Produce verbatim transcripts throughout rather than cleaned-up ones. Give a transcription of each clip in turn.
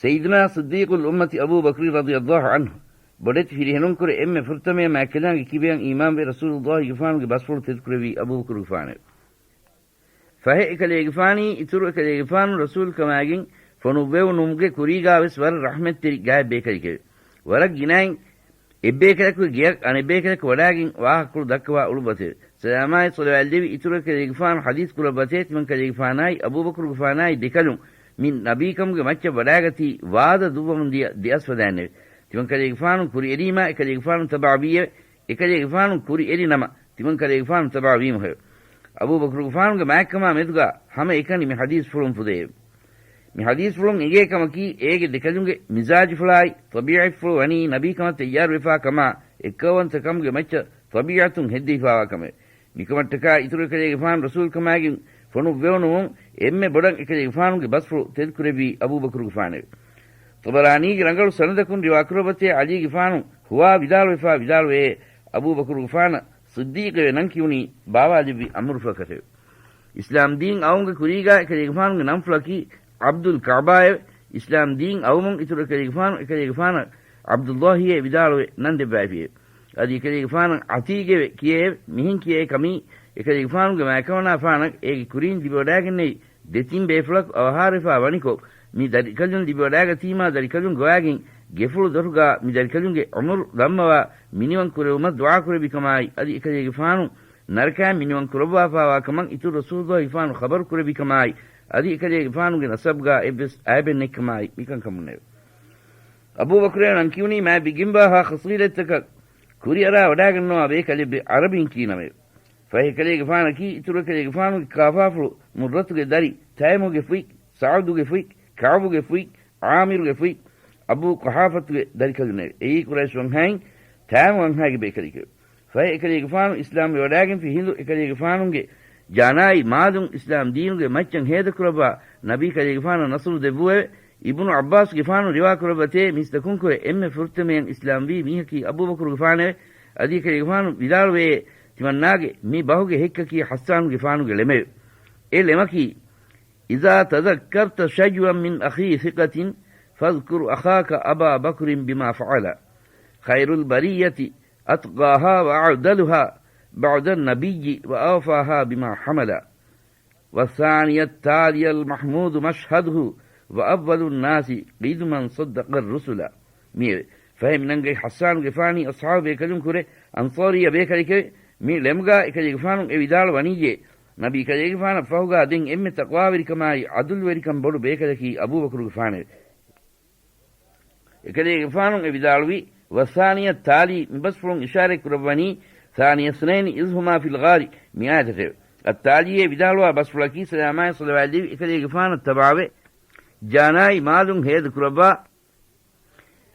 ސައްޔިދުނާ ޞިއްދީޤުލް އުއްމަތި އަބޫ ބަކްރި ރަޟިޔަﷲ ޢަންހު ބޮޑެތި ފިރިހެނުންކުރެ އެންމެ ފުރަތަމަޔަށް މާތްކަލާނގެ ކިބަޔަށް އީމާންވެ ރަސޫލުﷲގެފާނުގެ ބަސްފުޅު ތެދުކުރެއްވީ އަބޫބަކުރުގެފާނެވެ. ފަހެ އެކަލޭގެފާނީ އިތުރު އެކަލޭގެފާނު ރަސޫލުކަމާގެން ފޮނުއްވެވުނުމުގެ ކުރީގާވެސް ވަރަށް ރަޙްމަތްތެރި ގާތް ބޭކަލެކެވެ. ވަރަށް ގިނައިން އެއްބޭކަލަކުގެ ގެޔަށް އަނެއްބޭކަލަކު ވަޑާގެން ވާހަކަކޮޅު ދައްކަވާ އުޅުއްވަތެވެ. ސަލާމާއި ޞަލަވާތްލެވި އިތުރު އެކަލޭގެފާނު ޙަދީޘް ކުރައްވަތޭ ތިމަންކަލޭގެފާނާއި އަބޫބަކުރުގެފާނާއި ދެކަލުން މި ނަބީކަމުގެ މައްޗަށް ވަޑާގަތީ ވާދަ ދުއްވަމުން ދިޔަ ދެއަސް ފަދައިންނެވެ. ތިމަންކަލޭގެފާނު ކުރިއެރީމާ އެކަލޭގެފާނު ތަބަޢަވީއެވެ. އެކަލޭގެފާނު ކުރިއެރި ނަމަ ތިމަންކަލޭގެފާނު ތަބަޢަވީމުހެވެ. އަބޫބަކުރުގެފާނުގެ މާތްކަމާ މެދުގާ ހަމައެކަނި މި ޙަދީޘްފުޅުން ފުދެއެވެ. މި ޙަދީޘްފުޅުން އެނގޭ ކަމަކީ، އޭގެ ދެކަލުންގެ މިޒާޖުފުޅާއި ޠަބީޢަތްފުޅު ވަނީ ނަބީކަމަށް ތައްޔާރުވެފާ ކަމާ، އެއްކައުވަންތަކަމުގެ މައްޗަށް ޠަބީޢަތުން ހެއްދެވިފާވާ ކަމެވެ. މިކަމަށްޓަކާ އިތުރު އެކަލޭގެފާނު ރަސޫލުކަމާގެން ފޮނުއްވެވުނުމުން އެންމެ ބޮޑަށް އެކަލޭގެފާނުގެ ބަސްފުޅު ތެދުކުރެއްވީ އަބޫބަކުރުގެފާނެވެ. ޠަބަރާނީގެ ރަނގަޅު ސަނަދަކުން ރިވާކުރައްވަތޭ ޢަލީގެފާނު ހުވާ ވިދާޅުވެފާ ވިދާޅުވޭ، އަބޫބަކުރުގެފާނަށް ޞިއްދީޤެވެ ނަން ކިޔުނީ ބާވާލެއްވި އަމުރުފުޅަކަށެވެ. އިސްލާމް ދީން އައުމުގެ ކުރީގާ އެކަލޭގެފާނުގެ ނަންފުޅަކީ ޢަބްދުލް ކަޢުބާއެވެ. އިސްލާމް ދީން އައުމުން އިތުރު އެކަލޭގެފާނު އެކަލޭގެފާނަށް ޢަބްދުﷲ އޭ ވިދާޅުވެ ނަން ދެއްވައިފިއެވެ. އަދި އެކަލޭގެފާނަށް ޢަތީޤެވެ ކިޔައެވެ. މިހެން ކިޔޭ ކަމީ، އެކަލޭގެފާނުގެ މާތްކަމަނާފާނަށް އޭގެ ކުރީން ލިބިވަޑާގެންނެވި ދެތިން ބޭފުޅަކު އަވަހާރަވެފާ ވަނިކޮށް، މި ދަރިކަލުން ލިބިވަޑާގަތީމާ ދަރިކަލުން ގޮވާގެން ގެފުޅު ދޮރުގާ މި ދަރިކަލުންގެ ޢުމުރު ލަންމަވާ މިނިވަން ކުރެވުމަށް ދުޢާ ކުރެއްވި ކަމާއި، އަދި އެކަލޭގެފާނު ނަރަކައިން މިނިވަން ކުރައްވާފާވާ ކަމަށް އިތުރު ރަސޫލުﷲ ގެފާނު ޚަބަރު ކުރެއްވި ކަމާއި، އަދި އެކަލޭގެފާނުގެ ނަސަބުގާ އެއްވެސް އައިބެއް ނެތްކަމާއި މިކަންކަމުންނެވެ. އަބޫބަކުރޭ ނަން ކިޔުނީ މާތް ބިގިންވާހާ ޚަޞީލަތްތަކަށް ކުރިއަރާ ވަޑާގަންނަވާ ބޭކަލެއްވެ ޢަރަބިން ކީނަމެވެ. ފަހެ އެކަލޭގެފާނަކީ އިތުރު އެކަލޭގެފާނުގެ ކާފާފުޅު މުއްރަތުގެ ދަރި ތައިމުގެ ފުތް، ސަޢުދުގެ ފުތް، ކަޢުބުގެ ފުތް، ޢާމިރުގެ ފުތް، އަބޫ ޤުޙާފަތުގެ ދަރިކަލުންނެވެ. އެއީ ޤުރައިޝް ވަންހާއިން ތައިމު ވަންހާގެ ބޭކަލެކެވެ. ފަހެ އެކަލޭގެފާނު އިސްލާމްވެވަޑާގެންފި ހިނދު އެކަލޭގެފާނުގެ ޖާނާއި މާލުން އިސްލާމް ދީނުގެ މައްޗަށް ހޭދަކުރައްވާ ނަބީ ކަލޭގެފާނަށް ނަޞްރު ދެއްވުއެވެ. އިބްނު ޢައްބާސްގެފާނު ރިވާކުރައްވަތޭ މީސްތަކުންކުރެ އެންމެ ފުރަތަމަޔަށް އިސްލާމްވީ މީހަކީ އަބޫބަކުރުގެފާނެވެ. އަދި އެކަލޭގެފާނު ވިދާޅުވޭ، ތިމަންނާގެ މި ބަހުގެ ހެއްކަކީ ޙައްސާނުގެފާނުގެ ޅެމެވެ. އެ ޅެމަކީ، إذا تذكرت شجوا من أخي ثقة فاذكر أخاك أبا بكر بما فعل. خير البرية أتقاها وأعدلها بعد النبي وأوفاها بما حمل. والثاني التالي المحمود مشهده وأول الناس قدما صدق الرسل. މިއެވެ. ފަހެ މިނަންގައި ޙައްސާނުގެފާނީ އަޞްޙާބު ބޭކަލުން ކުރެ އަންޞާރީ ބޭކަލެކެވެ. މި ޅެމުގާ އެކަލޭގެފާނު އެ ވިދާޅު ވަނީއޭ، ނަބީ ކަލޭގެފާނަށް ފަހުގާ ދެން އެންމެ ތަޤްވާވެރިކަމާއި ޢަދުލުވެރިކަން ބޮޑު ބޭކަލަކީ އަބޫބަކުރުގެފާނެވެ. އެކަލޭގެފާނު އެ ވިދާޅުވީ، والثاني التالي، މި ބަސްފުޅުން އިޝާރަތް ކުރައްވަނީ، ثاني اثنين إذ هما في الغار، މި އާޔަތަށެވެ. އައްތާލީއޭ ވިދާޅުވާ ބަސްފުޅަކީ ސަލާމާއި ޞަލަވާތްލެވި އެކަލޭގެފާނަށް ތަބާވެ، ޖާނާއި މާލުން ހޭދަ ކުރައްވާ،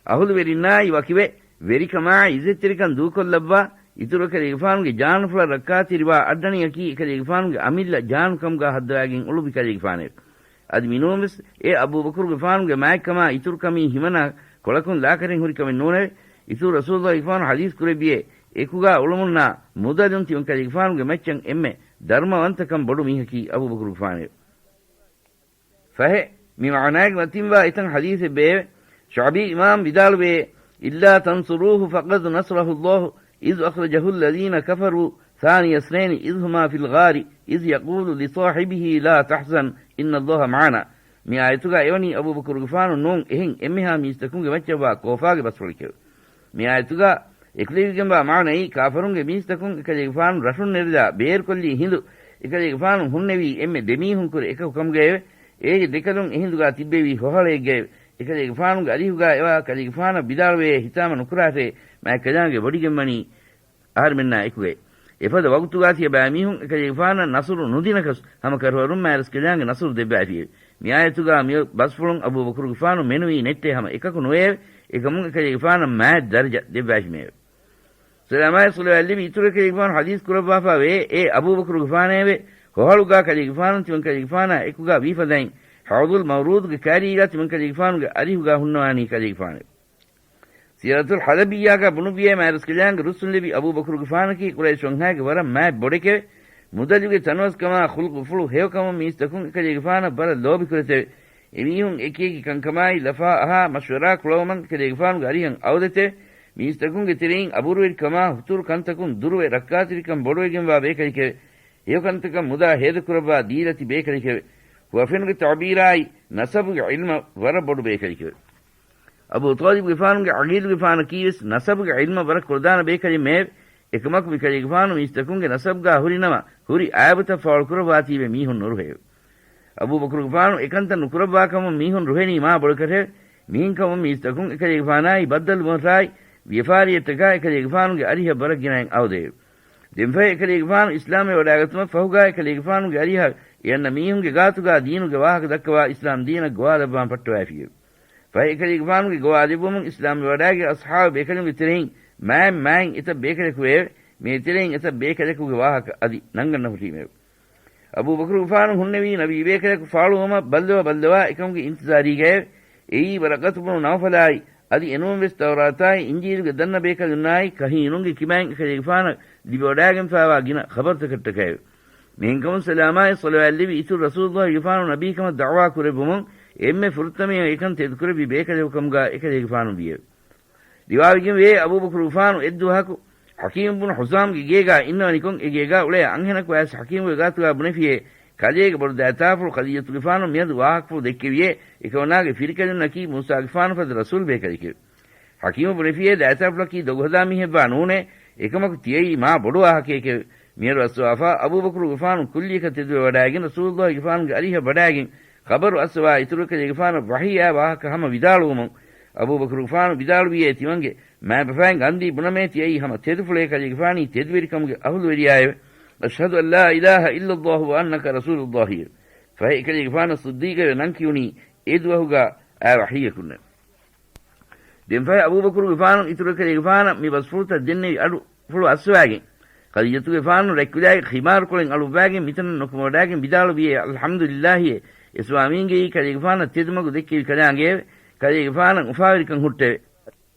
އަހުލުވެރިންނާއި ވަކިވެ، ވެރިކަމާއި ޢިއްޒަތްތެރިކަން ދޫކޮށްލައްވާ، އިތުރު އެކަލޭގެފާނުގެ ޖާނުފުޅަށް ރައްކާތެރިވާ އަށްޑަނޑިއަކީ އެކަލޭގެފާނުގެ އަމިއްލަ ޖާނުކަމުގާ ހައްދަވާގެން އުޅުއްވި ކަލޭގެފާނެވެ. އަދި މިނޫންވެސް އެ އަބޫބަކުރުގެފާނުގެ މާތްކަމާ އިތުރުކަމީ ހިމަނާ ކޮޅަކުން ލާކަރެން ހުރި ކަމެއް ނޫނެވެ. އިތުރު ރަސޫލުﷲ ގެފާނު ޙަދީޘް ކުރެއްވިއޭ، އެކުގާ އުޅުމުންނާ މުދަލުން ތިމަން ކަލޭގެފާނުގެ މައްޗަށް އެންމެ ދަރުމަވަންތަކަން ބޮޑު މީހަކީ އަބޫބަކުރުގެފާނެވެ. ފަހެ، މި މާނާގެ މަތިންވާ އެތަން ޙަދީޘެއް ބޭއެވެ. ޝަޢުބީ އިމާމް ވިދާޅުވޭ، إلا تنصروه فقد نصره الله إذ أخرجه الذين كفروا ثاني اثنين إذ هما في الغار إذ يقول لصاحبه لا تحزن إن الله معنا. މި އާޔަތުގާ އެވަނީ އަބޫބަކުރުގެފާނު ނޫން އެހެން އެންމެހާ މީސްތަކުންގެ މައްޗަށްވާ ކޯފާގެ ބަސްފުޅެކެވެ. މި އާޔަތުގާ އެކުލެވިގެންވާ މާނައީ، ކާފަރުންގެ މީސްތަކުން އެކަލޭގެފާނު ރަށުން ނެރެލާ ބޭރުކޮށްލީ ހިނދު، އެކަލޭގެފާނު ހުންނެވީ އެންމެ ދެމީހުންކުރެ އެކަކު ކަމުގައެވެ. އޭގެ ދެކަލުން އެހިނދުގާ ތިއްބެވީ ހޮހަޅައެއްގައެވެ. އެކަލޭގެފާނުގެ އަރިހުގާ އެވާ ކަލޭގެފާނަށް ވިދާޅުވޭ، ހިތާމަ ނުކުރާށޭ، މާތްކަލާނގެ ބޮޑިގެންވަނީ އަހަރެމެންނާ އެކުގައެވެ. އެފަދަ ވަގުތުގާ ތިޔަބައިމީހުން އެކަލޭގެފާނަށް ނަޞުރު ނުދިނަކަސް، ހަމަ ކަށަވަރުން މާތްރަސްކަލާނގެ ނަޞުރު ދެއްވައިފިއެވެ. މި އާޔަތުގާ މިއޮތް ބަސްފުޅުން އަބޫބަކުރުގެފާނު މެނުވީ ނެއްޓޭ ހަމަ އެކަކު ނުވެއެވެ. އެކަމުން އެކަލޭގެފާނަށް މާތް ދަރަޖަ ދެއްވައިފިމެއެވެ. ސަލާމާއި ޞަލަވާތްލެވި އިތުރު އެކަލޭގެފާނު ޙަދީޘް ކުރައްވާފާވޭ، އޭ އަބޫބަކުރުގެފާނޭވެ! ހޮހަޅުގާ ކަލޭގެފާނު ތިމަން ކަލޭގެފާނާ އެކުގާ ވީފަދައިން، ޙައުޟުލް މައުރޫދުގެ ކާރީގާ ތިމަން ކަލޭގެފާނުގެ އަރިހުގާ ހުންނަވާނީ ކަލޭގެފާނެވެ. ސީރަތުލް ޙަލަބިއްޔާގާ ބުނުއްވިއޭ، މާތްރަސްކަލާނގެ ރުއްސުންލެވި އަބޫބަކުރުގެފާނަކީ ޤުރައިޝް ވަންހާގެ ވަރަށް މާތް ބޮޑެކެވެ. މުދަލުގެ ތަނަވަސްކަމާ ޚުލްޤުފުޅު ހެޔޮކަމުން މީސްތަކުން އެކަލޭގެފާނަށް ވަރަށް ލޯބިކުރެތެވެ. އެމީހުން އެކިއެކި ކަންކަމާއި ލަފާ އަހާ މަޝްވަރާ ކުޅަވުމަށް އެކަލޭގެފާނުގެ އަރިހަށް އައުދެތެވެ. މީސްތަކުންގެ ތެރެއިން އަބުރުވެރިކަމާ ހުތުރު ކަންތަކުން ދުރުވެ ރައްކާތެރިކަން ބޮޑުވެގެންވާ ބޭކަލެކެވެ. ހެޔޮކަންތަކަށް މުދާ ހޭދަކުރައްވާ ދީލަތި ބޭކަލެކެވެ. ހުވަފެނުގެ ތަޢުބީރާއި ނަސަބުގެ ޢިލްމަށް ވަރަށް ބޮޑު ބޭކަލެކެވެ. އަބޫ ޠާލިބުގެފާނުގެ ޢަޤީދުގެފާނަކީވެސް ނަސަބުގެ ޢިލްމަށް ވަރަށް ކުޅަދާނަ ބޭކަލެއްމެއެވެ. އެކަމަކު މިކަލޭގެފާނު މީސްތަކުންގެ ނަސަބުގާ ހުރި ނަމަ، ހުރި އައިބުތައް ފާޅުކުރައްވާތީވެ މީހުން ނުރުހެއެވެ. އަބޫބަކުރުގެފާނު އެކަންތައް ނުކުރައްވާކަމުން މީހުން ރުހެނީ މާ ބޮޑުކަށެވެ. މިހެންކަމުން މީސްތަކުން އެކަލޭގެފާނާއި ބައްދަލުވުމަށާއި ވިޔަފާރިއެއްޓަކާ އެކަލޭގެފާނުގެ އަރިހަށް ވަރަށް ގިނައިން އައުދެއެވެ. ދެންފަހެ އެކަލޭގެފާނު އިސްލާމްވެ ވަޑާގަތުމަށް ފަހުގާ އެކަލޭގެފާނުގެ އަރިހަށް އެ އަންނަ މީހުންގެ ގާތުގާ ދީނުގެ ވާހަކަ ދައްކަވާ އިސްލާމް ދީނަށް ގޮވާލައްވާން ފައްޓަވައިފިއެވެ. ފަހެ އެކަލޭގެފާނުގެ ގޮވާލެއްވުމުން އިސްލާމްވެވަޑާގެން އަޞްޙާބު ބޭކަލުންގެ ތެރެއިން މާތް މާތް އެތައް ބޭކަލަކު ވެއެވެ. މިއެ ތެރެއިން އެތައް ބޭކަލަކުގެ ވާހަކަ އަދި ނަންގަންނަ ހުށީމެވެ. އަބޫބަކުރުގެފާނު ހުންނެވީ ނަބީ ބޭކަލަކު ފާޅުވުމަށް ބައްލަވާ ބައްލަވާ އެކަމުގެ އިންތިޒާރީގައެވެ. އެއީ ވަރަޤަތު ބުނު ނައުފަލާއި އަދި އެނޫންވެސް ތައުރާތާއި އިންޖީލުގެ ދަންނަ ބޭކަލުންނާއި ކަހީނުންގެ ކިބައިން އެކަލޭގެފާނަށް ލިބިވަޑާގެންފާވާ ގިނަ ޚަބަރުތަކަށްޓަކައެވެ. މިހެންކަމުން ސަލާމާއި ޞަލަވާތްލެއްވި އިތުރު ރަސޫލުއްލާހިގެފާނު ނަބީކަމަށް ދަޢުވާ ކުރެއްވުމުން އެންމެ ފުރަތަމަޔަށް އެކަން ތެދުކުރެއްވި ބޭކަލެއް ކަމުގާ އެކަލޭގެފާނު ވިއެވެ. ރިވާވެގެންވޭ، އަބޫބަކުރުގެފާނު އެއްދުވަހަކު ޙަކީމް ބުނު ޙުޒާމްގެ ގޭގާ އިންނަވަނިކޮށް، އެ ގޭގާ އުޅޭ އަންހެނަކު އައިސް ޙަކީމުގެ ގާތުގާ ބުނެފިޔޭ، ކަލޭގެ ބޮޑު ދައިތާފުޅު ޚަދީޖަތުގެފާނު މިއަދު ވާހަކަފުޅު ދެއްކެވިޔޭ، އެކަމަނާގެ ފިރިކަލުންނަކީ މޫސާގެފާނު ފަދަ ރަސޫލު ބޭކަލެކެވެ. ޙަކީމު ބުނެފިޔޭ، ދައިތާފުޅަކީ ދޮގުހަދާ މީހެއްވާ ނޫނޭ، އެކަމަކު ތިޔައީ މާ ބޮޑު ވާހަކައެކެވެ. މިހާރު އައްސަވާފާ، އަބޫބަކުރުގެފާނު ކުއްލިއަކަށް ތެދުވެވަޑާގެން ރަސޫލުއްލާހިގެފާނުގެ އަރިހަށް ވަޑާގެން ޚަބަރު އައްސަވާ އިތުރު ކަލޭގެފާނަށް ވަޙީއާ ވާހަކަ ހަމަ ވިދާޅުވުމުން، އަބޫބަކުރުގެފާނު ވިދާޅުވިޔޭ ތިމަންގެ މާތްބަފައިން އަންދީ ބުނަމޭ ތިޔައީ ހަމަ ތެދުފުޅޭ ކަލޭގެފާނީ ތެދުވެރިކަމުގެ އަހުލުވެރިޔާއެވެ. أشهد أن لا إله إلا الله وأنك رسول الله. ފަހެ އެކަލޭގެފާނަށް ޞިއްދީޤެވެ ނަން ކިޔުނީ އެ ދުވަހުގާ އާ ވަޙީއަކުންނެވެ. ދެންފަހެ އަބޫބަކުރުގެފާނު އިތުރު ކަލޭގެފާނަށް މި ބަސްފުޅުތައް ދެންނެވި އަޑު ފުޅު އައްސަވާގެން، ޚަދީޖަތުގެފާނު ރެއްކުލާގެ ޚިމާރުކޮޅެއް އަޅުއްވާގެން މިތަނަށް ނުކުމެވަޑާގެން ވިދާޅުވިޔޭ، އަލްޙަމްދުލިއްލާހިއޭ، އެ ސްވާމީންގެއީ ކަލޭގެފާނަށް ތެދުމަގު ދެއްކެވި ކަލާނގެއެވެ. ކަލޭގެފާނަށް އުފާވެރިކަން ހުއްޓެވެ.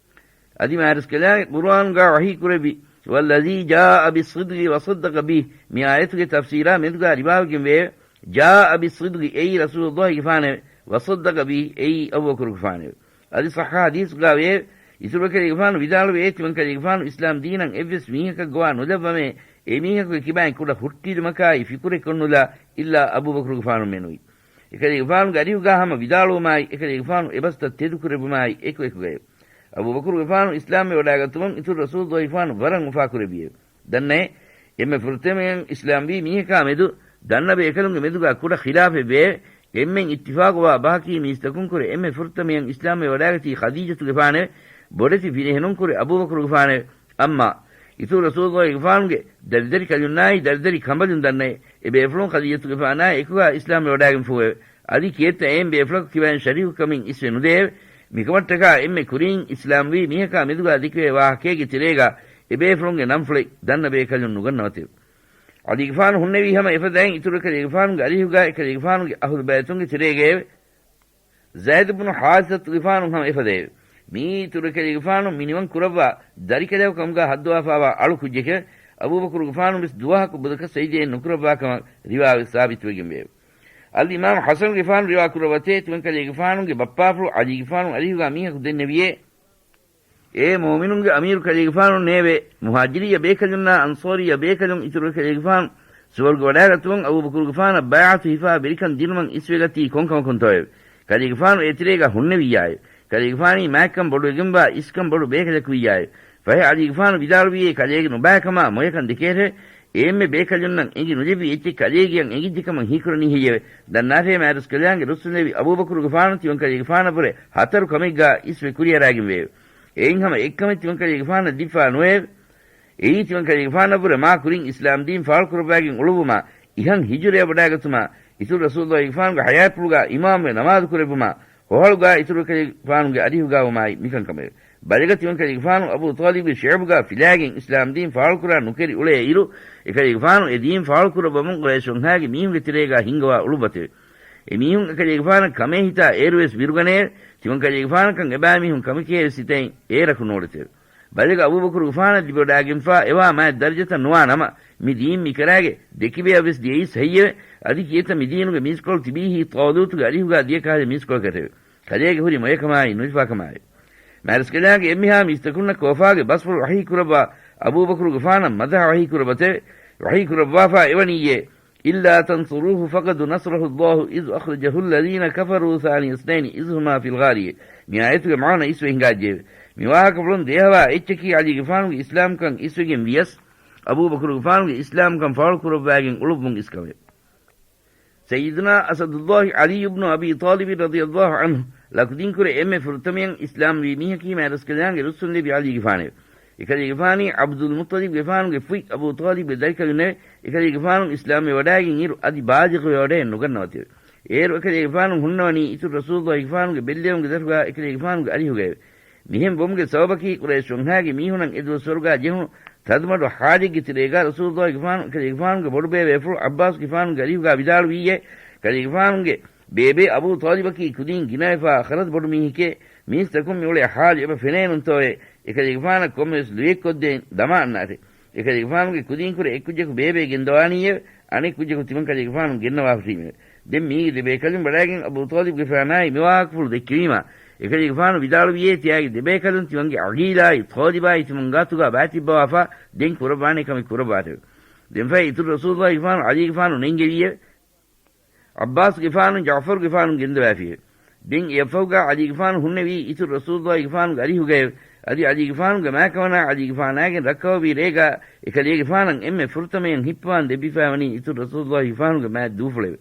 އަދި މާތްރަސްކަލާނގެ ޤުރުއާނުގާ ވަޙީ ކުރެއްވި، والذي جاء بالصدق وصدق به، މި އާޔަތުގެ ތަފްސީރާ މެދުގާ ރިވާވެގެން ވެއެވެ. جاء بالصدق، އެއީ ރަސޫލުއްލާހިގެފާނެވެ. وصدق به، އެއީ އަބޫބަކުރުގެފާނެވެ. އަދި ޞައްޙަ ޙަދީޘްގާ ވެއެވެ. އިތުރު ކަލޭގެފާނު ވިދާޅުވޭ، ތިމަން ކަލޭގެފާނު އިސްލާމް ދީނަށް އެއްވެސް މީހަކަށް ގޮވާ ނުލައްވަމޭ، އެ މީހަކުގެ ކިބައިން ކުޑަ ހުއްޓިލުމަކާއި ފިކުރެއް ކޮށްނުލާ، އިއްލާ އަބޫބަކުރުގެފާނުމެނުވީ. އެކަލޭގެފާނުގެ އަރިހުގާ ހަމަ ވިދާޅުވުމާއި، އެކަލޭގެފާނު އެބަސްތައް ތެދުކުރެއްވުމާއި އެކުއެކުގައެވެ. އަބޫބަކުރުގެފާނު އިސްލާމްވެ ވަޑާގަތުމުން އިތުރު ރަސޫލުއްލާހިގެފާނު ވަރަށް އުފާކުރެއްވިއެވެ. ދަންނައޭ، އެންމެ ފުރަތަމަޔަށް އިސްލާމްވީ މީހަކާ މެދު ދަންނަ ބޭކަލުންގެ މެދުގާ ކުޑަ ޚިލާފެއްވެއެވެ. އެންމެން އިއްތިފާޤުވާ ބަހަކީ މީސްތަކުންކުރެ އެންމެ ފުރަތަމަޔަށް އިސްލާމްވެ ވަޑާގަތީ ޚަދީޖަތުގެފާނެވެ. ބޮޑެތި ފިރިހެނުންކުރެ އަބޫބަކުރުގެފާނެވެ. އައްމާ އިތުރު ރަސޫލުއްލާހިގެފާނުގެ ދަރިދަރި ކަލުންނާއި ދަރިދަރި ކަނބަލުން ދަންނައޭ، އެބޭފުޅުން ޚަދީޖަތުގެފާނާއި އެކުގާ އިސްލާމްވެ ވަޑާގެންފޫއެވެ. އަދި ކިއެއްތަ އެއިން ބޭފުޅަކު ކިބައިން ޝަރީކުކަމެއް އިސްވެ ނުދެއެވެ. މިކަމަށްޓަކާ އެންމެ ކުރިން އިސްލާމްވީ މީހަކާ މެދުގާ ދެކެވޭ ވާހަކައިގެ ތެރޭގާ އެބޭފުޅުންގެ ނަންފުޅެއް ދަންނަ ބޭކަލުން ނުގަންނަވަތެވެ. ޢަލީގެފާނު ހުންނެވީ ހަމަ އެފަދައިން އިތުރު ކަލޭގެފާނުގެ އަރިހުގާ އެކަލޭގެފާނުގެ އަހުލުބައިތުންގެ ތެރޭގައެވެ. ޒައިދު ބުނު ޙާރިސަތުގެފާނު ހަމަ އެފަދައެވެ. މިއީ އިތުރު ކަލޭގެފާނު މިނިވަން ކުރައްވާ ދަރިކަލެއް ކަމުގާ ހައްދަވާފާވާ އަޅު ކުއްޖެކެވެ. އަބޫބަކުރުގެފާނު ވެސް ދުވަހަކު ބުދަކަށް ސަޖިދައެއް ނުކުރައްވާ ކަމަށް ރިވާވެސް ސާބިތުވެގެންވެއެވެ. އަލްއިމާމު ޙަސަނުގެފާނު ރިވާ ކުރައްވަތޭ، ތިމަން ކަލޭގެފާނުގެ ބައްޕާފުޅު ޢަލީގެފާނު އަރިހުގާ މީހަކު ދެންނެވިޔޭ، އޭ މުއުމިނުންގެ އަމީރު ކަލޭގެފާނުންނޭވެ! މުހާޖިރިއްޔަ ބޭކަލުންނާ އަންޞާރިއްޔަ ބޭކަލުން އިތުރު ކަލޭގެފާނު ސުވަރުގެ ވަޑާގަތުމުން އަބޫބަކުރުގެފާނަށް ބައިޢަތު ހިފާ ވެރިކަން ދިނުމަށް އިސްވެގަތީ ކޮންކަމަކުންތޯއެވެ؟ ކަލޭގެފާނު އެތެރޭގަ ހުންނެވިއްޔާއެވެ. ކަލޭގެފާނީ މާތްކަން ބޮޑުވެގެންވާ އިސްކަން ބޮޑު ބޭކަލަކުވިއްޔާއެވެ. ފަހެ ޢަލީގެފާނު ވިދާޅުވިޔޭ، ކަލޭގެ ނުބައިކަމާ މޮޔަކަން ދެކޭށެވެ. އެއެންމެ ބޭކަލުންނަށް އެނގި ނުލެއްވި އެއްޗެއް ކަލޭގެއަށް އެނގިއްޖެކަމަށް ހީކުރަނީ ހެއްޔެވެ؟ ދަންނާށޭ މާތްރަސްކަލާނގެ ރުއްސުންލެވި އަބޫބަކުރުގެފާނު ތިމަން ކަލޭގެފާނަށްވުރެ ހަތަރު ކަމެއްގާ އިސްވެ ކުރިއަރާގެންވެއެވެ. އެއިން ހަމަ އެއްކަމެއް ތިމަން ކަލޭގެފާނަށް ދީފާ ނުވެއެވެ. އެއީ ތިމަން ކަލޭގެފާނަށްވުރެ މާ ކުރިން އިސްލާމްދީން ފާޅުކުރައްވާގެން އުޅުއްވުމާ، އިހަށް ހިޖުރަޔަށް ވަޑާގަތުމާ، އިތުރު ރަސޫލުއްލާހިގެފާނުގެ ޙަޔާތްޕުޅުގާ އިމާމުވެ ނަމާދު ކުރެއްވުމާ، ހޮހަޅުގާ އިތުރު ކަލޭގެފާނުގެ އަރިހުގާވުމާއި މިކަންކަމެވެ. ބަލަގަ ތިމަން ކަލޭގެފާނު އަބޫ ޠާލިބުގެ ޝިޢުބުގާ ފިލާގެން އިސްލާމްދީން ފާޅުކުރާ ނުކެރި އުޅޭ އިރު، އެކަލޭގެފާނު އެ ދީން ފާޅުކުރައްވަމުން ޤުރައިޝް ވަންހާގެ މީހުންގެ ތެރޭގާ ހިންގަވާ އުޅުއްވަތެވެ. އެމީހުން އެކަލޭގެފާނަށް ކަމޭ ހިތާ އޭރުވެސް ބިރުގަނެއެވެ. ތިމަން ކަލޭގެފާނަކަށް އެބައިމީހުން ކަމެކޭވެސް ހިތައިން އޭރަކު ނޯޅެތެވެ. ބަލިގަ އަބޫބަކުރުގެފާނަށް ލިބިވަޑާގެންފާ އެވާ މާތް ދަރަޖަތައް ނުވާ ނަމަ، މި ދީން މި ކަރާގެ ދެކިބަޔަށް ވެސް ދިޔައީސް ހެއްޔެވެ؟ އަދި ކިއެތަ މި ދީނުގެ މީސްކޮޅު ތިބީހީ ޠާލޫތުގެ އަރިހުގާ ދިޔަ ކަހަލަ މީސްކޮޅަކަށެވެ؟ ކަލޭގެ ހުރި މޮޔަކަމާއި ނުލިފާކަމާއެވެ. މާތްރަސްކަލާނގެ އެންމެހާ މީސްތަކުންނަށް ކޯފާގެ ބަސްފުޅު ވަޙީ ކުރައްވާ އަބޫބަކުރުގެފާނަށް މަދަޙަ ވަޙީ ކުރައްވަތެވެ. ވަޙީ ކުރައްވާފާ އެވަނީއޭ، إلا تنصروه فقد نصره الله إذ أخرجه الذين كفروا ثاني اثنين إذ هما في الغار. މި އާޔަތުގެ މާނަ އިސްވެ ހިނގާއްޖެއެވެ. މި ވާހަކަފުޅުން ދޭހަވާ އެއްޗަކީ ޢަލީގެފާނުގެ އިސްލާމްކަން އިސްވެގެން ވިޔަސް، އަބޫބަކުރުގެފާނުގެ އިސްލާމްކަން ފާޅު ކުރައްވާގެން އުޅުއްވުން އިސްކަމެވެ. ސައްޔިދުނާ އަސަދުއްލާހި ޢަލީ އިބްނު އަބީ ޠާލިބި ރަޟިޔައްލާހު ޢަންހު ލަކުދިންކުރެ އެންމެ ފުރަތަމަޔަށް އިސްލާމްވީ މީހަކީ މާތްރަސްކަލާނގެ ރުއްސުންލެއްވި ޢަލީގެފާނެވެ. އެކަލޭގެފާނީ ޢަބްދުލްމުއްޠަލިބްގެފާނުގެ ފުތް އަބޫ ޠާލިބްގެ ދަރިކަލުންނެވެ. އެކަލޭގެފާނު އިސްލާމްވެވަޑާގެން އިރު އަދި ބާލިޣުވެވަޑައެއް ނުގަންނަވަތެވެ. އޭރު އެކަލޭގެފާނު ހުންނަވަނީ އިތުރު ރަސޫލުއްލާހިގެފާނުގެ ބެއްލެވުމުގެ ދަށުގާ އެކަލޭގެފާނުގެ އަރިހުގައެވެ. މިހެން ވުމުގެ ސަބަބަކީ ޤުރައިޝް ވަންހާގެ މީހުނަށް އެދުވަސްވަރުގާ ޖެހުނު ތަދުމަޑު ޙާލެއްގެ ތެރޭގާ ރަސޫލުއްލާހިގެފާނު އެކަލޭގެފާނުގެ ބޮޑުބޭބޭފުޅު ޢައްބާސްގެފާނުގެ އަރިހުގާ ވިދާޅުވީއޭ، ކަލޭގެފާނުގެ ބޭބޭ އަބޫ ޠާލިބަކީ ކުދީން ގިނަވެފާ ޚަރަދު ބޮޑު މީހެކޭ، މީސްތަކުން މިއުޅޭ ޙާލު އެބަ ފެނޭނުންތޯއޭ، އެކަލޭގެފާނަށް ކޮންމެވެސް ލުޔެއްކޮށްދޭން ދަމާންނާށޭ. އެކަލޭގެފާނުގެ ކުދީންކުރެ އެއްކުއްޖަކު ބޭބޭ ގެންދަވާނީއެވެ. އަނެއް ކުއްޖަކު ތިމަންކަލޭގެފާނު ގެންނަވާ ހުށީމެވެ. ދެން މީގެ ދެބޭކަލުން ވަޑާގެން އަބޫ ޠާލިބްގެފާނާއި މިވާހަކަފުޅު ދެއްކެވީމާ، އެކަލޭގެފާނު ވިދާޅުވިއޭ ތިޔާގެ ދެބޭކަލުން ތިމަންގެ ޢަގީލާއި ޠާލިބާއި ތިމަން ގާތުގާ ބާތިއްބަވާފާ ދެން ކުރައްވާނޭ ކަމެއް ކުރައްވާތެވެ. ދެންފަހެ އިތުރު ރަސޫލުއްލާހިގެފާނު ޢަލީގެފާނު ނެންގެވީއެވެ. ޢައްބާސްގެފާނު ޖަޢުފަރުގެފާނު ގެންދަވާފިއެވެ. ދެން އެއަށްފަހުގާ ޢަލީގެފާނު ހުންނެވީ އިތުރު ރަސޫލުއްލާހިގެފާނުގެ އަރިހުގައެވެ. އަދި ޢަލީގެފާނުގެ މާކަމަނާ ޢަލީގެފާނާގެން ރައްކަވަވި ރޭގާ އެކަލޭގެފާނަށް އެންމެ ފުރަތަމަޔަށް ހިއްޕަވާން ދެއްވިފައިވަނީ އިތުރު ރަސޫލުއްލާހިގެފާނުގެ މާތް ދޫފުޅެވެ.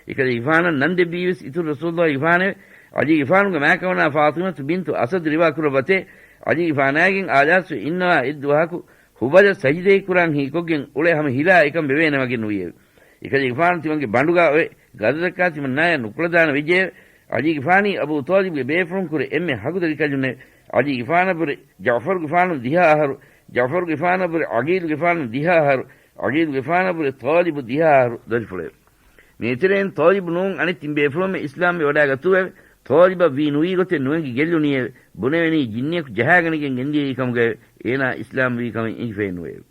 އެކަލޭގެފާނަށް ނަން ދެއްވީވެސް އިތުރު ރަސޫލުއްލާހިގެފާނެވެ. ޢަލީގެފާނުގެ މާކަމަނާ ފާޠިމަތު ބިންތު އަސަދު ރިވާ ކުރައްވަތޭ، ޢަލީގެފާނާގެން އާލާސްވެ އިންނަވާ އެއްދުވަހަކު ހުބަލަށް ސަޖިދައެއް ކުރާން ހީކޮށްގެން އުޅެ ހަމަ ހިލާ އެކަން ވެވޭނެ ވަގެއް ނުވިއެވެ. އެކަލޭގެފާނު ތިމަންގެ ބަނޑުގާ އޮވެ، ގަދަދައްކާ ތިމަންނާޔަށް ނުކުޅަދާނަ ވެއްޖެއެވެ. ޢަލީގެފާނީ އަބޫ ޠާލިބްގެ ބޭފުޅުންކުރެ އެންމެ ހަގު ދަރިކަލުންނެވެ. ޢަލީގެފާނަށްވުރެ ޖަޢުފަރުގެފާނު ދިހަ އަހަރު، ޖަޢުފަރުގެފާނަށްވުރެ ޢަގީލުގެފާނު ދިހަ އަހަރު، ޢަގީލުގެފާނަށްވުރެ ޠާލިބު ދިހަ އަހަރު ދަރިފުޅެވެ. މިއެތެރެއިން ޠާލިބު ނޫން އަނެއް ތިން ބޭފުޅުންމެ އިސްލާމްވެވަޑާގަތުއެވެ. ޠާލިބަށް ވީ ނުވީ ގޮތެއް ނުއެނގި ގެއްލުނީއެވެ. ބުނެވެނީ ޖިންނިއަކު ޖަހާގަނެގެން ގެންދިޔައީ ކަމުގައެވެ. އޭނާ އިސްލާމްވީ ކަމެއް އެނގިފައެއް ނުވެއެވެ.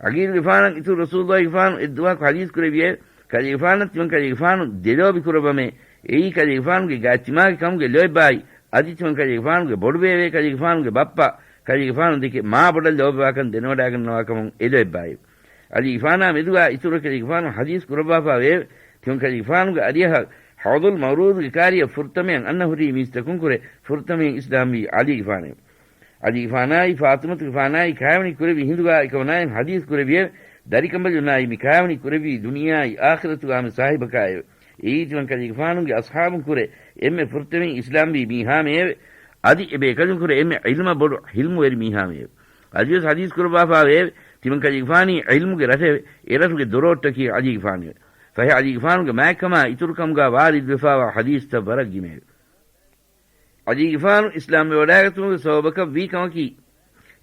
ޢަގީލުގެފާނަށް އިތުރު ރަސޫލުއްލާހިގެފާނު އެއްދުވަހަކު ޙަދީޘް ކުރެއްވިއެވެ. ކަލޭގެފާނަށް ތިމަން ކަލޭގެފާނު ދެލޯބި ކުރައްވަމޭ. އެއީ ކަލޭގެފާނުގެ ގާތްތިމާގެ ކަމުގެ ލޯތްބާއި، އަދި ތިމަން ކަލޭގެފާނުގެ ބޮޑުބޭބޭ ކަލޭގެފާނުގެ ބައްޕަ ކަލޭގެފާނު ދެކެ މާ ބޮޑަށް ލޯބިވާކަން ދެނެވަޑާގަންނަވާކަމުން އެ ލޯތްބާއެވެ. ޢަލީގެފާނާ މެދުގާ އިތުރު ކަލޭގެފާނު ޙަދީޘް ކުރައްވާފާ ވެއެވެ. ތިމަން ކަލޭގެފާނުގެ އަރިއަހަށް ޙައުޟުލް މައުރޫދުގެ ކާރިއަށް ފުރަތަމަޔަށް އަންނަ ހުރީ މީސްތަކުންކުރެ ފުރަތަމަޔަށް އިސްލާމްވީ ޢަލީގެފާނެވެ. ޢަލީގެފާނާއި ފާޠިމަތުގެފާނާއި ކާވެނި ކުރެއްވި ހިނދުގާ އެކަމަނާއަށް ޙަދީޘް ކުރެއްވިއެވެ. ދަރިކަނބަލުންނާއި މި ކާވެނި ކުރެއްވީ ދުނިޔެއާއި އާޚިރަތުގާ ހަމަ ސާހިބަކާއެވެ. އެއީ ތިމަން ކަލޭގެފާނުގެ އަޞްޙާބުން ކުރެ އެންމެ ފުރަތަމަ އިސްލާމްވީ މީހާމެއެވެ. އަދި އެބޭކަލުންކުރެ އެންމެ ޢިލްމަށް ބޮޑު ޙިލްމުވެރި މީހާމެއެވެ. އަދިވެސް ޙަދީޘް ކުރައްވާފާވެއެވެ. ތިމަން ކަލޭގެފާނީ ޢިލްމުގެ ރަށެވެ. އެރަށުގެ ދޮރޯއްޓަކީ ޢަލީގެފާނެވެ. ފަހެ ޢަލީގެފާނުގެ މާތްކަމާ އިތުރުކަމުގާ ވާރިދުވެފާވާ ޙަދީޘްތައް ވަރަށް ގިނައެވެ. ޢަލީގެފާނު އިސްލާމްވެވަޑާގަތުމުގެ ސަބަބަކަށް ވީ ކަމަކީ،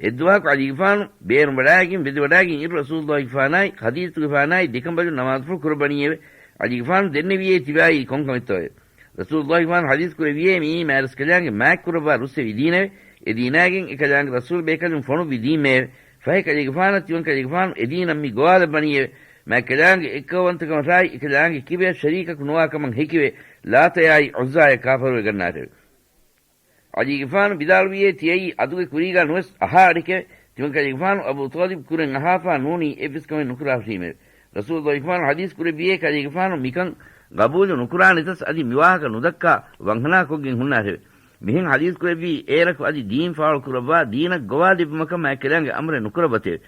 އެއްދުވަހަކު ޢަލީގެފާނު ބޭރުން ވަޑާގެން ވެދެވަޑާގެން އިރު ރަސޫލުއްލާހިގެފާނާއި ޚަދީޖަތުގެފާނާއި ދެކަނބަލުން ނަމާދުފުޅު ކުރައްވަނީއެވެ. ޢަލީގެފާނު ދެންނެވިއޭ ތިބާއީ ކޮންކަމެއްތޯއެވެ؟ ރަސޫލުއްލާހިގެފާނު ޙަދީޘް ކުރެއްވިއޭ މިއީ މާތްރަސްކަލާނގެ މާތްކުރައްވާ ރުއްސެވި ދީނެވެ. އެ ދީނާގެން އެކަލާނގެ ރަސޫލު ބޭކަލުން ފޮނުއްވި ދީންމެއެވެ. ފަހެ ކަލޭގެފާނަށް ތިމަން ކަލޭގެފާނު އެ ދީނަށް މި ގޮވާލައްވަނީއެވެ. މާތްކަލާނގެ އެއްކައުވަންތަކަމަށާއި އެކަލާނގެ ކިބަޔަށް ޝަރީކަކު ނުވާ ކަމަށް ހެކިވެ، ލާތަޔާއި ޢުއްޒާޔަށް ކާފަރުވެގަންނާށެވެ. ޢަލީގެފާނު ވިދާޅުވިއޭ ތިޔައީ އަދުގެ ކުރީގާ ނުވެސް އަހާ އަޑެކެވެ. ތިމަން ކަލޭގެފާނު އަބޫ ޠާލިބް ކުރެން އަހާފާ ނޫނީ އެއްވެސް ކަމެއް ނުކުރާ ހުށީމެވެ. ރަސޫލުއްލާހިގެފާނު ޙަދީޘް ކުރެއްވިއޭ ކަލޭގެފާނު މިކަން ގަބޫލު ނުކުރާނެތަސް އަދި މިވާހަކަ ނުދައްކާ ވަންހަނާކޮށްގެން ހުންނާށެވެ. މިހެން ޙަދީޘް ކުރެއްވީ އޭރަކު އަދި ދީން ފާޅު ކުރައްވާ ދީނަށް ގޮވާލެއްވުމަކަށް މާތްކަލާނގެ އަމުރެއް ނުކުރައްވަތެވެ.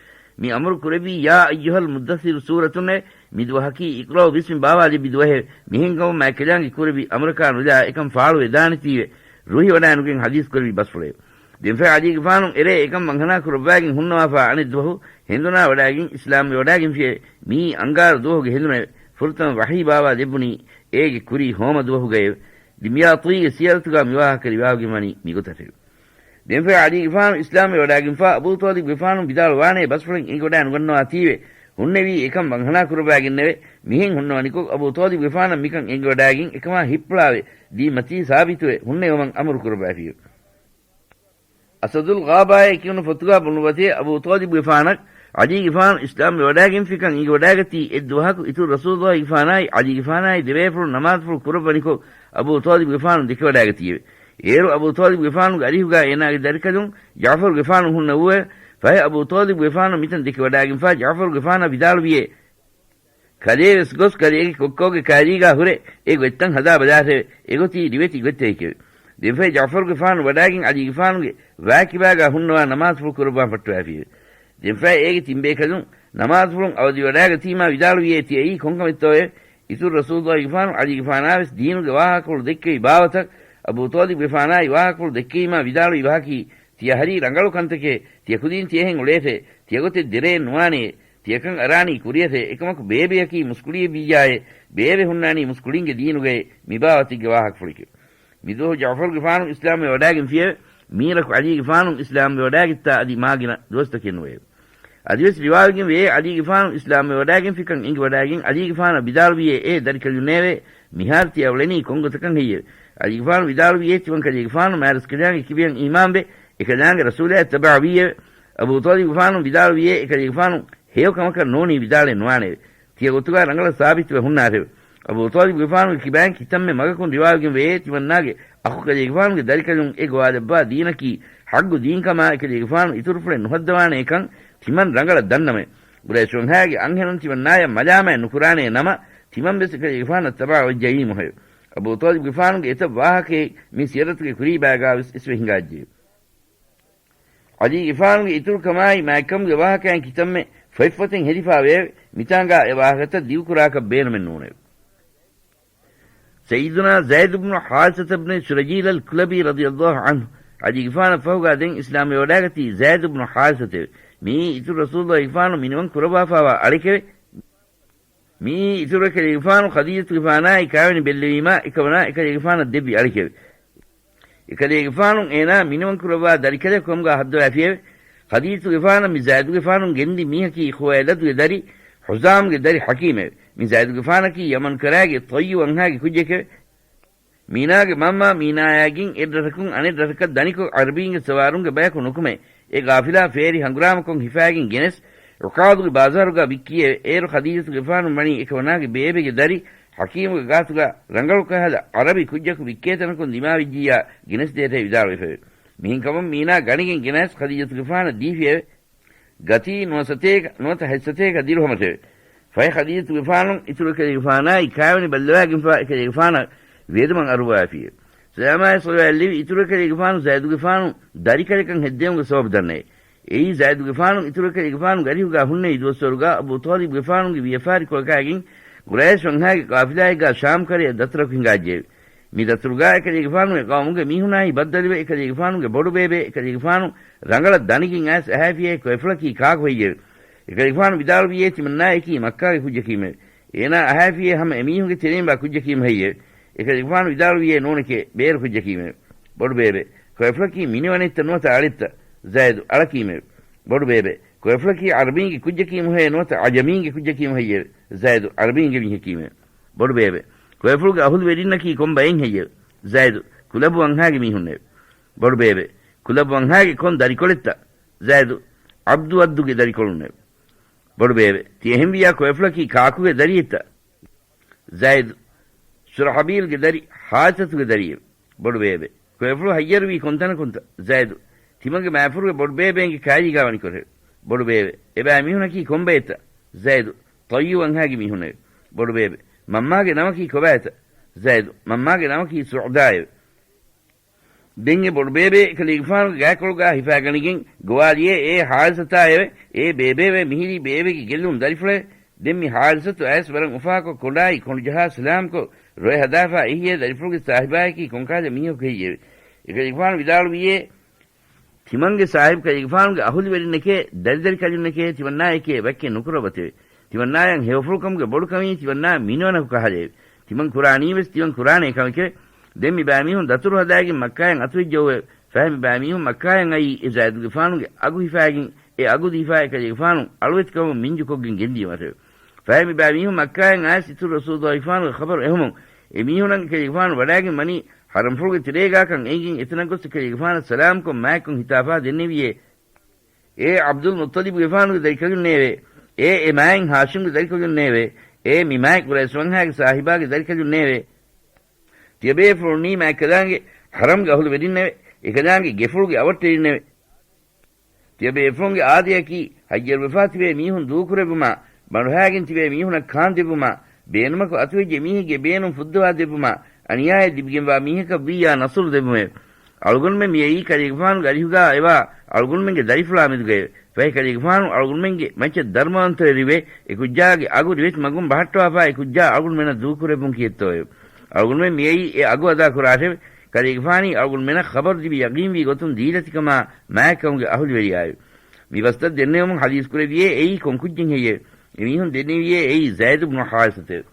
މި އަމުރު ކުރެއްވީ ޔާ އައްޔުހަލް މުއްދައްސިރު ސޫރަތުންނެވެ. މި ދުވަހަކީ އިޤްރައު ބިސްމި ބާވާލެއްވި ދުވަހެވެ. މިހެންކަމުން މާތްކަލާނގެ ކުރެއްވި އަމުރަކާ ނުލާ އެކަން ފާޅުވެދާނެތީވެ ރުހިވަޑާނުގެން ޙަދީޘް ކުރެއްވި ބަސްފުޅެވެ. ދެންފަހެ ޢަލީގެފާނު އެރޭ އެކަން ވަންހަނާ ކުރައްވާގެން ހުންނަވާފާ އަނެއް ދުވަހު ހެނދުނާ ވަޑާގެން އިސްލާމްވެވަޑާގެންފިއެވެ. މިއީ އަންގާރަ ދުވަހުގެ ހެނދުނެވެ. ފުރަތަމަ ވަޙީ ބާވާލެއްވުނީ އޭގެ ކުރީ ހޯމަ ދުވަހުގައެވެ. ދިމްޔާޠީގެ ސިޔަރަތުގާ މިވާހަކަ ރިވާވެގެންވަނީ މިގޮތަށެވެ. ދެންފަހެ ޢަލީގެފާނު އިސްލާމްވެވަޑާގެންފާ އަބޫ ޠާލިބްގެފާނު ވިދާޅުވާނޭ ބަސްފުޅެއް އެނގިވަޑާނުގަންނަވާތީވެ ހުންނެވީ އެކަން ވަންހަނާ ކުރައްވާގެންނެވެ. މިހެން ހުންނަވަނިކޮށް އަބޫ ޠާލިބްގެފާނަށް މިކަން އެނގިވަޑާގެން އެކަމާ ހިއްޕުޅާވެ ދީން މަތީ ސާބިތުވެ ހުންނެވުމަށް އަމުރު ކުރައްވާފިއެވެ. އަސަދުލް ޣާބާއޭ ކިޔުނު ފޮތުގާ ބުނުއްވަތޭ، އަބޫ ޠާލިބުގެފާނަށް ޢަލީގެފާނު އިސްލާމްވެވަޑާގެންފިކަން އެނގިވަޑާގަތީ އެއްދުވަހަކު އިތުރު ރަސޫލުއްލާހިގެފާނާއި ޢަލީގެފާނާއި ދެބޭފުޅުން ނަމާދުފުޅު ކުރައްވަނިކޮށް، އަބޫ ޠާލިބުގެފާނު ދެކެވަޑާގަތީއެވެ. އޭރު އަބޫ ޠާލިބުގެފާނުގެ އަރިހުގާ އޭނާގެ ދަރިކަލުން ޖަޢުފަރުގެފާނު ހުންނަވޫއެވެ. ފަހެ އަބޫ ޠާލިބުގެފާނު މިތަން ދެކެވަޑާގެންފާ ޖަޢުފަރުގެފާނަށް ވިދާޅުވިއޭ، ކަލޭ ވެސް ގޮސް ކަލޭގެ ކޮއްކޯގެ ކާރީގާ ހުރެ އެ ގޮތްތަން ހަދާ ބަލާށެވެ. އެގޮތީ ރިވެތި ގޮތްތަކެކެވެ. ދެންފަހެ ޖަޢުފަރުގެފާނު ވަޑާގެން ޢަލީގެފާނުގެ ވާކިބާގާ ހުންނަވާ ނަމާދުފުޅު ކުރައްވާން ފައްޓަވައިފިއެވެ. ދެންފަހެ އޭގެ ތިންބޭކަލުން ނަމާދުފުޅުން އަވަދިވަޑާގަތީމާ ވިދާޅުވިއޭ، ތިޔައީ ކޮންކަމެއްތޯއެވެ؟ އިތުރު ރަސޫލުއްލާހިގެފާނު ޢަލީގެފާނާ ވެސް ދީނުގެ ވާހަކަފުޅު ދެއްކެވި ބާވަތަށް، އަބޫ ޠާލިބުގެފާނާއި ވާހަކަފުޅު ދެއްކެވީމާ ވިދާޅުވި ވާހަކީ، ތިޔަ ހަރީ ރަނގަޅު ކަންތަކެއް، ތިޔަ ކުދީން ތިޔަހެން އުޅޭށޭ، ތިޔަގޮތެއް ދެރައެއް ނުވާނެޔޭ، ތިޔަކަން އަރާނީ ކުރިޔަށޭ، އެކަމަކު ބޭބެއަކީ މުސްކުޅިއެއްވިއްޔާއޭ، ބޭބެ ހުންނާނީ މުސްކުޅިންގެ ދީނުގައޭ، މިބާވަތެއްގެ ވާހަކަފުޅެކެވެ. މިދުވަހު ޖަޢުފަރުގެފާނު އިސްލާމްވެވަޑާގެންފިއެވެ. މީރަކު ޢަލީގެފާނު އިސްލާމްވެވަޑާގެންތާ އަދި މާގިނަ ދުވަސްތަކެއް ނުވެއެވެ. އަދިވެސް ރިވާވެގެން ވެއޭ، ޢަލީގެފާނު އިސްލާމްވެވަޑާގެންފިކަން އެނގިވަޑާގެން ޢަލީގެފާނަށް ވިދާޅުވިއޭ، އޭ ދަރިކަލުންނޭވެ! މިހާރު ތިޔަ އުޅެނީ ކޮންގޮތަކަށް ހެއްޔެވެ؟ ޢަލީގެފާނު ވިދާޅުވިއޭ، ތިމަން ކަލޭގެފާނު މާތްރަސްކަލާނގެ ކިބަޔަށް އީމާންވެ، އެކަލާނގެ ރަސޫލާއަށް ތަބަޢަވީއެވެ. އަބޫ ޠާލިބުގެފާނު ވިދާޅުވިއޭ، އެކަލޭގެފާނު ހެޔޮ ކަމަކަށް ނޫނީ ވިދާޅެއް ނުވާނެއެވެ. ތިޔަ ގޮތުގާ ރަނގަޅަށް ސާބިތުވެ ހުންނާށެވެ. އަބޫ ޠާލިބުގެފާނުގެ ކިބައިން ކިތަންމެ މަގަކުން ރިވާވެގެން ވެއޭ، ތިމަންނާގެ އަޚު ކަލޭގެފާނުގެ ދަރިކަލުން އެ ގޮވާލައްވާ ދީނަކީ ޙައްޤު ދީންކަމާ، އެކަލޭގެފާނު އިތުރުފުޅެއް ނުހައްދަވާނެ ކަން ތިމަން ރަނގަޅަށް ދަންނަމެވެ. ޤުރައިޝް ވަންހާގެ އަންހެނުން ތިމަންނާޔަށް މަލާމާތް ނުކުރާނޭ ނަމަ، ތިމަން ވެސް އެކަލޭގެފާނަށް ތަބަޢަ ވެއްޖައީމު ހެޔޮ. އަބޫ ޠާލިބުގެފާނުގެ އެތައް ވާހަކައެއް މި ސިޔަރަތުގެ ކުރީބާގާ ވެސް އިސްވެ ހިނގާއްޖެ. ޢަލީގެފާނުގެ އިތުރުކަމާއި މާތްކަމުގެ ވާހަކައިން ކިތަންމެ ފޮތްފޮތެއް ހެދިފާވެއެވެ. މިތާނގާ އެ ވާހަކަތައް ދިގުކުރާކަށް ބޭނުމެއް ނޫނެވެ. ސައްޔިދުނާ ޒައިދު ބުނު ޙާރިސަތަ ބުނު ޝުރަޖީލަލް ކުލަބީ ރަޟިޔަﷲ ޢަންހު ޢަލީގެފާނަށް ފަހުގާ ދެން އިސްލާމްވެވަޑާގަތީ ޒައިދު ބުނު ޙާރިސަތެވެ. މިއީ އިތުރު ރަސޫލުއްލާހިގެފާނު މިނިވަން ކުރައްވާފާވާ އަޅެކެވެ. މިއީ އިތުރު އެކަލޭގެފާނު ޚަދީޖަތުގެފާނާއި ކާވެނި ބެއްލެވީމާ އެކަމަނާ އެކަލޭގެފާނަށް ދެއްވި އަޅެކެވެ. އެކަލޭގެފާނު އޭނާ މިނިވަން ކުރައްވާ ދަރިކަލެއް ކަމުގާ ހައްދަވައިފިއެވެ. ޚަދީޖަތުގެފާނަށް މި ޒައިދުގެފާނު ގެންދި މީހަކީ ޚުވައިލަދުގެ ދަރި ޙުޒާމްގެ ދަރި ޙަކީމެވެ. މި ޒައިދުގެފާނަކީ ޔަމަން ކަރާގެ ޠައްޔު ވަންހާގެ ކުއްޖެކެވެ. މީނާގެ މަންމަ މީނާޔާގެން އެއްރަށަކުން އަނެއް ރަށަކަށް ދަނިކޮށް، ޢަރަބީންގެ ސަވާރުންގެ ބަޔަކު ނުކުމެ، އެ ޤާފިލާ ފޭރި ހަނގުރާމަކޮށް ހިފާގެން ގެނެސް، ޢުކާޟުގެ ބާޒާރުގާ ވިއްކިއެވެ. އޭރު ޚަދީޖަތުގެފާނު ވަނީ އެކަމަނާގެ ބޭބެގެ ދަރި ޙަކީމުގެ ގާތުގާ ރަނގަޅު ކަހަލަ ޢަރަބި ކުއްޖަކު ވިއްކޭތަނަކުން ދިމާވެއްޖިއްޔާ ގެނެސްދޭށޭ ވިދާޅުވެފައެވެ. މިހެންކަމުން މީނާ ގަނެގެން ގެނައިސް ޚަދީޖަތުގެފާނަށް ދީފިއެވެ. ގަތީ ނުވަސަތޭކަ، ނުވަތަ ހަތްސަތޭކަ ދިރުހަމަށެވެ. ފަހެ ޚަދީޖަތުގެފާނު އިތުރު އެކަލޭގެފާނާއި ކާވެނި ބައްލަވާގެންފާ އެކަލޭގެފާނަށް ވިޔަދުމަށް އަރުވާފިއެވެ. ސަލާމާއި ޞަލަވާތް ލެއްވި އިތުރު އެކަލޭގެފާނު ޒައިދުގެފާނު ދަރިކަލެކަން ހެއްދެވުމުގެ ސަބަބު ދަންނައެވެ. އެއީ ޒައިދުގެފާނު އިތުރު އެކަލޭގެފާނުގެ އަރިހުގާ ހުންނެވި ދުވަސްވަރުގާ އަބޫ ޠާލިބުގެފާނުގެ ވިޔަފާރިކޮޅަކާގެން ޤުރައިޝް ވަންހާގެ ޤާފިލާއެއްގާ ޝާމް ކަރައަށް ދަތުރަކު ހިނގާއްޖެއެވެ. މި ދަތުރުގާ އެކަލޭގެފާނުގެ ޤައުމުގެ މީހުނާއި ބައްދަލުވެ، އެކަލޭގެފާނުގެ ބޮޑުބޭބެ އެކަލޭގެފާނު ރަނގަޅަށް ދަނެގެން އައިސް އަހައިފިއޭ ކޮއެފުޅަކީ ކާކު ހެއްޔެވެ؟ އެކަލޭގެފާނު ވިދާޅުވިއޭ ތިމަންނާޔަކީ މައްކާގެ ކުއްޖަކީމެވެ. އޭނާ އަހައިފިއޭ ހަމަ އެމީހުންގެ ތެރެއިން ވާ ކުއްޖަކީމު ހެއްޔެވެ؟ އެކަލޭގެފާނު ވިދާޅުވިއޭ ނޫނެކޭ، ބޭރު ކުއްޖަކީމެވެ. ބޮޑުބޭބެ، ކޮއެފުޅަކީ މިނިވަނެއްތަ ނުވަތަ އަޅެއްތަ؟ ޒައިދު، އަޅަކީމެވެ. ބޮޑުބޭބެ، ކޮއެފުޅަކީ ޢަރަބީންގެ ކުއްޖަކީމުހޭ ނުވަތަ ޢަޖަމީންގެ ކުއްޖަކީމު ހެއްޔެވެ؟ ޒައިދު، ޢަރަބީންގެ މީހަކީމެވެ. ބޮޑުބޭބެ، ކޮއެފުޅުގެ އަހުލުވެރިންނަކީ ކޮން ބައެއް ހެއްޔެވެ؟ ޒައިދު، ކުލަބު ވަންހާގެ މީހުންނެވެ. ބޮޑުބޭބެ، ކުލަބު ވަންހާގެ ކޮން ދަރިކޮޅެއްތަ؟ ޒައިދު، ޢަބްދު ވައްދުގެ ދަރިކޮޅުންނެވެ. ބޮޑުބޭބެ، ތި އެހެންވިއްޔާ ކޮއެފުޅަކީ ކާކުގެ ދަރިއެއްތަ؟ ޒައިދު، ޝުރަޙަބީލްގެ ދަރި ޙާރިސަތުގެ ދަރިއެވެ. ބޮޑުބޭބެ، ކޮއެފުޅު ހައްޔަރުވީ ކޮންތަނަކުންތަ؟ ޒައިދު، ތިމަންގެ މާފަރުގެ ބޮޑުބޭބެއިންގެ ކާރީގާ ވަނިކޮށެވެ. ބޮޑުބޭބެ، އެބައިމީހުނަކީ ކޮންބައެއްތަ؟ ޒައިދު، ޠައްޔު ވަންހާގެ މީހުންނެވެ. ބޮޑުބޭބެ، މަންމާގެ ނަމަކީ ކޮބާތަ؟ ޒައިދު، މަންމާގެ ނަމަކީ ސުޢުދާއެވެ. ދެން އެ ބޮޑުބޭބެ އެކަލޭގެފާނުގެ ގާތްކޮޅުގާ ހިފާގަނެގެން ގޮވާލިއޭ އޭ ޙާރިސަތާއެވެ. އޭ ބޭބެއެވެ. މިހިރީ ބޭބެގެ ގެއްލުން ދަރިފުޅެވެ. ދެން މި ޙާރިސަތު އައިސް ވަރަށް އުފާކޮށް ކޮނޑާއި ކޮނޑުޖަހާ ސަލާމްކޮށް ރޮއެ ހަދާފާ އެހިއޭ ދަރިފުޅުގެ ސާހިބާޔަކީ ކޮންކަހަލަ މީހަކު ހެއްޔެވެ؟ އެކަލޭގެފާނު ވިދާޅުވިއޭ، ތިމަންގެ ސާހިބު ކަލޭގެފާނުގެ އަހުލުވެރިންނެކޭ، ދަރިދަރިކަލުންނެކޭ ތިމަންނާޔެކޭ ވައްކެއް ނުކުރައްވަތެވެ. ތިމަންނާޔަށް ހެޔޮފުޅުކަމުގެ ބޮޑުކަމީ ތިމަންނާ މިނިވަނަކު ކަހަލައެވެ. ތިމަން ކުރާނީވެސް ތިމަން ކުރާނޭ ކަމެކެވެ. ދެން މި ބައިމީހުން ދަތުރު ހަދާގެން މައްކާޔަށް އަތުވެއްޖެއެވެ. ފަހެ މި ބައިމީހުން މައްކާޔަށް އައީ އެ ޒައިދުގެފާނުގެ އަގު ހިފާގެން އެ އަގު ދީފާ އެކަލޭގެފާނު އަޅުވެތިކަމުން މިންޖުކޮށްގެން ގެންދިޔުމަށެވެ. ފަހެ މި ބައިމީހުން މައްކާޔަށް އައިސް އިތުރު ރަސޫލުއްލާހިގެފާނުގެ ޚަބަރު އެހުމުން އެ މީހުނަށް އެކަލޭގެފާނު ވަޑާގެން ވަނީ ޙަރަމްފުޅުގެ ތެރޭގާކަން އެނގިން އެތަނަށް ގޮސް އެކަލޭގެފާނަށް ސަލާމްކޮށް މާތްކޮށް ހިތާފާ ދެންނެވިއޭ، އޭ ޢަބްދުލް މުއްޠަލިބުގެފާނުގެ ދަރިކަލުންނޭވެ! އޭ އެ މާތް ހާޝިމްގެ ދަރިކަލުންނޭވެ! އޭ މި މާތް ޤުރައިޝް ވަންހާގެ ސާހިބާގެ ދަރިކަލުންނޭވެ! ތިޔަބޭފުޅުންނީ މާތްކަލާނގެ ޙަރަމްގެ އަހުލުވެރިންނެވެ. އެކަލާނގެ ގެފުޅުގެ އަވަށްޓެރިންނެވެ. ތިޔަބޭފުޅުންގެ އާދަޔަކީ، ހައްޔަރުވެފާ ތިބޭ މީހުން ދޫކުރެއްވުމާ، ބަނޑުހައިގެން ތިބޭ މީހުނަށް ކާންދެއްވުމާ، ބޭނުމަކު އަތުވެއްޖެ މީހެއްގެ ބޭނުން ފުއްދަވާ ދެއްވުމާ، އަނިޔާއެއް ލިބިގެންވާ މީހަކަށް ވިއްޔާ ނަޞްރު ދެއްވުމެވެ. އަޅުގަނޑުމެން މިއައީ ކަލޭގެފާނުގެ އަރިހުގާ އެވާ އަޅުގަނޑުމެންގެ ދަރިފުޅާ މެދުގައެވެ. ފަހެ ކަލޭގެފާނު އަޅުގަނޑުމެންގެ މައްޗަށް ދަރުމަވަންތަވެރިވެ، އެ ކުއްޖާގެ އަގު ރިވެތި މަގުން ބަހައްޓަވާފާ އެ ކުއްޖާ އަޅުގަނޑުމެންނަށް ދޫކުރެއްވުން ކިޔައްތޯއެވެ. އަޅުގަނޑުމެން މިއައީ އެ އަގު އަދާކުރާށެވެ. ކަލޭގެފާނީ އަޅުގަނޑުމެނަށް ޚަބަރު ލިބި ޔަގީންވީ ގޮތުން ދީލަތިކަމާ މާތްކަމުގެ އަހުލުވެރިޔާއެވެ. މި ބަސްތައް ދެންނެވުމުން ޙަދީޘް ކުރެއްވިޔޭ އެއީ ކޮން ކުއްޖެއް ހެއްޔެވެ؟ އެމީހުން ދެންނެވިޔޭ އެއީ ޒައިދު ބުނު ޙާރިސަތެވެ.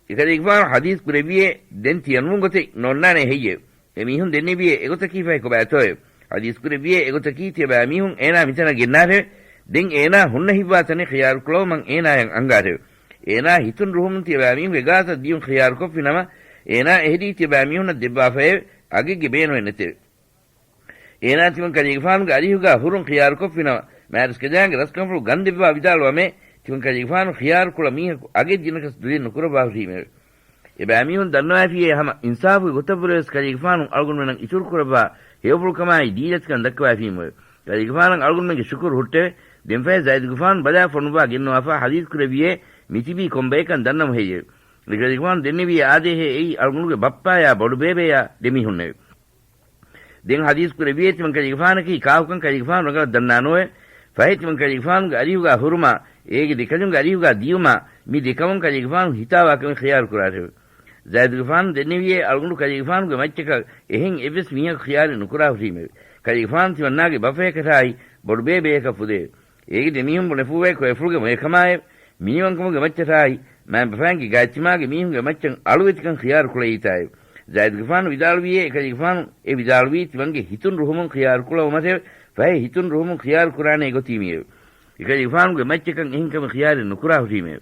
އެކަލޭގެފާނު ޙަދީޘް ކުރެއްވިޔޭ ދެން ތިޔަނުވުން ގޮތެއް ނޯންނާނެ ހެއްޔެވެ؟ އެމީހުން ދެންނެވިޔޭ އެގޮތަކީ ފަހެ ކޮބާތޯއެވެ؟ ޙަދީޘް ކުރެއްވިޔޭ އެގޮތަކީ ތިޔަބައިމީހުން އޭނާ މިތަނަށް ގެންނާށެވެ. ދެން އޭނާ ހުންނަ ހިތްވާ ތަނެއް ޚިޔާރު ކުޅަވުމަށް އޭނާޔަށް އަންގާށެވެ. އޭނާ ހިތުން ރުހުމުން ތިޔަބައިމީހުންގެ ގާތަށް ދިޔުން ޚިޔާރުކޮށްފިނަމަ، އޭނާ އެހެރީ ތިޔަބައިމީހުންނަށް ދެއްވާފައެވެ. އަގެއްގެ ބޭނުމެއް ނެތެވެ. އޭނާ ތިމަން ކަލޭގެފާނުގެ އަރިހުގާ ހުރުން ޚިޔާރުކޮށްފިނަމަ، މާތްރަސްކަލާނގެ ރަސްކަންފުޅު ގަންދެއްވާ ވިދާޅުވަމޭ، ތިމަން ކަލޭގެފާނު ޚިޔާރު ކުޅަ މީހަކު އަގެއް ދިނަކަސް ދުލެއް ނުކުރައްވާ ހުރީމެވެ. އެބައިމީހުން ދަންނަވައިފިޔޭ ހަމަ އިންސާފުގެ ގޮތަށްވުރެވެސް ކަލޭގެފާނު އަޅުގަނޑުމެނަށް އިތުރުކުރައްވާ ހެޔޮފުޅުކަމާއި ދީލަތިކަން ދައްކަވައިފީމެވެ. ކަލޭގެފާނަށް އަޅުގަނޑުމެންގެ ޝުކުރު ހުއްޓެވެ. ދެންފަހެ ޒައިދުގެފާނު ބަލާ ފޮނުއްވާ ގެންނަވާފާ ޙަދީޘް ކުރެއްވިޔޭ މިތިބީ ކޮންބައެއްކަން ދަންނަމު ހެއްޔެވެ؟ އެކަލޭގެފާނު ދެންނެވިޔޭ އާދޭހޭ އެއީ އަޅުގަނޑުގެ ބައްޕާޔާ ބޮޑުބޭބެޔާ ދެމީހުންނެވެ. ދެން ޙަދީޘް ކުރެއްވިޔޭ ތިމަން ކަލޭގެފާނަކީ ކާކުކަން ކަލޭގެފާނު ރަނގަޅަށް ދަންނާނުވެ. ފަހެ ތިމަން ކަލޭގެފާނުގެ އަރިހުގާ ހުރުމާ، އޭގެ ދެކަލުންގެ އަރިހުގާ ދިޔުމާ، މި ދެކަމުން ކަލޭގެފާނު ހިތާވާކަމެއް ޚިޔާރު ކުރާށެވެ. ޒައިދުގެފާނު ދެންނެވިޔޭ އަޅުގަނޑު ކަލޭގެފާނުގެ މައްޗަކަށް އެހެން އެއްވެސް މީހަކު ޚިޔާރެއް ނުކުރާ ހުރީމެވެ. ކަލޭގެފާނު ތިމަންނާގެ ބަފަޔަކަށާއި ބޮޑުބޭބެޔަކަށް ފުދެއެވެ. އޭގެ ދެމީހުން ބުނެފޫވޭ ކޮއެފުޅުގެ މޮޔަކަމާއެވެ. މިނިވަންކަމުގެ މައްޗަށާއި، މާތްބަފައިންގެ ގާތްތިމާގެ މީހުންގެ މައްޗަށް އަޅުވެތިކަން ޚިޔާރު ކުޅައީތާއެވެ. ޒައިދުގެފާނު ވިދާޅުވިއޭ، އެކަލޭގެފާނު އެ ވިދާޅުވީ ތިމަންގެ ހިތުން ރުހުމުން ޚިޔާރު ކުޅަވުމަށެވެ. ފަހެ ހިތުން ރުހުމުން ޚިޔާރު ކުރާނޭ ގޮތީ މިއެވެ. އެކަލޭގެފާނުގެ މައްޗަކަށް އެހެން ކަމެއް ޚިޔާރެއް ނުކުރާ ހުރީމެވެ.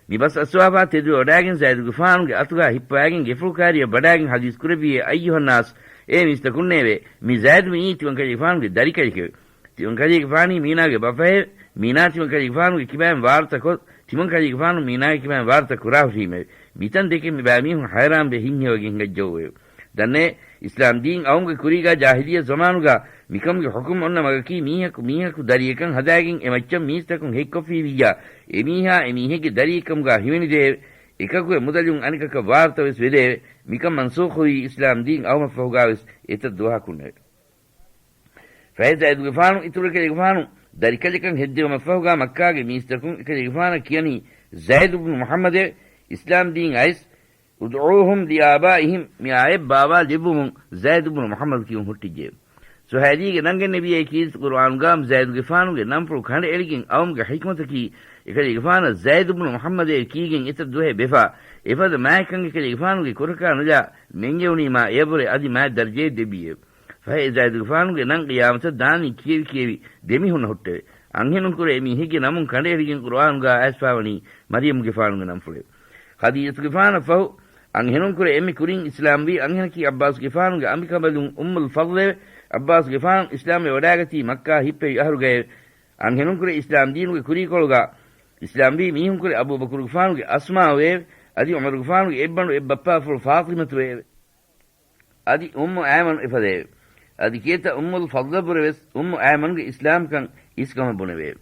މި ބަސް އައްސަވާފާ ތެދުވެވަޑާގެން ޒައިދުގެފާނުގެ އަތުގާ ހިއްޕަވާގެން ގެފުޅުކާރިއަށް ވަޑާގެން ޙަދީޘް ކުރެއްވިއޭ، އައްޔުހައްނާސް، އޭ މީސްތަކުންނޭވެ! މި ޒައިދު މިއީ ތިމަން ކަލޭގެފާނުގެ ދަރިކަލެކެވެ. ތިމަން ކަލޭގެފާނީ މީނާގެ ބަފައެވެ. މީނާ ތިމަން ކަލޭގެފާނުގެ ކިބައިން ވާރުތަކޮށް، ތިމަން ކަލޭގެފާނު މީނާގެ ކިބައިން ވާރުތަ ކުރާ ހުރީމެވެ. މިތަން ދެކެ މި ބައިމީހުން ހައިރާންވެ ހިތްހެޔޮވެގެން ހިނގައްޖައުވެއެވެ. ދަންނޭ، އިސްލާމް ދީން އައުމުގެ ކުރީގާ ޖާހިލިއްޔަ ޒަމާނުގާ މިކަމުގެ ޙުކުމް އޮންނަ މަގަކީ މީހަކު މީހަކު ދަރިއެއްކަން ހަދާގެން އެ މައްޗަށް މީސްތަކުން ހެއްކޮށްފީވިއްޔާ، އެމީހާ އެ މީހެއްގެ ދަރިއެއްކަމުގާ ހިމެނިދެއެވެ. އެކަކުގެ މުދަލުން އަނެކަކަށް ވާރުތަވެސް ވެދެއެވެ. މިކަން މަންސޫޚުވީ އިސްލާމް ދީން އައުމަށްފަހުގާވެސް އެތައް ދުވަހަކުންނެވެ. ފަހެ ޒައިދުގެފާނު އިތުރު އެކަލޭގެފާނު ދަރިކަލެކަން ހެއްދެވުމަށްފަހުގާ މައްކާގެ މީސްތަކުން އެކަލޭގެފާނަށް ކިޔަނީ ޒައިދު ބުނު މުޙައްމަދެވެ. އިސްލާމް ދީން އައިސް، އުދްޢޫހުމް ލިއާބާއިހިމް، މި އާޔަތް ބާވާލެއްވުމުން ޒައިދު ބުނު މުޙައްމަދު ކިޔުން ހުއްޓިއްޖެއެވެ. ސުހައިލީގެ ނަން ގެންނެވިއޭ ކީރިތި ޤުރުއާނުގާ ޒައިދުގެފާނުގެ ނަންފުޅު ކަނޑައެޅިގެން އައުމުގެ ޙިކްމަތަކީ، އެކަލޭގެފާނަށް ޒައިދު ބުނު މުޙައްމަދޭ ކީގެން އެތައް ދުވަހެއް ވެފާ، އެފަދަ މާތްކަން އެކަލޭގެފާނުގެ ކުރަކާ ނުލާ ނެންގެވުނީމާ އެޔަށްވުރެ އަދި މާތް ދަރަޖައެއް ދެއްވީއެވެ. ފަހެ ޒައިދުގެފާނުގެ ނަން ޤިޔާމަތަށް ދާނީ ކިޔެވި ކިޔެވި ދެމިހުންނަ ހުއްޓެވެ. އަންހެނުންކުރެ އެމީހެއްގެ ނަމުން ކަނޑައެޅިގެން ޤުރުއާނުގާ އައިސްފާވަނީ މަރްޔަމްގެފާނުގެ ނަންފުޅެވެ. ޚަދީޖަތުގެފާނަށް ފަހު، އަންހެނުންކުރެ އެންމެ ކުރިން އިސްލާމްވީ އަންހެނަކީ ޢައްބާސްގެފާނުގެ އަނބިކަނބަލުން އުއްމުލް ފަޟްލެވެ. ޢައްބާސްގެފާނު އިސްލާމްވެ ވަޑާގަތީ މައްކާ ހިއްޕެވި އަހަރުގައެވެ. އަންހެނުންކުރެ އިސްލާމްދީނުގެ ކުރީކޮޅުގާ އިސްލާމްވީ މީހުންކުރެ އަބޫބަކުރުގެފާނުގެ އަސްމާއުއެވެ. އަދި ޢުމަރުގެފާނުގެ އެއްބަނޑު އެއްބައްޕާފުޅު ފާޠިމަތުއެވެ. އަދި އުއްމު އައިމަނު އެފަދައެވެ. އަދި ކިޔަތަ އުއްމުލް ފަޟްލަށްވުރެވެސް އުއްމު އައިމަނުގެ އިސްލާމްކަން އިސްކަމަށް ބުނެވެއެވެ.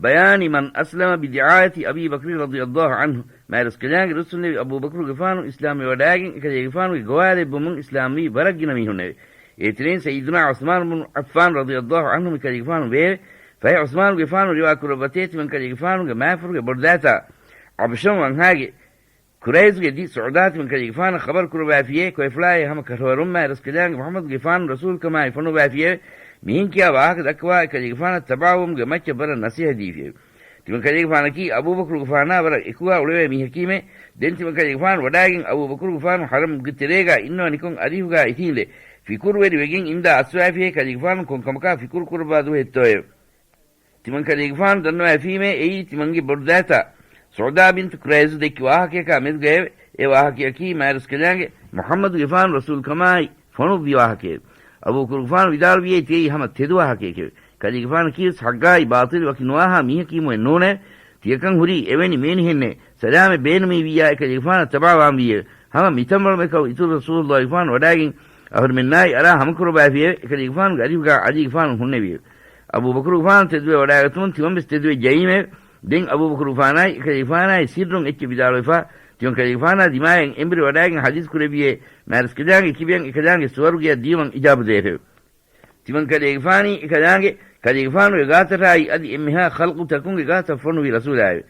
ބަޔާނި މަން އަސްލަމަ ބިދިޢާޔަތި އަބީ ބަކްރި ރަޟިޔަﷲ ޢަންހު، މާތްރަސްކަލާނގެ ރުއްސުންނެވި އަބޫބަކުރުގެފާނު އިސްލާމްވެވަޑާގެން އެކަލޭގެފާނުގެ ގޮވާލެއްވުމުން އިސްލާމްވީ ވަރަށް ގިނަ މީހުންނެވެ. އޭތެރެއިން ސައްޔިދުނާ ޢުސްމާނު ބުނު ޢައްފާން ރަޟިޔަﷲ ޢަންހު މިކަލޭގެފާނު ވެއެވެ. ފަހެ ޢުސްމާނުގެފާނު ރިވާކުރައްވަތޭ ތިމަންކަލޭގެފާނުގެ މާފަރުގެ ބޮޑުދައިތާ ޢަބްޝަމް ވަންހާގެ ޤުރައިޒުގެ ދި ސުޢުދާ ތިމަންކަލޭގެފާނަށް ޚަބަރު ކުރައްވައިފިޔޭ، ކޮއެފުޅާއޭ ހަމަ ކަށަވަރުން މާތްރަސްކަލާނގެ މުޙައްމަދުގެފާނު ރަސޫލުކަމާއި ފޮނުއްވައިފިއެވެ. މިހެން ކިޔާ ވާހަކަ ދައްކަވާ އެކަލޭގެފާނަށް ތަބަޢަވުމުގެ މައްޗަށް ވަރަށް ނަޞޭޙަތް ދީފިއެވެ. ތިމަންކަލޭގެފާނަކީ އަބޫބަކުރުގެފާނާ ވަރަށް އެކުގާ އުޅެވޭ މީހަކީމެ. ދެން ތިމަންކަލޭގެފާނު ވަޑާގެން އަބޫބަކުރުގެފާނު ޙަރަމްގެ ތެރޭގާ އިންނަވަނިކޮށް އަރިހުގާ އިށީނދެ ފިކުރުވެރިވެގެން އިންދާ އައްސަވައިފިޔޭ ކަލޭގެފާނު ކޮންކަމަކާ ފިކުރު ކުރައްވާ ދުވަހެއްތޯއެވެ. ތިމަންކަލޭގެފާނު ދަންނަވައިފީމޭ އެއީ ތިމަންގެ ބޮޑުދައިތާ ސަޢުދާ ބިންތު ކުރައިޒު ދެއްކި ވާހަކަޔަކާ މެދުގައެވެ. އެ ވާހަކަޔަކީ މާތްރަސްކަލާނގެ މުޙައްމަދުގެފާނު ރަސޫލުކަމާއި ފޮނުއްވި ވާހަކައެވެ. އަބޫބަކުރުގެފާނު ވިދާޅުވިއޭ ތިޔައީ ހަމަ ތެދު ވާހަކައެކެވެ. ކަލޭގެފާނަކީވެސް ޙައްޤާއި ބާޠިލު ވަކި ނުވާހާ މީހަކީމުވެ ނޫނެވެ. ތިޔަކަން ހުރީ އެވެނި މީނިހެންނެއް ސަލާމެއް ބޭނުމީ ވިއްޔާ އެކަލޭގެފާނަށް ތަބާވާންވީއެވެ. ހަމަ މިތަންވަޅުމެކަށް އިތުރު ރަސޫލުއްލާހިގެފާނު ވަޑާގެން އަހުރެމެންނާއި އަރާ ހަމަކުރައްވާފިއެވެ. އެކަލޭގެފާނުގެ އަރިހުގާ ޢަލީގެފާނު ހުންނެވިއެވެ. އަބޫބަކުރުގެފާނު ތެދުވެ ވަޑާގަތުމުން ތިމަންވެސް ތެދުވެ ޖައީމެވެ. ދެން އަބޫބަކުރުގެފާނާއި އެކަލޭގެފާނާއި ސިއްރުން އެއްޗެއް ވިދާޅުވެފާ، ތިމަންކަލޭގެފާނާ ދިމާޔަށް އެނބުރި ވަޑާގެން ޙަދީޘް ކުރެއްވިއޭ، މާތްރަސްކަލާނގެ ކިބަޔަށް އެކަލާނގެ ސުވަރުގެއަށް ދިޔުމަށް އިޖާބަ ދޭށެވެ. ތިމަންކަލޭގެފާނީ އެކަލާނގެ ކަލޭގެފާނުގެ ގާތަށާއި އަދި އެންމެހާ ޚަލްޤުތަކުންގެ ގާތަށް ފޮނުވި ރަސޫލާއެވެ.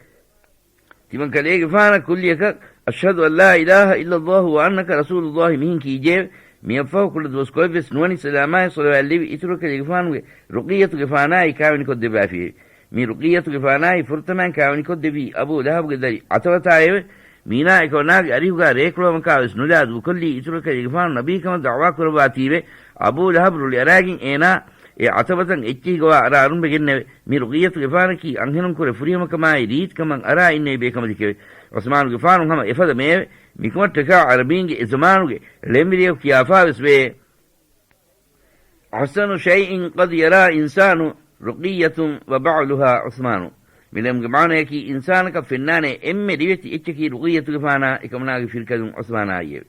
ތިމަންކަލޭގެފާނަށް ކުއްލިއަކަށް، "أشهد أن لا إله إلا الله وأنك رسول الله" މިހެން ކީއްޖެއެވެ. މިއަށްފަހު ކުޑަދުވަސް ކޮއެއްވެސް ނުވަނީ ސަލާމާއި ޞަލަވާތްލެއްވި އިތުރު ކަލޭގެފާނުގެ ރުޤިއްޔަތުގެފާނާއި ކާވެނިކޮށްދެއްވާފިއެވެ. މި ރުޤިއްޔަތުގެފާނާއި ފުރަތަމައިން ކާވެނިކޮށްދެއްވީ އަބޫ ލަހަބުގެ ދަރި ޢަތަވަތާއެވެ. މީނާ އެކަމަނާގެ އަރިހުގާ ރޭކުޅަވަމަކާވެސް ނުލާ ދޫކޮށްލީ އިތުރު ކަލޭގެފާނު ނަބީކަމަށް ދަޢުވާ ކުރައްވާތީވެ. އަބޫ ލަހަބު ރުޅިއަރާގެން އޭނާ އެ ޢަތަވަތަށް އެއްޗެހި ގޮވާ އަރާ އަރުންވެގެންނެވެ. މި ރުޤިއްޔަތުގެފާނަކީ އަންހެނުންކުރެ ފުރިހަމަކަމާއި ރީތިކަމަށް އަރާ އިންނެވި ބޭކަނބަލެކެވެ. ޢުސްމާނުގެފާނު ހަމަ އެފަދަ މެއެވެ. މިކަމަށްޓަކާ ޢަރަބީންގެ އެ ޒަމާނުގެ ޅެންވެރިޔަކު ކިޔާފާވެސް ވޭ. "أحسن شيء قد يرى إنسان رقية وبعلها عثمان." މި ޅެންގެ މާނަޔަކީ އިންސާނަކަށް ފެންނާނެ އެންމެ ރިވެތި އެއްޗަކީ ރުޤިއްޔަތުގެފާނާ އެކަމަނާގެ ފިރިކަލުން ޢުސްމާނާއިއެވެ.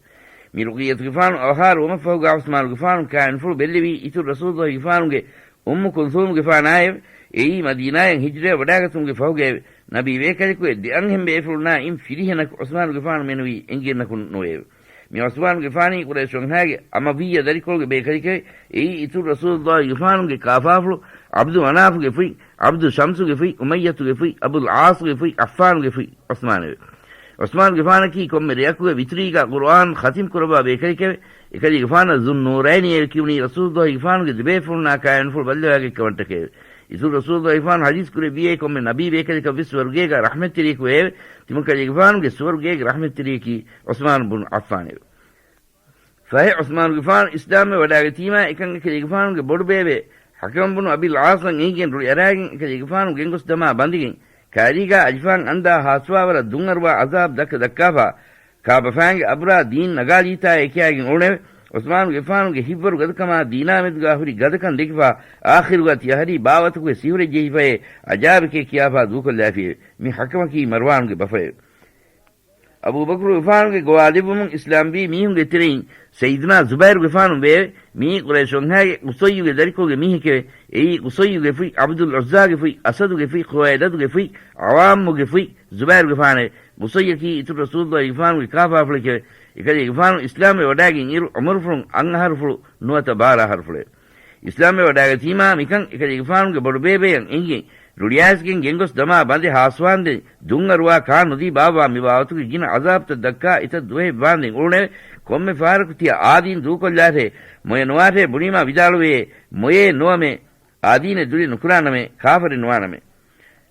މި ރުޤިއްޔަތުގެފާނު އަވަހާރަވުމަށްފަހުގާ ޢުސްމާނުގެފާނު ކާވެނިފުޅު ބެއްލެވީ އިތުރު ރަސޫލުއްލާހިގެފާނުގެ އުއްމު ކުލްސޫމުގެފާނާއެވެ. އެއީ މަދީނާޔަށް ހިޖްރަޔަށް ވަޑާގަތުމުގެ ފަހުގައެވެ. ނަބީ ބޭކަލަކުގެ ދެއަންހެން ބޭފުޅުންނާ އިން ފިރިހެނަކު ޢުސްމާނުގެފާނު މެނުވީ އެނގިގެންނަކު ނުވެއެވެ. މި ޢުސްމާނުގެފާނީ ޤުރައިޝު ވަންހާގެ އަމަވިއްޔަ ދަރިކޮޅުގެ ބޭކަލެކެވެ. އެއީ އިތުރު ރަސޫލުއްލާހިގެފާނުގެ ކާފާފުޅު ޢަބްދު މަނާފުގެ ފުތް، ޢަބްދު ޝަމްސުގެ ފުތް، އުމައްޔަތުގެ ފުތް، އަބުލް ޢާޞުގެ ފުތް، ޢައްފާނުގެ ފުތް ޢުސްމާނެވެ. ޢުސްމާނުގެފާނަކީ ކޮންމެ ރެއަކުގެ ވިތުރީގާ ޤުރުއާން ޚަތިމް ކުރައްވާ ބޭކަލެކެވެ. އެކަލޭގެފާނަށް ޒުންނޫރައިނީއެވެ ކިޔުނީ ރަސޫލުއްލާހިގެފާނުގެ ދެބޭފުޅުންނާ ކާވެނިފުޅު ބައްލަވާގެން ކަމަށްޓަކައެވެ. އިތުރު ރަސޫލުއްލާހިގެފާނު ޙަދީޘް ކުރެއްވިއޭ ކޮންމެ ނަބީ ބޭކަލަކަށްވެސް ސުވަރުގޭގާ ރަޙްމަތްތެރިޔަކު ވެއެވެ. ތިމަންކަލޭގެފާނުގެ ސުވަރުގޭގެ ރަޙްމަތްތެރިޔަކީ ޢުސްމާނު ބުނު ޢައްފާނެވެ. ފަހެ ޢުސްމާނުގެފާނު އިސްލާމްވެ ވަޑާގަތީމާ އެކަން އެކަލޭގެފާނުގެ ބޮޑުބޭބެ ޙަކަމް ބުނު އަބިލް ޢާޞަށް އެނގިގެން ރުޅި އަރާގެން އެކަލޭގެފާނު ގެންގޮސް ދަމާ ބަނދެގެން ކާރީގާ އަލިފާން އަންދާ ހާސްވާވަރަށް ދުންއަރުވާ ޢަޒާބް ދައްކަ ދައްކާފާ، ކާބަފާންގެ އަބުރާ ދީން ނަގާލީތާއޭ ކިޔާގެން އުޅުނެވެ. ޢުސްމާނުގެފާނުގެ ހިތްވަރު ގަދަކަމާ ދީނާމެދުގާ ހުރި ގަދަކަން ދެކިފާ، އާޚިރުގާ ތިޔަ ހަރީ ބާވަތަކުގެ ސިހުރެއް ޖެހިފައޭ ޢަޖާއިބެކޭ ކިޔާފާ ދޫކޮށްލާފިއެވެ. މި ޙަކަމަކީ މަރްވާނުގެ ބަފައެވެ. އަބޫބަކުރުގެފާނުގެ ގޮވާލެއްވުމުން އިސްލާމްވީ މީހުންގެ ތެރެއިން ސައްޔިދުނާ ޒުބައިރުގެފާނު ވެއެވެ. މިއީ ޤުރައިޝު ވަންހާގެ ޤުޞައްޔުގެ ދަރިކޮޅުގެ މީހެކެވެ. އެއީ ޤުޞައްޔުގެ ފުތް، ޢަބްދުލް ޢުއްޒާގެ ފުތް، އަސަދުގެ ފުތް، ޚުވައިލަދުގެ ފުތް، ޢަވާމުގެ ފުތް، ޒުބައިރުގެފާނެވެ. ޤުޞައްޔަކީ އިތުރު ރަސޫލުއްލާހިގެފާނުގެ ކާފާފުޅެކެވެ. އެކަލޭގެފާނު އިސްލާމްވެ ވަޑާގެން އިރު ޢުމުރުފުޅުން އަށް އަހަރުފުޅު ނުވަތަ ބާރަ އަހަރުފުޅެވެ. އިސްލާމްވެ ވަޑާގަތީމާ މިކަން އެކަލޭގެފާނުގެ ބޮޑުބޭބެޔަށް އެނގިގެން ރުޅިއައިސްގެން ގެންގޮސް ދަމާ ބަނދެ ހާސްވާންދެން ދުންއަރުވާ ކާން ނުދީ ބާއްވާ މި ބާވަތުގެ ގިނަ ޢަޒާބުތައް ދައްކާ އެތައް ދުވަހެއް ވާންދެން އުޅުނެވެ. ކޮންމެ ފަހަރަކު ތިޔަ އާދީން ދޫކޮށްލާށޭ، މޮޔަ ނުވާށޭ ބުނީމާ ވިދާޅުވެޔޭ، މޮޔައެއް ނުވަމޭ، އާދީނެއް ދުރެއް ނުކުރާނަމޭ، ކާފަރެއް ނުވާނަމޭ.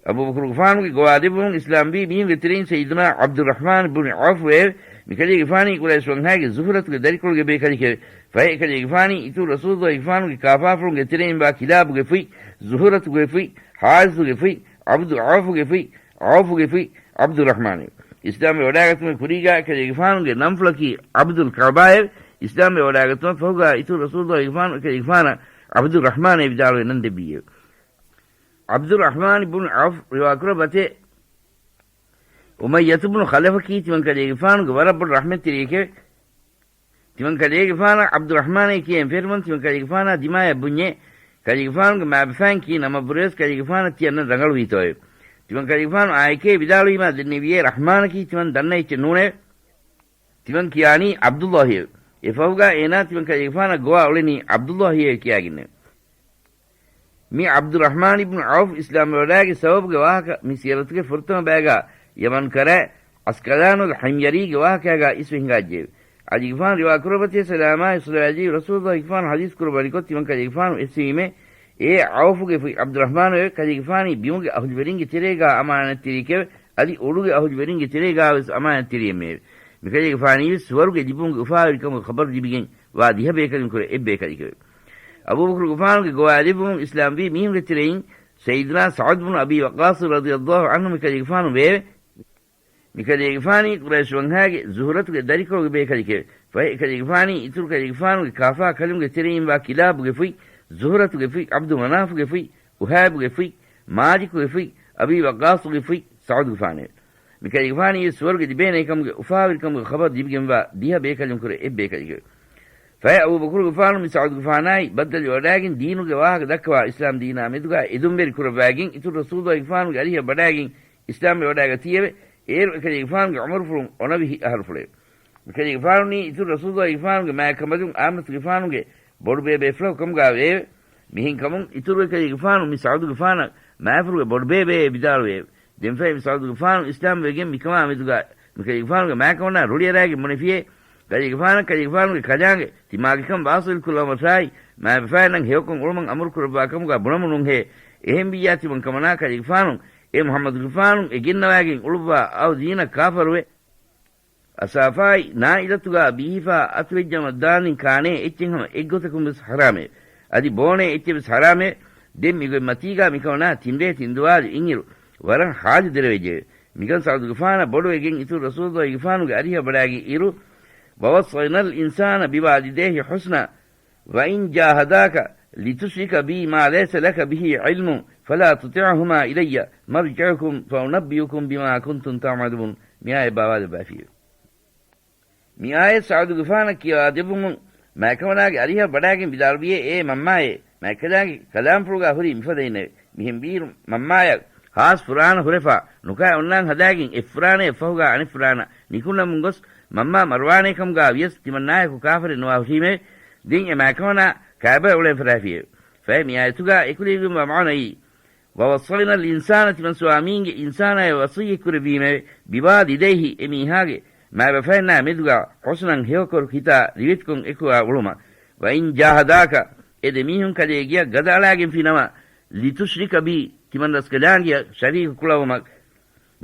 އަބޫބަކުރުގެފާނުގެ ގޮވާލެއްވުމުން އިސްލާމްވީ މީހުންގެ ތެރެއިން ސައްޔިދުނާ ޢަބްދުއްރަޙްމާން ބުނު ޢައުފު ވެއެވެ. މިކަލޭގެފާނީ ޤުރައިޝު ވަންހާގެ ޒުހުރަތުގެ ދަރިކޮޅުގެ ބޭކަލެކެވެ. ފަހެ އެކަލޭގެފާނީ އިތުރު ރަސޫލުއްލާހިގެފާނުގެ ކާފާފުޅުންގެ ތެރެއިން ވާ ކިލާބުގެ ފުތް، ޒުހުރަތުގެ ފުތް، ޙާރިސުގެ ފުތް، ޢަބްދު ޢައުފުގެ ފުތް، ޢައުފުގެ ފުތް، ޢަބްދުއްރަޙްމާނެވެ. އިސްލާމްވެ ވަޑާގަތުމުގެ ކުރީގާ އެކަލޭގެފާނުގެ ނަންފުޅަކީ ޢަބްދުލް ކަޢުބާއެވެ. އިސްލާމްވެ ވަޑާގަތުމަށް ފަހުގާ އިތުރު ރަސޫލުއްލާހިގެފާނު އެކަލޭގެފާނަށް ޢަބްދުއްރަޙްމާނޭ ވިދާޅުވެ ނަން ދެއްވީއެވެ. ޢަބްދުއްރަޙްމާން ބުނު ޢައުފް ރިވާކުރައްވަތޭ، އުމައްޔަތު ބުނު ޚަލަފަކީ ތިމަންކަލޭގެފާނުގެ ވަރަށް ބޮޑު ރަޙްމަތްތެރިއެކެވެ. ތިމަންކަލޭގެފާނަށް ޢަބްދުއްރަޙްމާނޭ ކިޔައިން ފެށުމުން ތިމަންކަލޭގެފާނާ ދިމާޔަށް ބުންޏޭ، ކަލޭގެފާނުގެ މާބަފައިން ކީ ނަމަށްވުރެވެސް ކަލޭގެފާނަށް ތިޔަ ނަން ރަނގަޅުވީތޯއެވެ. ތިމަންކަލޭގެފާނު އާއެކޭ ވިދާޅުވީމާ ދެންނެވިއޭ، ރަޙްމާނަކީ ތިމަން ދަންނަ އެއްޗެއް ނޫނެވެ. ތިމަން ކިޔާނީ ޢަބްދުއްލާހިއެވެ. އެފަހުގާ އޭނާ ތިމަންކަލޭގެފާނަށް ގޮވާ އުޅެނީ ޢަބްދުއްލާހިއޭ ކިޔާގެންނެވެ. މި ޢަބްދުއްރަޙްމާން އިބްނު ޢައުފް އިސްލާމްވެވަޑާގެ ސަބަބުގެ ވާހަކަ މި ސިޔަރަތުގެ ފުރަތަމަ ބައިގާ ޔަމަން ކަރައި ޢަސްކަލާނުލް ޙިމްޔަރީގެ ވާހަކައިގާ އިސްވެ ހިނގާއްޖެއެވެ. ޢަލީގެފާނު ރިވާ ކުރައްވަތޭ ސަލާމާއި ޞަލަވާތް ރަސޫލުއްލާހިގެފާނު ޙަދީޘް ކުރައްވަނިކޮށް ތިމަންކަލޭގެފާނު އެއްސެވީމޭ، އޭ ޢައުފުގެ ފުތް ޢަބްދުއްރަޙްމާނުއެވެ. ކަލޭގެފާނީ ބިމުގެ އަހުލުވެރިންގެ ތެރޭގާ އަމާނަތްތެރިއެކެވެ. އަދި އުޑުގެ އަހުލުވެރިންގެ ތެރޭގާވެސް އަމާނަތްތެރިއެއްމެއެވެ. މިކަލޭގެފާނީވެސް ސުވަރުގެ ލިބުމުގެ އުފާވެރިކަމުގެ ޚަބަރު ލިބިގެން ވާ ދިހަ ބޭކަލުންކުރެ އެއްބޭކަލެކެވެ. އަބޫބަކުރުގެފާނުގެ ގޮވާލެއްވުމުން އިސްލާމްވީ މީހުންގެ ތެރެއިން ސައްޔިދުނާ ސަޢުދު ބުނު އަބީ ވައްޤާޞު ރަޟިޔައްލާހު ޢަންހު މިކަލޭގެފާނު ވެއެވެ. މިކަލޭގެފާނީ ޤުރައިޝު ވަންހާގެ ޒުހުރަތުގެ ދަރިކޮޅުގެ ބޭކަލެކެވެ. ފަހެ އެކަލޭގެފާނީ އިތުރު ކަލޭގެފާނުގެ ކާފާ ކަލުންގެ ތެރެއިން ވާ ކިލާބުގެ ފުތް، ޒުހުރަތުގެ ފުތް، ޢަބްދު މަނާފުގެ ފުތް، އުހައިބުގެ ފުތް، މާލިކުގެ ފުތް، އަބީ ވައްޤާޞުގެ ފުތް، ސަޢުދުގެފާނެވެ. މިކަލޭގެފާނީ ސުވަރުގެ ލިބޭނޭ ކަމުގެ އުފާވެރިކަމުގެ ޚަބަރު ލިބިގެންވާ ދިހަ ބޭކަލުންކުރެ އެއްބޭކަލެކެވެ. ފަހެ އަބޫބަކުރުގެފާނު މި ސަޢުދުގެފާނާއި ބައްދަލުވެވަޑައިގެން ދީނުގެ ވާހަކަ ދައްކަވާ އިސްލާމް ދީނާ މެދުގާ އެދުންވެރި ކުރައްވައިގެން އިތުރު ރަސޫލުގެފާނުގެ އަރިހަށް ވަޑައިގެން އިސްލާމްވެވަޑައިގަތީއެވެ. އޭރު އެކަލޭގެފާނުގެ ޢުމުރުފުޅުން އޮނަވިހި އަހަރުފުޅެވެ. މިކަލޭގެފާނުނީ އިތުރު ރަސޫލުގެފާނުގެ މާތް ކަނބަލުން އާމިނަތުގެފާނުގެ ބޮޑުބޭބޭފުޅަކު ކަމުގާ ވެއެވެ. މިހެންކަމުން އިތުރު އެކަލޭގެފާނު މި ސަޢުދުގެފާނަށް މާފުރުގެ ބޮޑުބޭބެއޭ ވިދާޅުވެއެވެ. ދެންފަހެ މި ސަޢުދުގެފާނު އިސްލާމްވެގެން މިކަމާ މެދުގާ މިކަލޭގެފާނުގެ މާކަމަނާ ރުޅިއަރާގެން ބުނެފިއޭ، ކަލޭގެފާނަށް ކަލޭގެފާނުގެ ކަލާނގެ ތިމާގެކަން ވާސިލްކުރައްވަމަށާއި، މާތްބަފައިންނަށް ހެޔޮކޮށް އުޅުމަށް އަމުރުކުރައްވާ ކަމުގާ ބުނަމުންހޭ. އެހެންވިއްޔާ ތިމަން ކަމަނާ ކަލޭގެފާނު އޭ މުޙައްމަދުގެފާނު އެ ގެންނަވާގެން އުޅުއްވާ އައު ދީނަށް ކާފަރުވެ، އަސާފާއި ނާއިލަތުގާ ބީހިފާ އަތުވެއްޖަމަށް ދާންދެން ކާނޭ އެއްޗެއް ހަމަ އެއްގޮތަކުން ވެސް ޙަރާމެވެ. އަދި ބޯނޭ އެއްޗެއް ވެސް ޙަރާމެވެ. ދެން މިގޮތް މަތީގާ މިކަމަނާ ތިންރޭ ތިންދުވާލު އިންއިރު ވަރަށް ޙާލު ދެރަވެއްޖެއެވެ. މިކަން ސަޢުދުގެފާނަށް ބޮޑުވެގެން އިތުރު ރަސޫލުގެފާނުގެ އަރިހަށް ވަޑައިގެން އިރު، وَوَصَّيْنَا الْإِنسَانَ بِوَالِدَيْهِ حُسْنًا وَإِنْ جَاهَدَاكَ لِتُشْرِكَ بِي مَا لَيْسَ لَكَ بِهِ عِلْمٌ فَلَا تُطِعْهُمَا إِلَيَّ مَرْجِعُكُمْ فَأُنَبِّئُكُم بِمَا كُنتُمْ تَعْمَلُونَ. މިއާޔަތް ބާވާލައްވައިފިއެވެ. މިއާޔަތް ސަޢުދުގެފާނަށް ކިޔަވާދެއްވުމުން، މާތްކަމަނާގެ އަރިހަށް ވަޑައިގެން ވިދާޅުވިއޭ، އޭ މަންމާއޭ، މާތްކަލާނގެ ކަލާމްފުޅުގާ ހުރީ މިފަދައިންނެވެ. މިހެންވީއިރު މަންމާޔަށް ޚާއްޞަ ފުރާނަ ހުރެފާ، ނުކާ އޮންނާން ހަދާގެން އެއްފުރާނައެއް ފަހުގާ އަނެއްފުރާނަ ނިކުންނަމުން ގޮސް، މަންމާ މަރުވާނޭ ކަމުގާ ވިޔަސް ތިމަންނާޔަކު ކާފަރެއް ނުވާ ހުށީމެވެ. ދެން އެ މާތްކަމަނާ ކާބައަށް އުޅެން ފަށާފިއެވެ. ފަހެ މިއާޔަތުގާ އެކުލެވިގެންވާ މާނައީ، وَوَصَّيْنَا الْإِنسَانَ، ތިމަން ސުވާމީންގެ އިންސާނާޔަށް ވަޞިއްޔަތް ކުރެއްވީމެވެ. بِوَالِدَيْهِ، އެ މީހާގެ މާބަފައިންނާ މެދުގާ، حُسْنًا، ހެޔޮކޮށް ހިތާ ރިވެތިކޮށް އެކުވާ އުޅުމަށް. وَإِنْ جَاهَدَاكَ، އެ ދެ މީހުން ކަލޭ ގެޔަށް ގަދައަޅާގެންފިނަމަ، لِتُشْرِكَ بِي، ތިމަން ރަސްކަލާނގެޔަށް ޝަރީކު ކުޅަވުމަށް،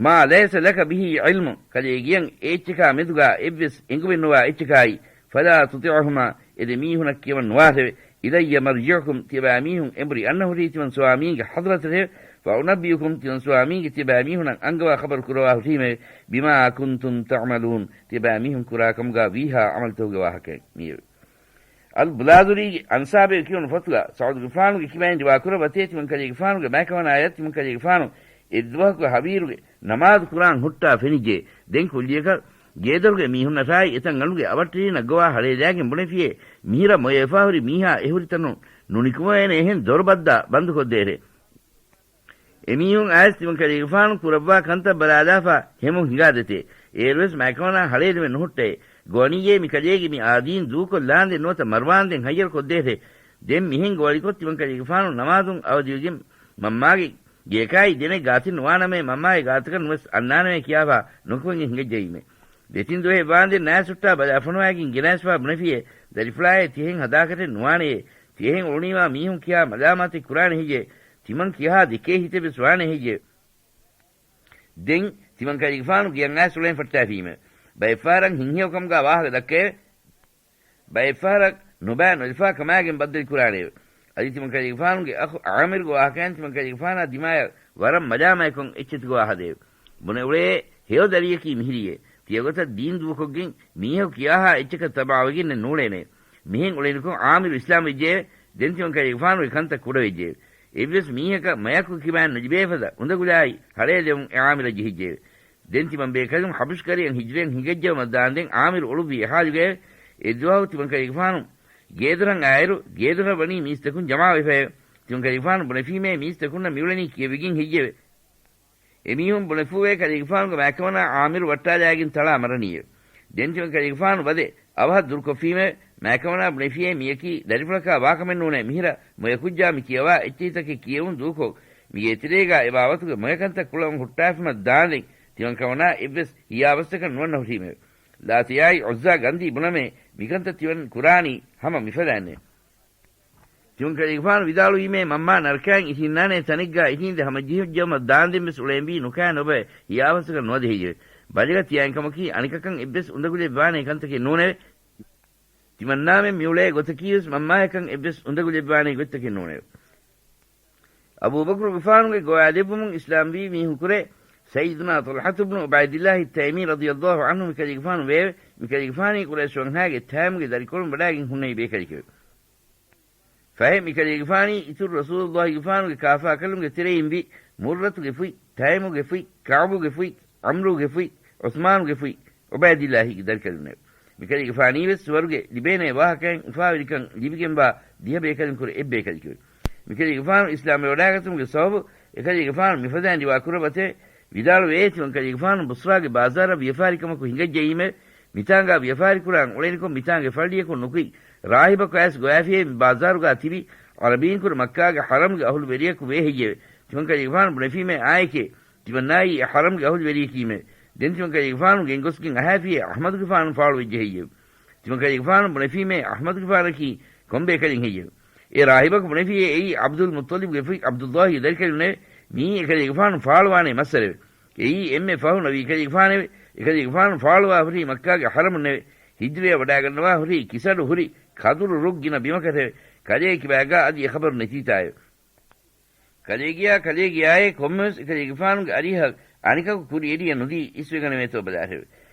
مَا لَيْسَ لَكَ بِهِ عِلْمٌ، ކަލޭ ގެޔަށް އެ އެއްޗަކާ މެދުގާ އެއްވެސް އެނގުމެއް ނުވާ އެއްޗަކާއި، فَلَا تُطِعْهُمَا، އެ ދެ މީހުނަށް ކިޔަވަން ނުވާށެވެ. إِلَيَّ مَرْجِعُكُمْ، ތިޔަބައިމީހުން އެނބުރި އަންނަ ހުރީ ތިމަން ސުވާމީންގެ ޙަޟްރަތަށެވެ. فَأُنَبِّئُكُمْ، ތިމަން ސުވާމީންގެ ތިޔަބައިމީހުނަށް އަންގަވާ ޚަބަރު ކުރަވާ ހުށީމެވެ. بِمَا كُنْتُمْ تَعْمَلُونَ، ތިޔަބައިމީހުން ކުރާ ކަމުގާ ވީހާ ޢަމަލުތަކުގެ ވާހަކައެއް މިއެވެ. އަލް ބުލާޒުރީގެ އަންސާބޭ ކިޔުނު ފޮތުގަ ސަޢުދުގެފާނުގެ ކިބައިން ރިވާކުރައްވަތޭ ތިމަންކަލޭގެފާނުގެ މާތްކަމަނާޔަށް ތިމަންކަލޭގެފާނު އެއްދުވަހަކު ހަވީރުގެ ނަމާދު ކުރާން ހުއްޓާ ފެނިއްޖެ. ދެން ކުއްލިއަކަށް ގޭދޮރުގެ މީހުންނަށާއި އެތަން ގަނޑުގެ އަވަށްޓެރީންނަށް ގޮވާ ހަޅޭލާގެން ބުނެފިއޭ، މިހިރަ މޮޔަވެފާ ހުރި މީހާ އެހުރި ތަނުން ނުނިކުމެވޭނެ އެހެން ދޮރުބައްދާ ބަންދުކޮށްދޭށޭ. އެމީހުން އައިސް ތިމަންކަލޭގެފާނު ކުރައްވާ ކަންތައް ބަލާލާފަ ހެމުން ހިނގާދޭތޭ. އޭރުވެސް މާތްކަމަނާ ހަޅޭލުމެއް ނުހުއްޓޭ. ގޮވަނިއްޔޭ މިކަލޭގެ މި އާދީން ދޫކޮށްލާންދެން ނުވަތަ މަރުވާންދެން ހައްޔަރު ކޮށްދޭށޭ. ދެން މިހެން ގޮވަޅިކޮށް ތިމަންކަލޭގެފާނު ނަމާދުން އަވަދިވެގެން މަންމާގެ ގެޔަކާއި ދެނެއް ގާތެއް ނުވާނަމޭ މަންމާގެ ގާތަކަށް ނުވެސް އަންނާނަމޭ ކިޔާފަ ނުކުމެގެން ހިނގައްޖައީމޭ. ދެތިން ދުވަހެއް ވާންދެން ނާސް ހުއްޓާ ބަލާ ފޮނުވައިގެން ގެނައިސްފާ ބުނެފިއޭ، ދަރިފުޅާއޭ ތިހެން ހަދާކަށެއް ނުވާނެޔޭ. ތިހެން އުޅުނީމާ މީހުން ކިޔާ މަލާމާތެއް ކުރާނެ ހެއްޔޭ؟ ތިމަން ކިހާ ދެކޭ ހިތެއް ވެސް ވާނެ ހެއްޔޭ؟ ދެން ތިމަންކަލޭގެފާނު ގެޔަށް އައިސް އުޅެން ފައްޓާފީމެވެ. ބައެއްފަހަރަށް ހިތްހެޔޮކަމުގާ ވާހަކަ ދައްކައެވެ. ބައެއްފަހަރަށް ނުބައި ނުލަފާ ކަމާގެން ބައްދަލު ކުރާނެއެވެ. އަދި ތިމަންކަލޭގެފާނުގެ އަޚު ޢާމިރުގެ ވާހަކައިން ތިމަންކަލޭގެފާނާ ދިމާޔަށް ވަރަށް މަލާމާތްކޮށް އެއްޗެތި ގޮވާ ހަދައެވެ. ބުނެ އުޅޭ ހެޔޮ ދަރިޔަކީ މިހިރީއޭ. ތިޔަގޮތަށް ދީން ދޫކޮށްގެން މީހަކު ކިޔާހާ އެއްޗަކަށް ތަބަޢަވެގެންނެއް ނޫޅޭނެ. މިހެން އުޅެނިކޮށް ޢާމިރު އިސްލާމް ވެއްޖެއެވެ. ދެން ތިމަންކަލޭގެފާނުގެ ކަންތައް ކުޑަވެއްޖެއެވެ. އެއްވެސް މީހަކަށް މަޔަކު ކިބައިން ނުލިބޭ ފަދަ އުނދަގުލާއި ހަޅޭލެވުން އެ ޢާމިރަށް ޖެހިއްޖެއެވެ. ދެން ތިމަން ބޭކަލުން ޙަބަޝް ކަރައަށް ހިޖްރައަށް ހިނގައްޖައުމަށް ދާންދެން ޢާމިރު އުޅުއްވި އެ ޙާލުގައެވެ. އެއްދުވަހު ތިމަންކަލޭގެފާނު ގޭދޮރަށް އާއިރު، ގޭދޮރަށް ވަނީ މީސްތަކުން ޖަމާވެފައެވެ. ތިމަންކަލޭގެފާނު ބުނެފީމޭ މީސްތަކުންނަށް މިއުޅެނީ ކިޔެވިގެން ހެއްޔެވެ؟ އެމީހުން ބުނެފޫވޭ ކަލޭގެފާނުގެ މާތްކަމަނާ ޢާމިރު ވައްޓާލާގެން ތަޅާ މަރަނީއެވެ. ދެން ތިމަން ކަލޭގެފާނު ވަދެ އަވަހަށް ދުރުކޮށްފީމެވެ. މާތްކަމަނާ ބުނެފިއޭ މިޔަކީ ދަރިފުޅަކާ ވާކަމެއްނޫނޭ، މިހިރަ މޮޔަކުއްޖާ މި ކިޔަވާ އެއްޗެހިތަކެއް ކިޔެވުން ދޫކޮށް، މިގޭތެރޭގާ އެ ބާވަތުގެ މޮޔަކަންތައް ކުޅަވަން ހުއްޓާފީމަ ދާނދެން ތިމަންކަމަނާ އެއްވެސް ހިޔާވަސްތަކަށް ނުވަންނަ ހުށީމެވެ. ލާތަޔާއި ޢުއްޒާ ގަންދީ ބުނަމޭ މިކަންތައް ތިމަން ކުރާނީ ހަމަ މިފަދައިންނޭ. ތިމަން ކަލޭގެފާނު ވިދާޅުވީމޭ މަންމާ ނަރަކައިން އިށީންނާނޭ ތަނެއްގާ އިށީނދެ ހަމަޖެހިއްޖައުމަށް ދާންދެން ވެސް އުޅޭންވީ ނުކާ ނުބައެ ހިޔާވަސްތަކަށް ނުވަދެހިއްޖެވެ. ބަލިގަ ތިޔައިން ކަމަކީ އަނެކަކަށް އެއްވެސް އުނދަގުލެއް ވާނޭ ކަންތަކެއް ނޫނެވެ. ތިމަންނާމެން މިއުޅޭ ގޮތަކީވެސް މަންމާޔަކަށް އެއްވެސް އުނދަގުލެއްވާނޭ ގޮތްތަކެއް ނޫނެވެ. އަބޫބަކުރުގެފާނުގެ ގޮވާލެއްވުމުން އިސްލާމްވީ މީހުންކުރެ ސައްޔިދުނާ ޠަލްޙަތު ބުނު ޢުބައިދިއްލާހި ތައިމީ ރަޟިޔަﷲ ޢަންހު މިކަލޭގެފާނު ވެއެވެ. މިކަލޭގެފާނީ ޤުރައިޝް ވަންހާގެ ތައިމުގެ ދަރިކޮޅުން ވަޑާގެން ހުންނެވި ބޭކަލެކެވެ. ފަހެ މިކަލޭގެފާނީ އިތުރު ރަސޫލުﷲގެފާނުގެ ކާފާކަލުންގެ ތެރެއިން ވި މުއްރަތުގެ ފުތް، ތައިމުގެ ފުތް، ކަޢުބުގެ ފުތް، ޢަމްރޫގެ ފުތް، ޢުސްމާނުގެ ފުތް، ޢުބައިދިއްލާހީގެ ދަރިކަލުންނެވެ. މިކަލޭގެފާނީވެސް ސުވަރުގެ ލިބޭނޭ ވާހަކައިން އުފާވެރިކަން ލިބިގެންވާ ދިހަ ބޭކަލުންކުރެ އެއްބޭކަލެކެވެ. މިކަލޭގެފާނު އިސްލާމްވެވަޑާގަތުމުގެ ސަބަބު އެކަލޭގެފާނު މިފަދައިން ރިވާ ކުރައްވަތެވެ. ވިދާޅުވޭ، ތިމަންކަލޭގެފާނު ބުޞްރާގެ ބާޒާރަށް ވިޔަފާރިކަމަކު ހިނގައްޖައީމެވެ. މިތާނގާ ވިޔަފާރިކުރާން އުޅެނިކޮށް މިތާނގެ ފައްޅިޔަކުން ނުކުތް ރާހިބަކު އައިސް ގޮވާފިއޭ މި ބާޒާރުގާ ތިބި ޢަރަބީންކުރެ މައްކާގެ ޙަރަމްގެ އަހުލުވެރިޔަކު ވޭ ހެއްޔެވެ؟ ތިމަންކަލޭގެފާނު ބުނެފީމޭ އާއެކޭ، ތިމަންނާއީ އެ ޙަރަމްގެ އަހުލުވެރިޔަކީމެވެ. ދެން ތިމަންކަލޭގެފާނު ގެންގޮސްގެން އަހާފިއޭ އަޙްމަދުގެފާނު ފާޅުވެއްޖެ ހެއްޔެވެ؟ ތިމަންކަލޭގެފާނު ބުނެފީމޭ އަޙްމަދުގެފާނަކީ ކޮންބޭކަލެއް ހެއްޔެވެ؟ އެ ރާހިބަކު ބުނެފިއޭ އެއީ ޢަބްދުލް މުއްޠަލިބުގެ ފުތް ޢަބްދުﷲގެ ދަރިކަލުންނެވެ. މިއީ އެކަލޭގެފާނު ފާޅުވާނޭ މައްސަރެވެ. އެއީ އެންމެ ފަހު ނަބީކަލޭގެފާނެވެ. އެކަލޭގެފާނު ފާޅުވާ ހުރީ މައްކާގެ ޙަރަމުންނެވެ. ހިޖްރަޔަށް ވަޑާގަންނަވާ ހުރީ ކިސަޑު ހުރި ކަދުރު ރުއް ގިނަ ބިމަކަށެވެ. ކަލޭ ކިބާގާ އަދި އެ ޚަބަރު ނެތީތާއެވެ. ކަލޭގެޔާ ކަލޭގެޔާއޭ ކޮންމެވެސް އެކަލޭގެފާނުގެ އަރިހަށް އަނެކަކު ކުރިއެރިޔަށް ނުދީ އިސްވެގަނެވޭތޯ ބަލާށެވެ.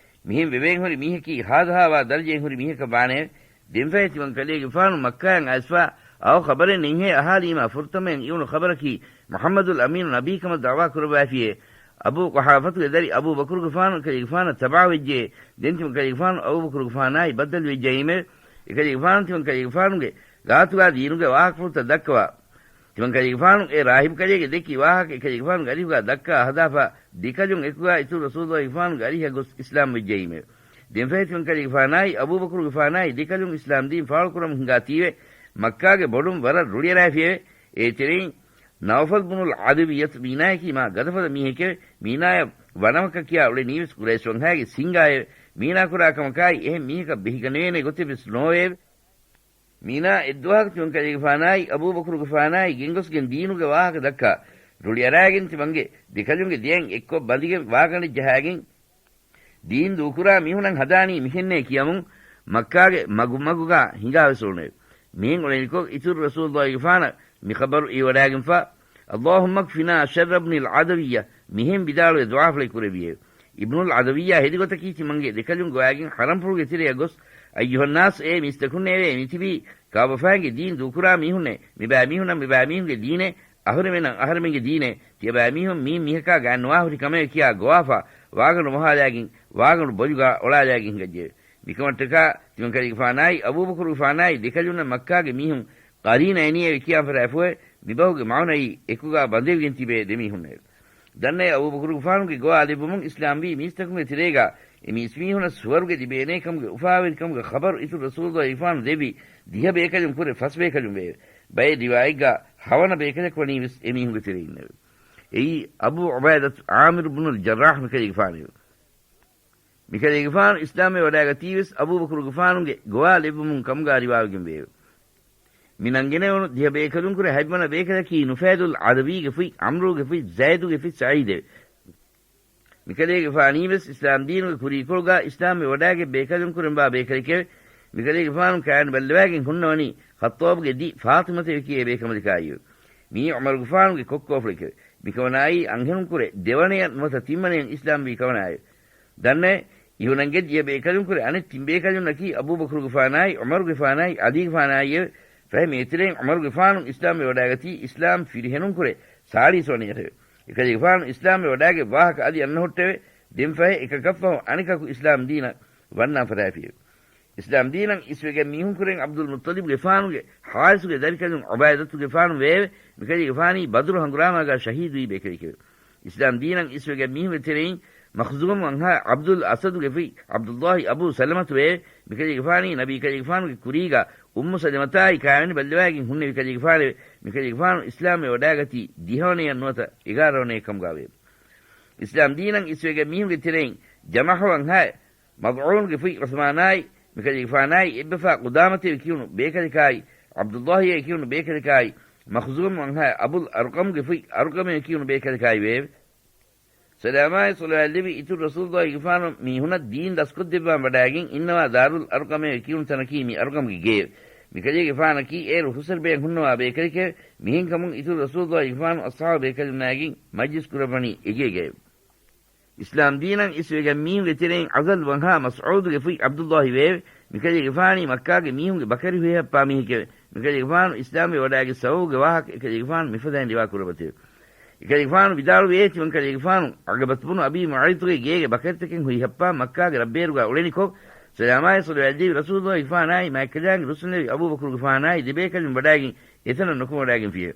މިހެން ވެވޭން ހުރި މީހަކީ ހާދަހާވާ ދަރަޖައެއް ހުރި މީހަކަށް ވާނެއެވެ. ދެންފަހެ ތިމަން ކަލޭގެފާނު މައްކާއަށް އައިސްފާ އައު ޚަބަރެއް ނެތްހޭ އަހާލީމާ ފުރަތަމައިން އިވުނު ޚަބަރަކީ މުޙައްމަދުލް އަމީނު ނަބީ ކަމަށް ދަޢުވާ ކުރައްވާފިއޭ. އަބޫ ޤުޙާފަތުގެ ދަރި އަބޫބަކުރުގެފާނު އެކަލޭގެފާނަށް ތަބަޢަވެއްޖެ. ދެން ތިމަން ކަލޭގެފާނު އަބޫބަކުރުގެފާނާއި ބައްދަލުވެއްޖައީމެވެ. އެކަލޭގެފާނު ތިމަން ކަލޭގެފާނުގެ ގާތުގާ ދީނުގެ ވާހަކަފުޅުތައް ދައްކަވާ. ތިމަން ކަލޭގެފާނު އެ ރާހިބު ކަލޭގެ ދެއްކި ވާހަކަ އެކަލޭގެފާނުގެ އަރިހުގާ ދައްކާ ހަދާފާ ދެކަލުން އެކުގާ އިތުރު ރަސޫލުﷲގެފާނުގެ އަރިހަށް ގޮސް އިސްލާމް ވެއްޖައީމެވެ. ދެންފަހެ ތިމަން ކަލޭގެފާނާއި އަބޫބަކުރުގެފާނާއި ދެކަލުން އިސްލާމް ދީން ފާޅުކުރަމުން ހިނގާތީވެ މައްކާގެ ބޮޑުން ވަރަށް ރުޅިއަރާފިއެވެ. އޭތެރެއިން ނައުފަލް ބުނުލް ޢަދަވިއްޔަތު މީނާޔަކީ މާ ގަދަފަދަ މީހެކެވެ. މީނާޔަށް ވަނަމަކަށް ކިޔާ އުޅެނީވެސް ޤުރައިޝް ވަންހާގެ ސިންގާއެވެ. މީނާ ކުރާ ކަމަކާއި އެހެން މީހަކަށް ބެހިގަނެވޭނެ ގޮތެއްވެސް ނޯވެއެވެ. މީނާ އެއްދުވަހަކު ތިމަން ކަލޭގެފާނާއި އަބޫބަކުރުގެފާނާއި ގެންގޮސްގެން ދީނުގެ ވާހަކަ ދައްކާ ރުޅިއަރާގެން ތިމަންގެ ދެކަލުންގެ ދެއަތް އެއްކޮށް ބަނދިގެން ވާގަނޑެއް ޖަހާގެން ދީން ދޫކުރާ މީހުނަށް ހަދާނީ މިހެންނޭ ކިޔަމުން މައްކާގެ މަގުމަގުގާ ހިނގާވެސް އުޅުނެވެ. މިހެން އުޅެނިކޮށް އިތުރު ރަސޫލުﷲގެފާނަށް މި ޚަބަރު އިވަޑާގެންފާ، اللهم اكفنا شر ابن العدوية، މިހެން ވިދާޅުވެ ދުޢާފުޅެއް ކުރެއްވިއެވެ. އިބްނުލް ޢަދަވިއްޔާ ހެދިގޮތަކީ ތިމަންގެ ދެކަލުން ގޮވާގެން ޙަރަމްފުޅުގެ ތެރެއަށް ގޮސް، أيها الناس، އޭ މީސްތަކުންނޭވެ! މިތިބީ ކާބަފާންގެ ދީން ދޫކުރާ މީހުންނޭ! މިބައިމީހުންނަށް މިބައިމީހުންގެ ދީނޭ، އަހުރެމެންނަށް އަހަރެމެންގެ ދީނޭ، ތިޔަބައިމީހުން މީން މީހަކާ ގާތްނުވާ ހުރި ކަމެވެ ކިޔާ ގޮވާފާ، ވާގަނޑު މޮހާލާގެން، ވާގަނޑު ބޮލުގާ އޮޅާލާގެން ހިނގައްޖެއެވެ. މިކަމަށްޓަކާ ތިމަން ކަލޭގެފާނާއި އަބޫބަކުރުގެފާނާއި ދެކަލުންނަށް މައްކާގެ މީހުން ޤަރީނައެއް ނިޔެވެ ކިޔާފަރާފުއެވެ. މިބަހުގެ މަޢުނައީ އެކުގާ ބަނދެވިގެން ތިބޭ ދެމީހުންނެވެ. ދަންނައޭ އަބޫބަކުރުގެފާނުގެ ގޮވާލެއްވުމުން އިސްލާމްވީ މީސްތަކުންގެ ތެރޭގާ އެ މީސްމީހުނަށް ސުވަރުގެ ލިބޭނޭކަމުގެ އުފާވެރިކަމުގެ ޚަބަރު އިތުރު ރަސޫލުﷲގެފާނު ދެއްވި ދިހަ ބޭކަލުން ކުރެ ފަސް ބޭކަލުން ވެއެވެ. ބައެއް ރިވާޔަތްގާ ހަވަނަ ބޭކަލަކު ވަނީވެސް އެ މީހުންގެ ތެރެއިންނެވެ. އެއީ އަބޫ ޢުބައިދަތު ޢާމިރު ބުނުލް ޖައްރާޙް މިކަލޭގެފާނެވެ. މިކަލޭގެފާނު އިސްލާމްވެ ވަޑާގަތީވެސް އަބޫބަކުރުގެފާނުގެ ގޮވާލެއްވުމުން ކަމުގާ ރިވާވެގެން ވެއެވެ. މި ނަންގެނެވުނު ދިހަ ބޭކަލުންކުރެ ހަތްވަނަ ބޭކަލަކީ ނުފައިލުލް ޢަދަވީގެ ފުތް، ޢަމްރޫގެ ފުތް، ޒައިދުގެ ފުތް ސަޢީދެވެ. މިކަލޭގެފާނީވެސް އިސްލާމްދީނުގެ ކުރީކޮޅުގާ އިސްލާމްވެ ވަޑާގެ ބޭކަލުންކުރެންވާ ބޭކަލެކެވެ. މިކަލޭގެފާނު ކާއިން ބައްލަވާގެން ހުންނަވަނީ ޚައްޠާބުގެ ދި ފާޠިމަތެވެ ކިޔޭ ބޭކަނބަލަކާއިއެވެ. މިއީ ޢުމަރުގެފާނުގެ ކޮއްކޯފުޅެކެވެ. މިކަމަނާއީ އަންހެނުންކުރެ ދެވަނަޔަށް ނުވަތަ ތިންވަނަޔަށް އިސްލާމްވީ ކަމަނާއެވެ. ދަންނައޭ، އިހުނަންގެ ދިޔަ ބޭކަލުންކުރެ އަނެއް ތިން ބޭކަލުންނަކީ އަބޫބަކުރުގެފާނާއި، ޢުމަރުގެފާނާއި، ޢަލީގެފާނާއިއެވެ. ފަހެ މިއެތެރެއިން ޢުމަރުގެފާނު އިސްލާމްވެ ވަޑާގަތީ އިސްލާމް ފިރިހެނުންކުރެ ސާޅީސް ވަނަޔަށެވެ. އެކަލޭގެފާނު އިސްލާމްވެ ވަޑާގެ ވާހަކަ އަދި އަންނަހުއްޓެވެ. ދެންފަހެ އެކަކަށްފަހު އަނެކަކު އިސްލާމްދީނަށް ވަންނާން ފަށާފިއެވެ. އިސްލާމްދީނަށް އިސްވެގެން މީހުންކުރެން ޢަބްދުލް މުއްޠަލިބުގެފާނުގެ ޙާރިސުގެ ދަރިކަލުން ޢުބައިދަތުގެފާނު ވެއެވެ. މިކަލޭގެފާނީ ބަދުރު ހަނގުރާމާގާ ޝަހީދުވީ ބޭކަލެކެވެ. އިސްލާމް ދީނަށް އިސްވެގެން މީހުންގެ ތެރެއިން މަޚްޒޫމް ވަންހާ ޢަބްދުލް އަސަދުގެ ފުތް ޢަބްދުﷲ އަބޫ ސަލަމަތު ވެއެވެ. މިކަލޭގެފާނީ ނަބީ ކަލޭގެފާނުގެ ކުރީގާ އުއްމު ސަލަމަތާއި ކާވެނި ބައްލަވާގެން ހުންނެވި ކަލޭގެފާނެވެ. މިކަލޭގެފާނު އިސްލާމްވެ ވަޑާގަތީ ދިހަވަނަޔަށް ނުވަތަ އެގާރަވަނަޔަށް ކަމުގާވެއެވެ. އިސްލާމް ދީނަށް އިސްވެގެން މީހުންގެ ތެރެއިން ޖަމަޙު ވަންހާ މަޒްޢޫންގެ ފުތް ޢުސްމާނާއި، މިކަލޭގެފާނާއި އެއްބަފާ ޤުދާމަތެވެ ކިޔުނު ބޭކަލަކާއި، ޢަބްދުﷲއޭ ކިޔުނު ބޭކަލަކާއި، މަޚްޒޫމް ވަންހާ އަބުލް އަރްޤަމްގެ ފުތް އަރްޤަމޭ ކިޔުނު ބޭކަލަކާއި ވެއެވެ. ސަލާމާއި ޞަލަވާތް ލެއްވި އިތުރު ރަސޫލުﷲގެފާނު މީހުނަށް ދީން ދަސްކޮށްދެއްވާން ވަޑާގެން އިންނަވާ ދާރުލް އަރްޤަމޭ ކިޔުނު ތަނަކީ މި އަރްޤަމްގެ ގެއެވެ. މިކަލޭގެފާނަކީ އޭރު ހުސަރްބޭން ހުންނަވާ ބޭކަލެކެވެ. މިހެންކަމުން އިތުރު ރަސޫލުﷲގެފާނު އަޞްޙާބު ބޭކަލުންނާގެން މަޖްލިސް ކުރައްވަނީ އެގޭގައެވެ. އިސްލާމް ދީނަށް އިސްވެގެން މީހުންގެ ތެރެއިން އަޒަލް ވަންހާ މަސްޢޫދުގެ ފުތް ޢަބްދުﷲ ވެއެވެ. މިކަލޭގެފާނީ މައްކާގެ މީހުންގެ ބަކަރި ހުއިހައްޕާ މީހެކެވެ. މިކަލޭގެފާނު އިސްލާމްވެ ވަޑާގެ ސަބަބުގެ ވާހަކަ އެކަލޭގެފާނު މިފަދައިން ރިވާ ކުރައްވަތެވެ. އެކަލޭގެފާނު ވިދާޅުވިއޭ، ތިމަން ކަލޭގެފާނު ޢަގަބަތު ބުނު އަބީ މުޢައިޠުގެ ގޭގެ ބަކަރިތަކެއް ހުއިހައްޕާ މައްކާގެ ރަށްބޭރުގާ އުޅެނިކޮށް، ސަލާމާއި ޞަލަވާތްދެވި ރަސޫލުﷲގެފާނާއި މާތްކަލާނގެ ރުއްސުންނެވި އަބޫބަކުރުގެފާނާއި ދެބޭކަލުން ވަޑާގެން އެތަނަށް ނުކުމެވަޑާގެންފިއެވެ.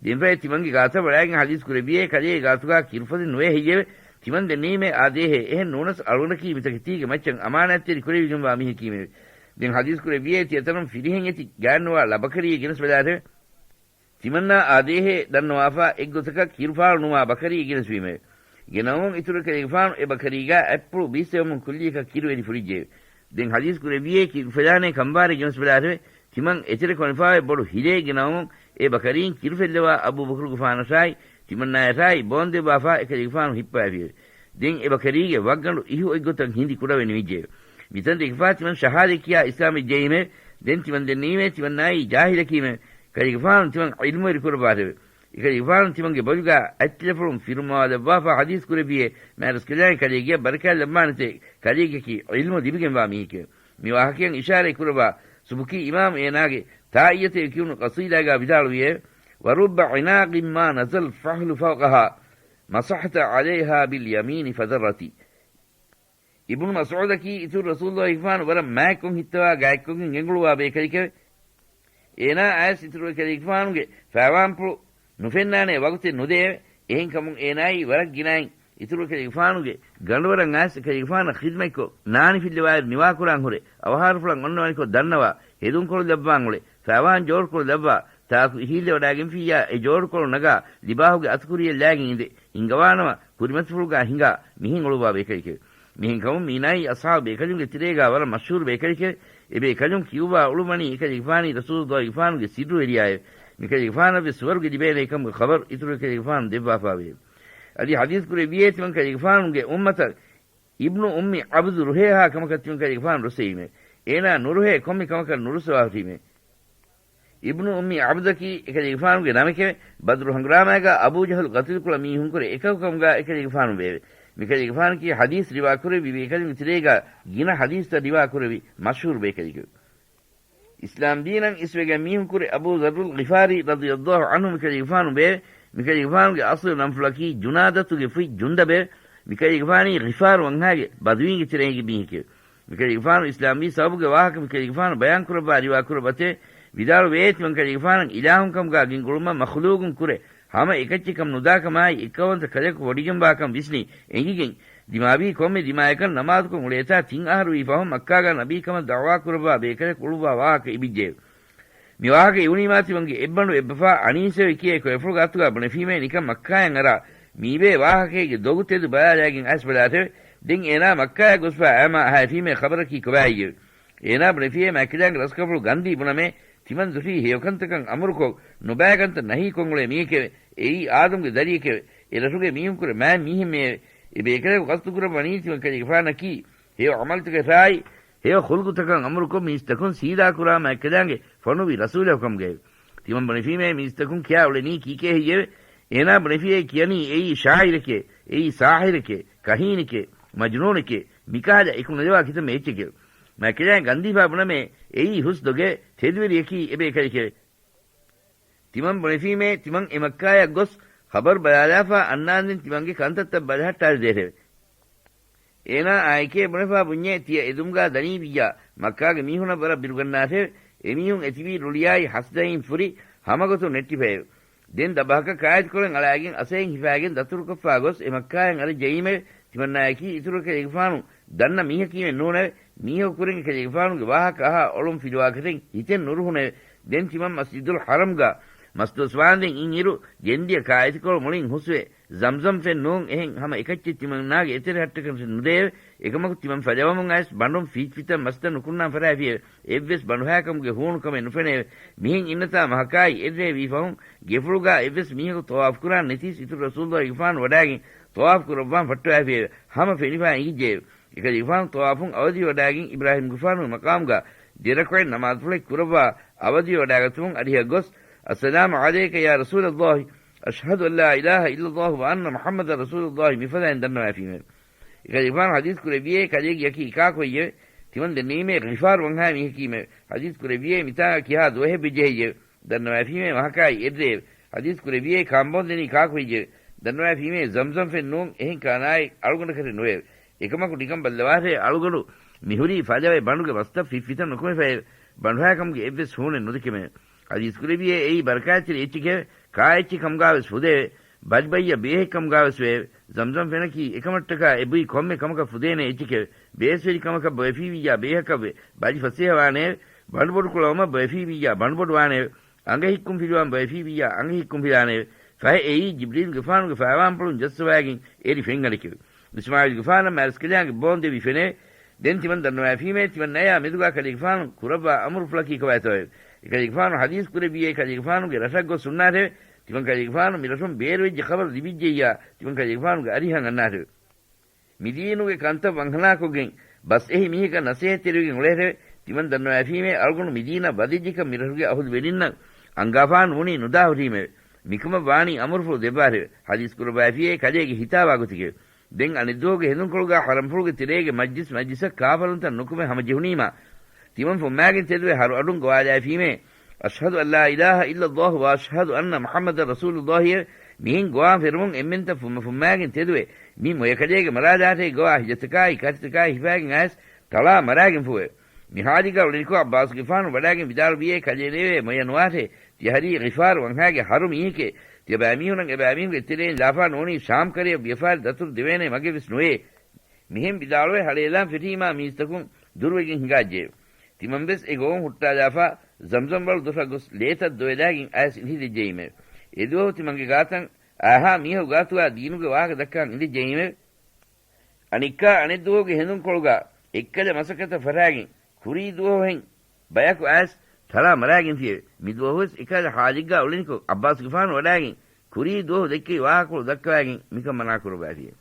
ދެންފަހެ ތިމަންގެ ގާތަށް ވަޑާގެން ޙަދީޘް ކުރެއްވިއޭ، ކަލޭގެ ގާތުގާ ކިރުފަދަ ނުވެ ހެއްޔެވެ؟ ތިމަން ދެންނެވީމޭ އާދޭހޭ، އެހެން ނޫނަސް އަޅުގަނޑަކީ މިތަކެތީގެ މައްޗަށް އަމާނާތްތެރި ކުރެވިގެންވާ މީހަކީމެވެ. ދެން ޙަދީޘް ކުރެއްވިއޭ، ތިޔަތަނުން ފިރިހެން އެތި ގާތްނުވާ ޅަ ބަކަރީއެއް ގެނެސް ބަލާށެވެ. ތިމަންނާ އާދޭހޭ ދަންނަވާފާ އެއްގޮތަކަށް ކިރުފާޅު ނުވާ ބަކަރީއެއް ގެނެސްވީމެވެ. ގެނައުމުން އިތުރު ކަލޭގެފާނު އެ ބަކަރީގާ އަތްޕުޅު ބީސްތެރެވަމުން ކުއްލިއަކަށް ކިރު އެރި ފުރިއްޖެއެވެ. ދެން ޙަދީޘް ކުރެއްވިއޭ، ކިރު ފެލާނޭ ކަނބާރެއް ގެނެސް ބަލާށެވެ. ތިމަން އެތެރެކޮށްފާވެ ބޮޑު ހިލޭއް ގެނައުމުން އެ ބަކަރީން ކިރު ފެއްލަވާ އަބޫބަކުރުގެފާނަށާއި ތިމަންނާޔަށާއި ބޯންދެއްވާފާ އެކަލޭގެފާނު ހިއްޕަވައިފިއެވެ. ދެން އެ ބަކަރީގެ ވަށްގަނޑު އިހު އޮތްގޮތަށް ހިނދި ކުޑަވެ ނިމިއްޖެއެވެ. މިތަން ދެކެފާ ތިމަން ޝަހާދަތް ކިޔާ އިސްލާމްވެއްޖެއީމެވެ. ދެން ތިމަން ދެންނެވީމޭ ތިމަންނާއީ ޖާހިލަކީމެވެ. ކަލޭގެފާނު ތިމަން ޢިލްމުވެރި ކުރައްވާށެވެ. އެކަލޭގެފާނު ތިމަންގެ ބޮލުގާ އަތްތިލަފުޅުން ފިރުމަވާލައްވާފާ ޙަދީޘް ކުރެއްވިއޭ، މާތްރަސްކަލާނގެ ކަލޭގެއަށް ބަރަކާތް ލައްވާނެތޭ، ކަލޭގެއަކީ ޢިލްމު ލިބިގެންވާ މީހެކެވެ. މި ވާހަކައިން އިޝާރަތް ކުރައްވާ ސުބުކީ އިމާމު އޭނާގެ ތާއިޔަތޭ ކިޔުނު ޤަޞީދާގާ ވިދާޅުވިއޭ، ورب عناق ما نزى الفحل فوقها مسحت عليها باليمين فضرت. އިބްނު މަސްޢޫދަކީ އިތުރު ރަސޫލުﷲގެފާނު ވަރަށް މާތްކޮށް ހިއްތަވާ ގާތްކޮށްގެން ގެންގުޅުވާ ބޭކަލެކެވެ. އޭނާ އައިސް އިތުރު ކަލޭގެފާނުގެ ފައިވާންޕުޅު ނުފެންނާނޭ ވަގުތެއް ނުދެއެވެ. އެހެންކަމުން އޭނާއީ ވަރަށް ގިނައިން އިތުރު ކަލޭގެފާނުގެ ގަނޑުވަރަށް އައިސް އެކަލޭގެފާނަށް ޚިދްމަތްކޮށް ނާނިފިއްލަވާއިރު ނިވާކުރާން ހުރެ، އަވަހާރަފުޅަށް އޮންނަވަނިކޮށް ދަންނަވާ، ހެދުންކޮޅު ލައްވާން އުޅެ، ފައިވާން ޖޯޑުކޮޅު ލައްވާ، ތާކު އިހީއްލަވަޑާގެންފިއްޔާ އެ ޖޯޑުކޮޅު ނަގާ، ލިބާހުގެ އަތުކުރިއެއް ލާގެން އިނދެ، ހިނގަވާނަމަ، ކުރިމަތިފުޅުގާ ހިނގާ، މިހެން އުޅުއްވާ ބޭކަލެކެވެ. މިހެންކަމުން މީނާއީ އަޞްޙާބު ބޭކަލުންގެ ތެރޭގާ ވަރަށް މަޝްހޫރު ބޭކަލެކެވެ. އެބޭކަލުން ކިޔުއްވާ އުޅުއްވަނީ އެކަލޭގެފާނީ ރަސޫލުﷲގެފާނުގެ ސިއްރުވެރިޔާއެވެ. މިކަލޭގެފާނަށްވެސް ސުވަރުގެ ލިބޭނޭ ކަމުގެ ޚަބަރު އިތުރު އެކަލޭގެފާނު ދެއްވާފާވެއެވެ. އަދި ޙަދީޘް ކުރެއްވިއޭ، ތިމަން ކަލޭގެފާނުގެ އުއްމަތަށް އިބްނު އުއްމި ޢަބްދު ރުހޭހާ ކަމަކަށް ތިމަން ކަލޭގެފާނު ރުއްސެވީމެވެ. އޭނާ ނުރުހޭ ކޮންމެ ކަމަކަށް ނުރުއްސަވާ ހުރީމެވެ. އިބްނު އުއްމި ޢަބްދަކީ އެކަލޭގެފާނުގެ ނަމެކެވެ. ބަދުރު ހަނގުރާމާގާ އަބޫ ޖަހުލު ޤަތުލުކުޅަ މީހުންކުރެ އެކަކުކަމުގާ އެކަލޭގެފާނު ވެއެވެ. މިކަލޭގެފާނަކީ ޙަދީޘް ރިވާކުރެއްވި ބޭކަލުންގެ ތެރޭގާ ގިނަ ޙަދީޘްތައް ރިވާކުރެއްވި މަޝްހޫރު ބޭކަލެކެވެ. އިސްލާމް ދީނަށް އިސްވެގެން މީހުންކުރެ އަބޫ ޛައްރުލް ޣިފާރީ ރަޟިޔަﷲ ޢަންހު މިކަލޭގެފާނު ވެއެވެ. މިކަލޭގެފާނުގެ އަޞްލު ނަންފުޅަކީ ޖުނާދަތުގެ ފުތް ޖުންދަބެވެ. މިކަލޭގެފާނީ ޣިފާރު ވަންހާގެ ބަދުވީންގެ ތެރެއިން މީހެކެވެ. މިކަލޭގެފާނު އިސްލާމްވީ ސަބަބުގެ ވާހަކަ މިކަލޭގެފާނު ބަޔާންކުރައްވާ ރިވާކުރައްވަތެވެ. ވިދާޅުވޭ، ތިމަން ކަލޭގެފާނަށް އިލާހުން ކަމުގާ ގެންގުޅުމަށް މަޚުލޫގުން ކުރެ ހަމަ އެކައްޗެއް ކަމު ނުދާކަމާއި އެއްކައުވަންތަ ކަލަކު ވޮޑިގެންވާކަން ވިސްނި އެނގިގެން، ދިމާވީ ކޮންމެ ދިމާޔަކަށް ނަމާދުކޮށް އުޅޭތާ ތިން އަހަރު ވީ ފަހުން މައްކާގާ ނަބީކަމަށް ދަޢުވާ ކުރައްވާ ބޭކަލަކު އުޅުއްވާ ވާހަކަ އިބިއްޖެއެވެ. މި ވާހަކަ އިވުނީމާ ތިމަންގެ އެއްބަނޑު އެއްބަފާ އަނީސެވެ ކިޔޭ ކޮއެފުޅުގެ އަތުގާ ބުނެފީމޭ ނިކަން މައްކާޔަށް އަރާ މީބޭ ވާހަކައިގެ ދޮގު ތެދު ބަލާލާގެން އައިސް ބަލާތެވެ. ދެން އޭނާ މައްކާޔަށް ގޮސްފާ އައިމާ އަހައިފީމޭ ޚަބަރަކީ ކޮބާއެއްޔެވެ؟ އޭނާ ބުނެފިއޭ މާތްކަލާނގެ ރަސްކަފުޅު ގަންދީ ބުނަމޭ، ތިމަން ދުށީ ހެޔޮކަންތަކަށް އަމުރުކޮށް، ނުބައިކަންތައް ނަހީކޮށް އުޅޭ މީހެކެވެ. އެއީ އާދަމްގެ ދަރިއެކެވެ. އެ ރަށުގެ މީހުންކުރެ މާތް މީހެއްމެއެވެ. އެ ބޭކަލަކު ގަސްތުކުރައްވަނީ ތިމަން ކަލޭގެފާނަކީ ހެޔޮ ޢަމަލުތަކަށާއި، ހެޔޮ ޚުލްޤުތަކަށް އަމުރުކޮށް މީސްތަކުން ސީދާކުރާ މާތްކަލާނގެ ފޮނުއްވި ރަސޫލަކު ކަމުގައެވެ. ތިމަން ބުނެފީމޭ މީސްތަކުން ކިޔާ އުޅެނީ ކީކޭ ހެއްޔެވެ؟ އޭނާ ބުނެފިއޭ ކިޔަނީ އެއީ ޝާއިރެކޭ، އެއީ ސާހިރެކޭ، ކަހީނެކޭ، މަޖުނޫނެކޭ، މިކަހަލަ އެކު ނުލަވާ ކިތަންމެ އެއްޗެކެވެ. މާތްކަލާނގެ ގަންދީފާ ބުނަމޭ، އެއީ ހުސް ދޮގެވެ. ތެދުވެރިޔަކީ އެބޭކަލެކެވެ. ތިމަން ބުނެފީމޭ، ތިމަން އެ މައްކާޔަށް ގޮސް ޚަބަރު ބަލާލާފާ އަންނާންދެން ތިމަންގެ ކަންތައްތައް ބަލަހައްޓާލަދޭށެވެ. އޭނާ އާއެކޭ ބުނެފާ ބުންޏޭ ތިޔަ އެދުމުގާ ދަނީ ވިއްޔާ، މައްކާގެ މީހުނަށް ވަރަށް ބިރުގަންނާށެވެ. އެމީހުން އެތިބީ ރުޅިއާއި ހަސަދައިން ފުރި ހަމަގޮތުން ނެއްޓިފައެވެ. ދެން ދަބަހަކަށް ކާއެތިކޮޅެއް އަޅާގެން އަސައެއް ހިފާގެން ދަތުރުކޮށްފާ ގޮސް އެ މައްކާޔަށް އަރަން ޖެހީމެވެ. ތިމަންނާޔަކީ އިތުރު ކަލޭގެފާނު ދަންނަ މީހަކީމެއް ނޫނެވެ. މީހަކު ކުރިން އެކަލޭގެފާނުގެ ވާހަކަ އަހާ އޮޅުން ފިލުވާކަށެއް ހިތެއް ނުރުހުނެވެ. ދެން ތިމަން މަސްޖިދުލް ޙަރަމްގާ މަސްދުވަސްވާންދެން އިންއިރު ގެންދިޔަ ކާއެތިކޮޅު މުޅިން ހުސްވެ، ޒަމްޒަމް ފެން ނޫން އެހެން ހަމަ އެކައްޗެއް ތިމަންނާގެ އެތެރެ ހައްޓަކަށް ނުދެއެވެ. އެކަމަކު ތިމަން ފަލަވަމުން އައިސް ބަނޑުން ފީޗްފިތަން މަސްތައް ނުކުންނާން ފަށާފިއެވެ. އެއްވެސް ބަނޑުހާ ކަމުގެ ހޫނު ކަމެއް ނުފެނެއެވެ. މިހެން އިންނަތާ މަހަކާއި އެއްރޭ ވީ ފަހުން ގެފުޅުގާ އެއްވެސް މީހަކު ޠަވާފު ކުރާން ނެތީސް އިތުރު ރަސޫލުﷲގެފާނު ވަޑާގެން ޠަވާފު ކުރައްވާން ފައްޓަވާފިއެވެ. ހަމަ ފެނިފާ އެނގިއްޖެއެވެ. އެކަލޭގެފާނު ޠަވާފުން އަވަދިވެވަޑާގެން އިބްރާހީމްގެފާނުގެ މަޤާމުގާ ދެރަކުޢަތް ނަމާދުފުޅެއް ކުރައްވާ އަވަދިވެވަޑާގަތުމުން އަރިހަށް ގޮސް، السلام عليك يا رسول الله، أشهد أن لا إله إلا الله وأن محمدا رسول الله މިފަދައިން ދަންނަވައިފީމެވެ. އެކަލޭގެފާނު ޙަދީޘް ކުރެއްވިއޭ ކަލޭގެއަކީ ކާކު ހެއްޔެވެ؟ ތިމަން ދެންނެވީމޭ ޣިފާރު ވަންހާ މީހަކީމެވެ. ޙަދީޘް ކުރެއްވިއޭ މިތާނގަ ކިހާ ދުވަހެއް ވެއްޖެ ހެއްޔެވެ؟ ދަންނަވައިފީމޭ މަހަކާއި އެއްރެއެވެ. ޙަދީޘް ކުރެއްވިއޭ ކާނބޯން ދެނީ ކާކު ހެއްޔެވެ؟ ދަންނަވައިފީމޭ ޒަމްޒަމް ފެން ނޫން އެހެން ކާނާއެއް އަޅުގަނޑަކަށެއް ނުވެއެވެ. އެކަމަކު ނިކަން ބައްލަވާށޭ، އަޅުގަނޑު މިހުރީ ފަލަވެ ބަނޑުގެ މަސްތައް ފިއްފިތައް ނުކުމެފައެވެ. ބަނޑުހާކަމުގެ އެއްވެސް ހޫނެއް ނުދެކެމެވެ. ޙަދީޘް ކުރެއްވިއޭ އެއީ ބަރަކާތްތެރި އެއްޗެކެވެ. ކާއެއްޗެއް ކަމުގާވެސް ފުދެއެވެ. ބަލިބައްޔަށް ބިޔަހެއްކަމުގާވެސް ވެއެވެ. ޒަމްޒަމް ފެނަކީ އެކަމަށްޓަކާ އެބުއި ކޮންމެ ކަމަކަށް ފުދޭނެ އެއްޗެކެވެ. ބޭސްވެރި ކަމަކަށް ބޮއެފީވިއްޔާ ބޭހަކަށްވެ، ބަލި ފަސޭހަވާނެއެވެ. ބަނޑުބޮޑުކުޅަވުމަށް ބޮއެފީވިއްޔާ ބަނޑުބޮޑުވާނެއެވެ. އަނގަ ހިއްކުން ފިލުވަން ބޮއެފީވިއްޔާ އަނގަ ހިއްކުން ފިލާނެއެވެ. ފަހެ އެއީ ޖިބްރީލުގެފާނުގެ ފާވާންޕުޅުން ޖައްސަވާގެން އެރި ފެންގަނޑެކެވެ. އިސްމާޢީލުގެފާނަށް މާރަސްކަލާނގެ ބޯން ދެވި ފެނެވެ. ދެން ތިމަން ދަންނަވައިފީމޭ ތިމަންނަޔާ މެދުގާ ކަލޭގެފާނު ކުރައްވާ އަމުރުފުޅަކީ ކޮބާތޯއެވެ؟ އެކަލޭގެފާނު ޙަދީޘް ކުރެއްވިއޭ ކަލޭގެފާނުގެ ރަށަށް ގޮސް ހުންނާށެވެ. ތިމަން ކަލޭގެފާނު މި ރަށުން ބޭރުވެއްޖެ ޚަބަރު ލިބިއްޖެއްޔާ ތިމަން ކަލޭގެފާނުގެ އަރިހަށް އަންނާށެވެ. މިދީނުގެ ކަންތައް ވަންހަނާކޮށްގެން ބަސް އެހި މީހަކަށް ނަސޭހަތްތެރިވެގެން އުޅޭށެވެ. ތިމަން ދަންނަވައިފީމޭ އަޅުގަނޑު މިދީނަށް ވަދެއްޖެކަން މި ރަށުގެ އަހުލުވެރިންނަށް އަންގާފާ ނޫނީ ނުދާ ހުރީމެވެ. މިކަމަށް ވާނީ އަމުރުފުޅު ދެއްވާށެވެ. ޙަދީޘް ކުރައްވައިފިއޭ ކަލޭގެ ހިތާވާ ގޮތެކެވެ. ދެން އަނެއްދުވަހުގެ ހެނދުންކޮޅުގާ ޙަރަމްފުޅުގެ ތެރޭގެ މަޖްލިސް މަޖްލިސަށް ކާފަރުންތައް ނުކުމެ ހަމަޖެހުނީމާ، ތިމަން ފުއްމާގެން ތެދުވެ ހަރުއަޑުން ގޮވާލައިފީމޭ، "އަޝްހަދު އަން ލާ އިލާހަ އިއްލައްލާހު ވަ އަޝްހަދު އަންނަ މުޙައްމަދަން ރަސޫލުއްލާހި" އެވެ. މިހެން ގޮވާން ފެރުމުން އެންމެންތައް ފުއްމަ ފުއްމާގެން ތެދުވެ، "މި މޮޔަކަލޭގެ މަރާލާޓޭ ގޮވާ ހިލަތަކާއި ކަށިތަކާއި ހިފާގެން އައިސް ތަޅާ މަރާގެންފޫއެވެ." މި ޙާލީގާ އުޅެނިކޮށް ޢައްބާސްގެފާނު ވަޑާގެން ވިދާޅުވިއޭ، "ކަލޭނެވޭ، މޮޔަ ނުވާށޭ. ތިޔަ ހަރީ ޣިފާރު ވަންހާގެ ހަރު މީހެކޭ. ތިޔަބައިމީހުންނަށް އެބައިމީހުންގެ ތެރެއިން ލާފާ ނޫނީ ޝާމް ކަރަޔަށް ވިޔަފާރި ދަތުރު ދެވޭނެ މަގެއް ވެސް ނުވޭ." މިހެން ވިދާޅުވެ ހަޅޭލާން ފެށީމާ މީސްތަކުން ދުރުވެގެން ހިނގާއްޖެއެވެ. ތިމަންވެސް އެ ގޮވުން ހުއްޓާލާފާ ޒަމްޒަމް ވަޅު ދޮށަށް ގޮސް ލޭތައް ދޮވެލާގެން އައިސް އިނދެއްޖެއީމެވެ. އެދުވަހު ތިމަންގެ ގާތަށް އާހާ މީހަކު ގާތުގާ ދީނުގެ ވާހަކަ ދައްކާން އިނދެއްޖެއީމެވެ. އަނެއްކާ އަނެއްދުވަހުގެ ހެނދުންކޮޅުގާ އެއްކަލަ މަސައްކަތަށް ފަށާގެން ކުރީ ދުވަހުހެން ބަޔަކު އައިސް ތަޅާ މަރާގެންފިއެވެ. މި ދުވަހުވެސް އެކަހަލަ ޙާލެއްގާ އުޅެނިކޮށް، ޢައްބާސްގެފާނު ވަޑާގެން ކުރީ ދުވަހު ދެއްކެވި ވާހަކަފުޅު ދައްކަވާގެން މިކަން މަނާ ކުރައްވައިފިއެވެ.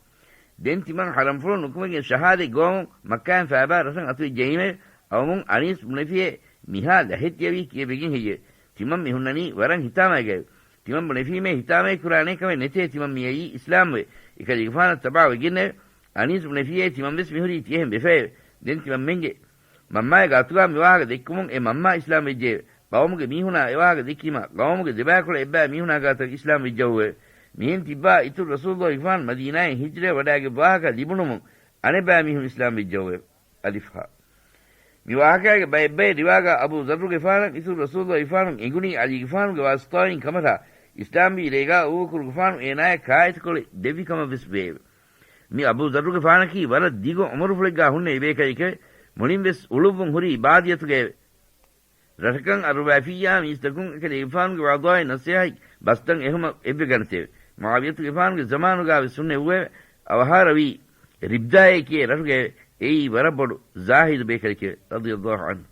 ދެން ތިމަން ޙަރަމްފުޅު ނުކުމެގެން ޝަހާދަތް ގޮވަމުން މައްކާއިން ފައިބާ ރަށަށް އަތުވެއްޖެއީމެވެ. އައުމުން އަނީސް ބުނެފިއޭ، މިހާ ލަހެއް ތިޔަވީ ކިއެއްވެގެން ހެއްޔެވެ؟ ތިމަން މި ހުންނަނީ ވަރަށް ހިތާމައިގައެވެ. ތިމަން ބުނެފީމޭ ހިތާމައެއް ކުރާނޭ ކަމެއް ނެތޭ، ތިމަން މިއައީ އިސްލާމްވެ، އެކަލޭގެފާނަށް ތަބާވެގެންނެވެ. އަނީސް ބުނެފިއޭ، ތިމަންވެސް މިހުރީ ތިޔަހެން ވެފައެވެ. ދެން ތިމަންމެންގެ މަންމާއެއް ގާތުގާ މި ވާހަކަ ދެއްކުމުން އެ މަންމާ އިސްލާމް ވެއްޖެއެވެ. ޤައުމުގެ މީހުނާ އެ ވާހަކަ ދެއްކީމަ، ޤައުމުގެ ދެބައިކުޅަ އެއްބައި މީހުނާ ގާތަށް އިސްލާމް ވެއްޖައޫއެވެ. މިހެން ތިއްބާ އިތުރު ރަސޫލުއްލާހިފާން މަދީނާއިން ހިޖްރަވެ ވަޑާގެން ވާހަކަ ލިބުނުމުން އަނެއްބައި މީހުން އިސްލާމް ވެއްޖައޫއެވެ. އަލިފް ހާ. މި ވާހަކާގެ ބައެއްބައެއް ރިވާގާ އަބޫ ޛައްރުގެފާނަށް އިތުރު ރަސޫލުއްލާހިފާނު އެނގުނީ ޢަލީގެފާނުގެ ވާސިޠާއިން ކަމަށާ، އިސްލާމްވީ ރޭގާ އަބޫބަކުރުގެފާނު އޭނާޔަށް ކާއެތިކޮޅެއް ދެއްވި ކަމަށްވެސް ވެއެވެ. މި އަބޫ ޛައްރުގެފާނަކީ ވަރަށް ދިގު ޢުމުރުފުޅެއްގާ ހުންނެވި ބޭކަލެކެވެ. މުޅިންވެސް އުޅުއްވުން ހުރީ އިބާދިޔަތުގައެވެ. ރަށަކަށް އަރުވައިފިއްޔާ މީސްތަކުން އެކަލޭގެފާނުގެ ވަޢުޡާއި ނަޞޭޙަތް ބަސްތައް އެހުމަށް އެއްވެގަނެތެވެ. މުޢާވިޔަތުގެފާނުގެ ޒަމާނުގާވެސް ހުންނެވުއެވެ. އަވަހާރަވީ ރިބްދާއޭ ކިޔޭ ރަށުގައެވެ. އެއީ ވަރަށް ބޮޑު ޒާހިދު ބޭކަލެކެވެ. ރަޟިޔަﷲ ޢަންހު.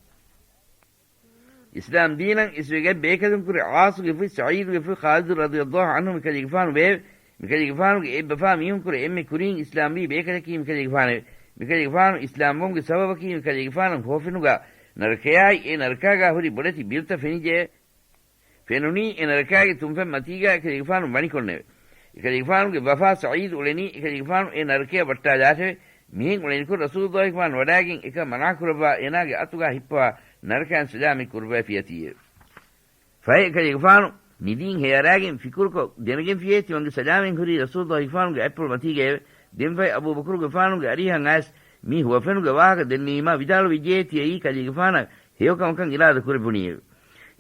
އިސްލާމް ދީނަށް އިސްވެގަތް ބޭކަލުންކުރެ ޢާޞުގެ ފުތް ސަޢީދުގެ ފުތް ޚާލިދު ރަޟިޔަﷲ ޢަންހު މިކަލޭގެފާނު ވެއެވެ. މިކަލޭގެފާނުގެ އެއްބަފާ މީހުންކުރެ އެންމެ ކުރީން އިސްލާމްވީ ބޭކަލަކީ މިކަލޭގެފާނެވެ. މިކަލޭގެފާނު އިސްލާމްވުމުގެ ސަބަބަކީ މިކަލޭގެފާނަށް ހުވަފެނުގާ ނަރަކަޔާއި އެ ނަރަކާގާ ހުރި ބޮޑެތި ބިރުތައް ފެނިއްޖެއެވެ. ފެނުނީ އެ ނަރަކާގެ ތުންފަތް މަތީގާ އެކަލޭގެފާނު ވަނިކޮށްނެވެ. އެކަލޭގެފާނުގެ ބަފާ ސަޢީދު އުޅެނީ އެކަލޭގެފާނު އެ ނަރަކަޔަށް ވައްޓާލާށެވެ. މިހެން އުޅެނިކޮށް ރަސޫލުއްލާހިފާނު ވަޑާގެން އެކަން މަނާކުރައްވާ އޭނާގެ އަތުގާ ހިއްޕަވާ ނަރަކައިން ސަލާމަތް ކުރައްވައިފިއްޔާތީއެވެ. ފަހެ އެކަލޭގެފާނު މިދީން ހޭއަރާގެން ފިކުރުކޮށް ދެނެގެންފިއޭ ތިމަންގެ ސަލާމަތް ހުރީ ރަސޫލުއްލާހިފާނުގެ އަތްޕުޅު މަތީގައެވެ. ދެންފަހެ އަބޫބަކުރުގެފާނުގެ އަރިހަށް އައިސް މި ހުވަފެނުގެ ވާހަކަ ދެންނެވީމާ ވިދާޅުވެއްޖެއޭ ތިޔައީ ކަލޭގެފާނަށް ހެޔޮކަމަކަށް އިރާދަ ކުރެއްވުނީއެވެ.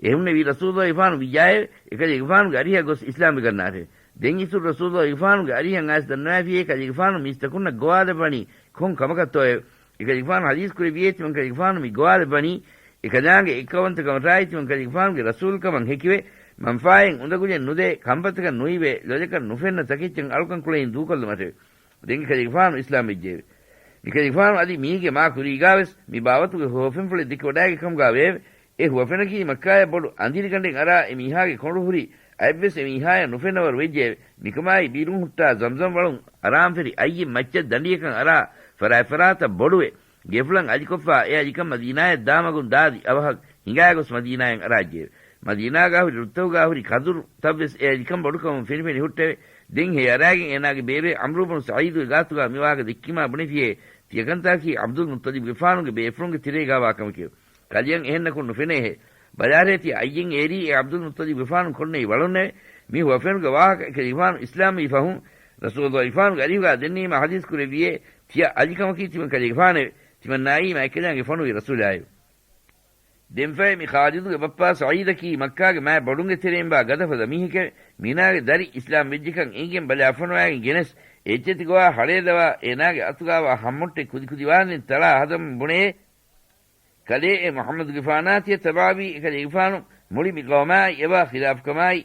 އެހުންނެވީ ރަސޫލުއްލާހިފާނު ވިއްޔާއެވެ. އެކަލޭގެފާނުގެ އަރިހަށް ގޮސް އިސްލާމްވެގަންނާށެވެ. ދެން އިތުރު ރަސޫލުއްލާހިފާނުގެ އަރިހަށް އައިސް ދަންނަވައިފިއޭ ކަލޭގެފާނު މީސްތަކުންނަށް ގޮވާލައްވަނީ ކޮން ކަމަކަށްތޯއެވެ؟ އެކަލޭގެފާނު ޙަދީޘް ކުރެއްވިއޭ ތިމަން ކަލޭގެފާނު މި ގޮވާލައްވަނީ އެކަލާނގެ އެއްކައުވަންތަކަމަށާއި ތިމަން ކަލޭގެފާނުގެ ރަސޫލުކަމަށް ހެކިވެ، މަންފާއެއް އުނދަގުލެއް ނުދޭ، ކަންފަތަކަށް ނުއިވޭ، ލޮލަކަށް ނުފެންނަ ތަކެއްޗަށް އަޅުކަން ކުޅެން ދޫކޮށްލުމަށެވެ. ދެން އެކަލޭގެފާނު އިސްލާމް ވެއްޖެއެވެ. މިކަލޭގެފާނު އަދި މީގެ މާ ކުރީގާވެސް މި ބާވަތުގެ ހުވަފެންފުޅެއް ދެކިވަޑާގެ ކަމުގާ ވެއެވެ. އެ ހުވަފެނަކީ މައްކާޔަށް ބޮޑު އަނދިރިގަނޑެއް އަރާ އެ މީހާގެ ކޮނޑު ހުރި އަތްވެސް އެ މީހާޔަށް ނުފެންނަވަރު ވެއްޖެއެވެ. މިކަމާއި ބިރުން ހުއްޓާ ޒަމްޒަމް ވަޅުން އަރާންފެށި އައްޔެއް މައްޗަށް ދަނޑިޔަކަން އަރާ ފަރާތްފަރާތަށް ބޮޑުވެ، ގެފުޅަށް އަލިކޮށްފާ އެ އަލިކަން މަދީނާޔަށް ދާމަގުން ދާދި އަވަހަށް ހިނގާގޮސް މަދީނާއިން އަރާއްޖެއެވެ. މަދީނާގާ ހުރި ރުއްތަކުގާ ހުރި ކަދުރުތައްވެސް އެ އަލިކަން ބޮޑުކަމުން ފެނިފެނި ހުއްޓެވެ. ދެން ހޭ އަރާގެން އޭނާގެ ބޭބެ ޢަމްރު ބުނު ސަޢީދުގެ ގާތުގާ މިވާހަކަ ދެއްކީމާ ބުނެފިޔޭ، ތިޔަކަންތާކީ ޢަބްދުލް މުއްޠަލިބުގެފާނުގެ ބޭފުޅުންގެ ތެރޭގާވާ ކަމެކެވެ. ކަލެއަށް އެހެންނަކުން ނުފެނޭހޭ. ބަލާރޭ ތިޔަ އައްޔެއް އޭރީ އެ ޢަބްދުލް މުއްޠަލިބުގެފާނު ކޮންނެތް ވަޅުންނެވެ. މި ހުވަފެނުގެ ވާހަކަ އެކަލޭގެފާނު އިސްލާމްވީ ފަހުން، ރަސޫލުއްލާހިގެފާނުގެ އަރިހުގާ ދެންނެވީމާ ޙަދީޘް ކުރެއްވިޔޭ، ތިޔަ އަލިކަމަކީ ތިމަން ކަލޭގެފާނެވެ. ތިމަންނާއީ މާތްކަލާނގެ ފޮނުވި ރަސޫލާއެވެ. ދެންފަހެ މި ޚާލިދުގެ ބައްޕާ ސަޢީދަކީ މައްކާގެ މާތް ބޮޑުންގެ ތެރެއިން ބާ ގަދަފަދަ މީހެކެވެ. މީނާގެ ދަރި އިސްލާމް ވެއްޖެކަން އެނގިގެން ބަލާ ފޮނުވާގެން ގެނެސް، އެއްޗެތި ގޮވާ ހަޅޭލަވާ އޭނާގެ އަތުގާވާ ހައްމޮށްޓެއް ކުދިކުދިވާންދެން ތަޅާ ހަދަމުން ބުނެޔޭ. ކަލޭ އެ މުޙައްމަދުގެފާނާ ތިޔަ ތަބާވީ އެކަލޭގެފާނު މުޅި މި ޤައުމާއި އެބާ ޚިލާފުކަމާއި،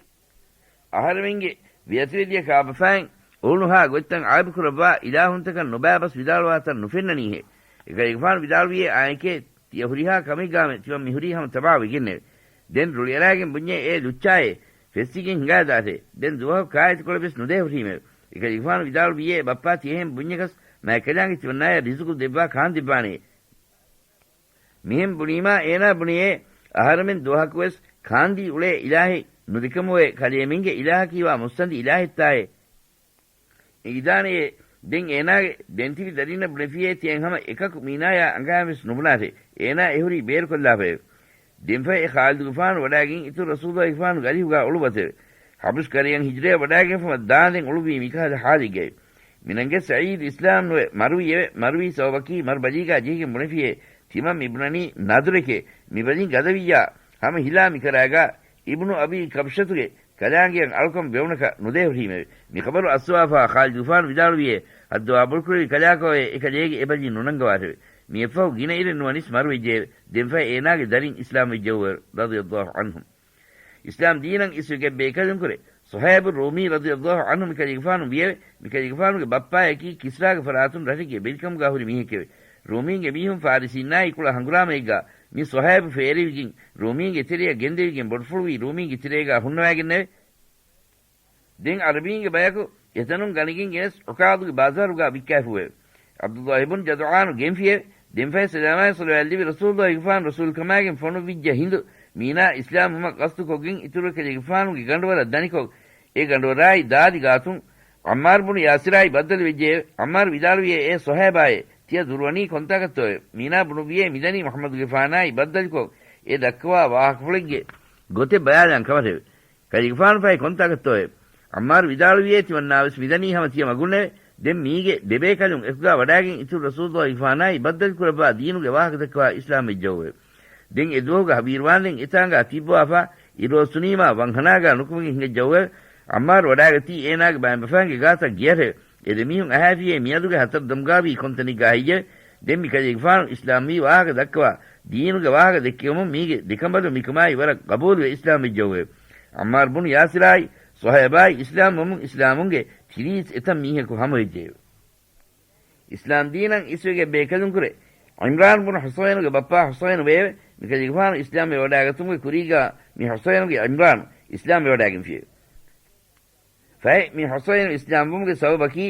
އަހަރެމެންގެ ވިޔަތުވެދިޔަ ކާބަފައިން އުޅުނުހާ ގޮތްތައް އާބިކުރައްވާ އިލާހުންތަކަށް ނުބައިބަސް ވިދާޅުވާތަން ނުފެންނަނީހޭ. އެކަލޭގެފާނު ވިދާޅުވިޔޭ އާނއެކޭ، ތިޔަ ހުރިހާ ކަމެއްގާމެ ތިމަން މިހުރީ ހަމަ ތަބާވެގެންނެވެ. ދެން ރުޅިއަރާގެން ބުންޏޭ އޭ ލުއްޗާއޭ، ފެއްސިގެން ހިނގާދާށޭ. ދެން ދުވަހަކު ކާއެތި ކޮޅެއްވެސް ނުދޭ ހުރީމެވެ. އެކަލޭގެފާނު ވިދާޅުވިޔޭ ބައްޕާ ތިޔަހެން ބުންޏަކަސް މާތްކަލާނގެ ތިމަންނާޔަށް ރިޒުޤު ދެއްވާ ކާން ދެއްވާނެޔޭ. މިހެން ބުނީމާ އޭނާ ބުނެޔޭ، އަހަރެމެން ދުވަހަކުވެސް ކާންދީ އުޅޭ އިލާހެއް ނުދެކެމުވޭ، ކަލޭމެންގެ އިލާހަކީވާ މުއްސަނދި އިލާހެއްތާއޭ. އިދާނެޔޭ، ދެން އޭނާގެ ދެންތިބި ދަރިންނަށް ބުނެފިޔޭ ތިޔަން ހަމަ އެކަކު މީނާޔާ އަނގަޔަންވެސް ނުބުނާށޭ. އޭނާ އެހުރީ ބޭރުކޮށްލާފައެވެ. ދެންފަހެ ޚާލިދުގެފާނު ވަޑާގެން އިތުރު ރަސޫލުއްލާހިގެފާނުގެ އަރިހުގާ އުޅުއްވަތެވެ. ޙަބަޝް ކަރަޔަށް ހިޖްރަޔަށް ވަޑާގެންފަ މަ ދާނދެން އުޅުއްވީ މިކަހަލަ ޙާލެއްގައެވެ. މިނަންގެ ސަޢީދު އިސްލާމް ނުވެ މަރުވިއެވެ. މަރުވީ ސަބަބަކީ މަރު ބަލީގާ ޖެހިގެން ބުނެފިޔޭ، ތިމަން މި ބުނަނީ ނަދުރެކޭ. މި ބަލިން ގަދަވިއްޔާ ހަމަ ހިލާ މިކަރާގާ އިބްނު އަބީ ކަބްޝަތުގެ ކަލާނގެއަށް އަޅުކަން ވެވުނަކަށް ނުދޭ ހުރީމެވެ. މި ޚަބަރު އައްސަވާފާ ޚާލިދުގެފާނު ވިދާޅުވިޔޭ، ހައްދަވާ ބޮޑުކުރެވި ކަލާކޯއޭ އެކަލޭގެ އެބަލިން ނުނަންގަވާށެވެ. މިއަށްފަހު ގިނައިރެއް ނުވަނީސް މަރުވެއްޖެއެވެ. ދެންފަހެ އޭނާގެ ދަރިން އިސްލާމް ވެއްޖެއެވެ. ރަޟިޔައްލާހު ޢަންހުމް. އިސްލާމް ދީނަށް އިސްވެގެން ބޭކަލުންކުރެ، ޞުހައިބު ރޫމީ ރަޟިޔައްލާހު ޢަންހު މިކަލޭގެފާނު ވިއެވެ. މިކަލޭގެފާނުގެ ބައްޕާޔަކީ ކިސްރާގެ ފަރާތުން ރަށެއްގެ ބެލިކަމުގާ ހުރި މީހެކެވެ. ރޫމީންގެ މީހުން ފާރިސީންނާއި ކުޅަ ހަނގުރާމައެއްގާ މި ޞުހައިބު ފޭރިވިގެން ރޫމީންގެ ތެރެއަށް ގެންދެވިގެން ބޮޑުފުޅުވީ ރޫމީންގެ ތެރޭގާ ހުންނަވައިގެންނެވެ. ދެން ޢަރަބީންގެ ބަޔަކު އެތަނުން ގަނެގެން ގެނެސް ޢުކާދުގެ ބާޒާރުގާ ވިއްކާފޫއެވެ. ޢަބްދުﷲ އިބްނު ޖަދުޢާނު ގެންފިއެވެ. ދެންފަހެ ސަލާމާއި ޞަލަވާތް ލިބި ރަސޫލުﷲ ގެފާނު ރަސޫލުކަމާގެން ފޮނުއްވިއްޖެ ހިނދު މީނާ އިސްލާމްވުމަށް ޤަޞްދުކޮށްގެން އިތުރު ކަލޭގެފާނުގެ ގަނޑުވަރަށް ދަނިކޮށް، އެ ގަނޑުވަރާއި ދާދި ގާތުން ޢައްމާރު ބުނު ޔާސިރާއި ބައްދަލުވެއްޖެއެވެ. ޢައްމާރު ވިދާޅުވިއޭ، އޭ ޞުހައިބާއޭ، ތިޔަ ދުރުވަނީ ކޮންތާކަށްތޯއެވެ؟ މީނާ ބުނުއްވިއޭ، މިދަނީ މުޙައްމަދުގެފާނާއި ބައްދަލުކޮށް، އެ ދައްކަވާ ވާހަކަފުޅެއްގެ ގޮތެއް ބަލާލާން ކަމަށެވެ. ކަލޭގެފާނު ފަހެ ކޮންތާކަށްތޯއެވެ؟ ޢައްމާރު ވިދާޅުވިއޭ، ތިމަންނާވެސް މިދަނީ ހަމަ ތިޔަ މަގުންނެވެ. ދެން މީގެ ދެބޭކަލުން އެކުގާ ވަޑާގެން އިތުރު ރަސޫލުﷲގެފާނާއި ބައްދަލުކުރައްވާ ދީނުގެ ވާހަކަ ދައްކަވާ އިސްލާމް ވެއްޖެއެވެ. ދެން އެ ދުވަހުގަ ހަވީރުވާންދެން އެތާނގާ ތިއްބަވާފާ، އިރުއޮއްސުނީމާ ވަންހަނާގާ ނުކުމެގެން ހިނގައްޖެއެވެ. ޢައްމާރު ވަޑާގަތީ އޭނާގެ ބައިންބަފައިންގެ ގާތަށް ގެޔަށެވެ. އެ ދެމީހުން އަހާފިޔޭ މިއަދުގެ ހަތަރު ދަމުގާވީ ކޮންތަނެއްގާ ހެއްޔެވެ؟ ދެން މި ކަލޭގެފާނު އިސްލާމްވީ ވާހަކަ ދައްކަވާ، ދީނުގެ ވާހަކަ ދެއްކެވުމުން މީގެ ދެކަނބަލުން މިކަމާއި ވަރަށް ޤަބޫލުވެ އިސްލާމް ވެއްޖެއެވެ. ޢައްމާރު ބުނު ޔާސިރާއި ޞުހައިބާއި އިސްލާމްވުމުން އިސްލާމުންގެ ތިރީސް އެތައް މީހަކު ހަމަވެއްޖެއެވެ. އިސްލާމް ދީނަށް އިސްވެގެން ބޭކަލުންކުރެ، ޢިމްރާން ބުނު ޙުޞައިނުގެ ބައްޕާ ޙުޞައިނު ވެއެވެ. މި ކަލޭގެފާނު އިސްލާމްވެ ވަޑާގަތުމުގެ ކުރީގާ މި ޙުޞައިނުގެ ޢިމްރާނު އިސްލާމްވެ ވަޑާގެންފިއެވެ. ފަހެ މި ޙުޞައިނު އިސްލާމްވުމުގެ ސަބަބަކީ،